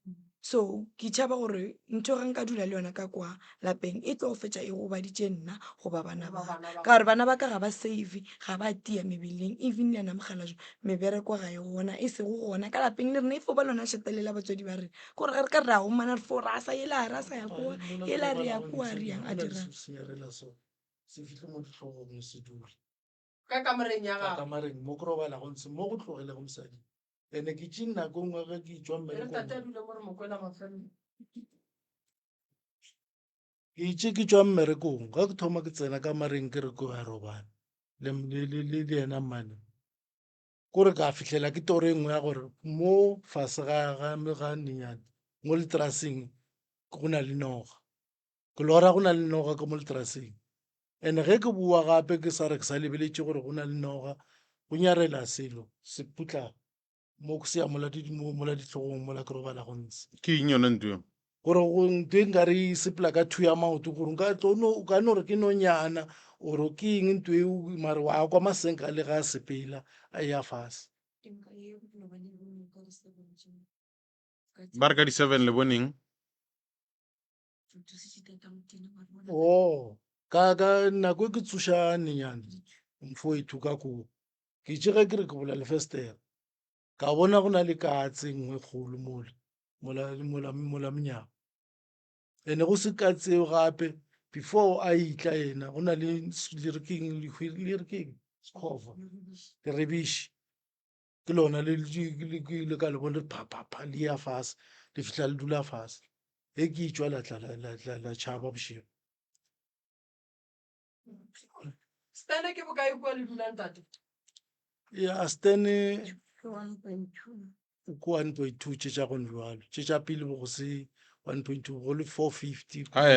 So ke tšhaba gore ntho ge nka dula le yona ka kwa lapeng e tlo fetša e gobaditše nna goba bana ba ka. Ka gore bana ba ka ga ba safe, ga ba tia mebeleng, even le yena mokgalajwe mebereko ga e gona, e sego gona ka lapeng le rena e fo ba lona šeta le la batswadi ba rena. Ke gore ge re ka re ra gomana re fo ra sa yela ra sa ya kua, yela re ya kua re yang a dirang. Se fihle mo dihlogong se dule. Ka kamoreng ya Ka gago. kamareng mo ke robalago ntshe mo go tlogelego mosadi. Ene ke tše nako nngwe ge ke tšwa E re mmerekong. tate a dule mo re mo kwela mafelelo. Ke itše ke tšwa mmerekong ge ke thoma ke tsena kamareng ke re ke ya robala le le le le le yena mmane. Kore ka fihlela ke toro e nngwe ya gore mo fase ga ga ga nyenyane mo leteraseng go na le noga. Ke lora go na le noga ka mo leteraseng. And ge ke boa gape ke sa re ke sa lebeletše gore go na le noga, go nyarela selo se putla mo se ya mola mola dihlogong mola ke robala go ntse. Ke eng yona ntho eo? Gore go ntho e nkare e sepela ka thu ya maoto gore nka tlo no o ka no re ke nonyana or ke eng ntho eo mare wa kwa masenka le ga a sepela a ya fase. Ba re ka di-seven le boneng? Oh, ka ka nako e ke tsoša nenyane mfowethu ka koo ke itše ge ke re ke bula lefestere ka bona go na le katse e nngwe kgolo mola mola mola mola monyako ene go se katse eo gape before a itla yena go na le le re keng le re keng sekhova lerebiši ke lona le le ka le bone le pha pha pha le ya fase le fihla le dula fase ge ke itšwa la tla la tšhaba bošego. Stene ke bokae kua le dulang tate? Ya stene ke 1.2 tše tša gone jwalo tše tša pele bo go se 1.2 go le 450 a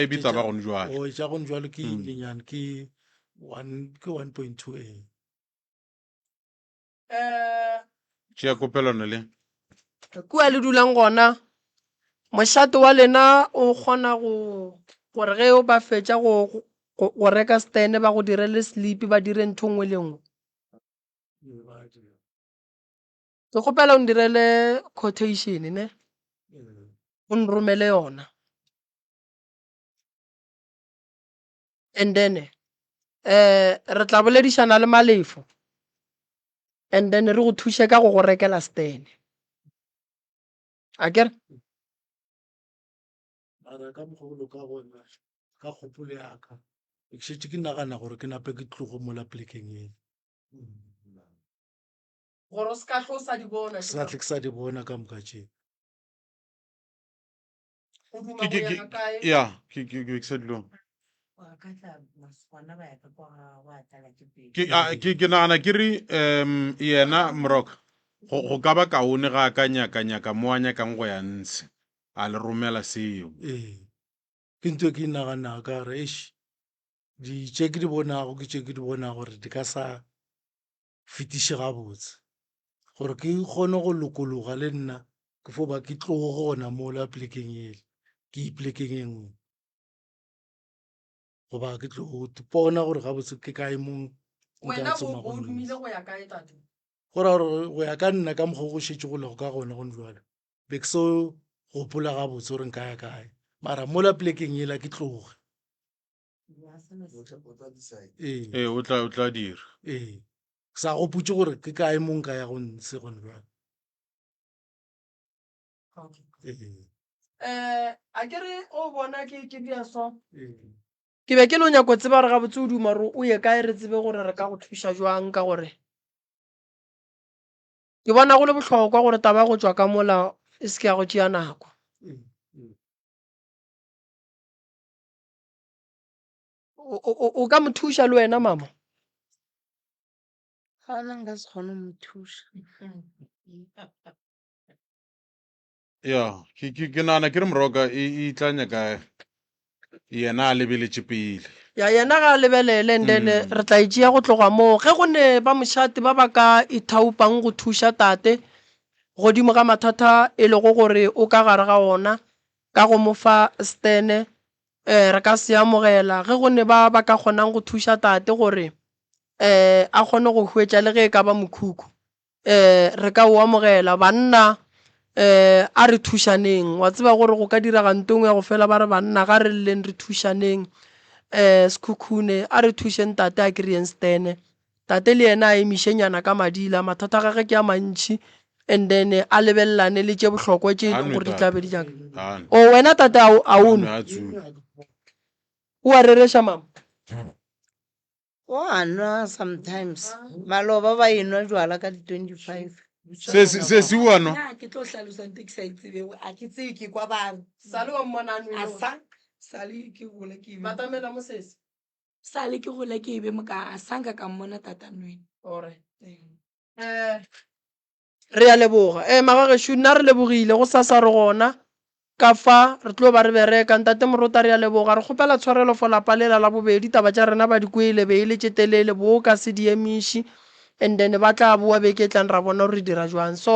e bitsa ba gone jwalo o tša gone jwalo ke nyenyane ke 1 ke 1.2 ee Eh, Tšea kopelano le. Kua le dulang gona, mošate wa lena o kgona go gore ge o ba fetša go, go, go reka stene ba go direle slipi ba dire ntho nngwe le nngwe. Ke kgopela o ndirele quotation ne, o nromele yona. And then eh re tla boledišana le Malefo and then re go thuše ka go go rekela stene. Akere? Mara ka mokgwa o ka gona ka kgopolo ya ka ke šetše ke nagana gore ke nape ke tloge mola polekeng ela. Gore o se ka hlwe o sa di bona. Sa tle ke sa di bona ka moka tše. O duma go ya kae? Ya, ke ke ke sa dilong. Ke a ke ke nagana ke re um yena Moroka go go ka ba kaone ga a ka nyaka nyaka mo a nyakang go ya ntshe a le romela seo. Ee, ke ntho e ke e naganago ka gore eish di tše ke di bonago ke tše ke di bonago gore di ka sa fetiše gabotse. Gore ke kgone go lokologa le nna ke fo ba ke tloge gona mola polekeng ele ke ye polekeng e nngwe. Goba ke tlo ipona gore gabotse ke kae mo nka Wena o tsomago o dumile nna. go ya kae tate? Go ra gore go ya ka nna ka mokgwa o go šetše go lego ka gona gone jwale be ke so gopola gabotse gore nka ya kae mara mola polekeng yela ke tloge. Ee. Ee, o tla o tla dira. Ee. Ke sa gopotše gore ke kae mo nka ya go ntshe gone bjale. Okay. Ee. Eh, a ke re o bona ke ke dia so. Ee. Ke be ke no nyako tseba gore gabotse o duma gore o ye kae re tsebe gore re ka go thuša jwang ka gore ke bona go le bohlokwa gore taba ya go tšwa ka mola e se ke ya go tšea nako. Ee. Ee. O, o, o ka mo thuša le wena mama? Ga nna nka se kgone go mo thuša. Ya, ke ke ke nagana ke re Moroka e e tla nyaka yena a lebeletše pele. Ya yena ga a lebelele and then Mm. re tla e tšea go tloga moo. Ge go ne ba mošate ba ba ka ithaopang go thuša tate godimo ga mathata e lego gore o ka gare ga ona ka go mo fa stene um re ka se amogela ge go ne ba ba ka kgonang go thuša tate gore um a kgone go hwetša le ge e ka ba mokhukhu um re ka o amogela. Banna Um a re thušaneng. Wa tseba gore go ka direga nto engwe ya go fela ba re banna ga re lleng re thušaneng. Um Sekhukhune a re thušeng tate a kry-eng stene. Tate le yena a emišenyana ka madila, mathata a gagwe ke a mantši and then a lebelelane le tše bohlokwa tše e leng gore di tla be di jaka. O wena tate a o nwe? O a rereša mama? O a nwa sometimes. Maloba ba enwa jwala ka di-25. Se se se o a nwa? Nna ke tlo hlalosa ntho e ke sa e tsebego, a ke tsebe ke kwa ba re. Sale wa mmona a nwele. A sa sale ke gola ke be. Batamela mo sesi. Sale ke gola ke be moka a sa nka ka mmona tata nwele. Ore. Eh Re a leboga. Ee, magagešo, nna re lebogile. Gosasa re gona ka fa, re tlo ba re bereka. Ntate Morota, re a leboga. Re kgopela tshwarelo for lapa lela la bobedi. Taba tša rena ba di kwele, be e le tše telele, bo ka se di emiše. And then ba tla boa beke e tlang ra bona gore re dira jwang. So.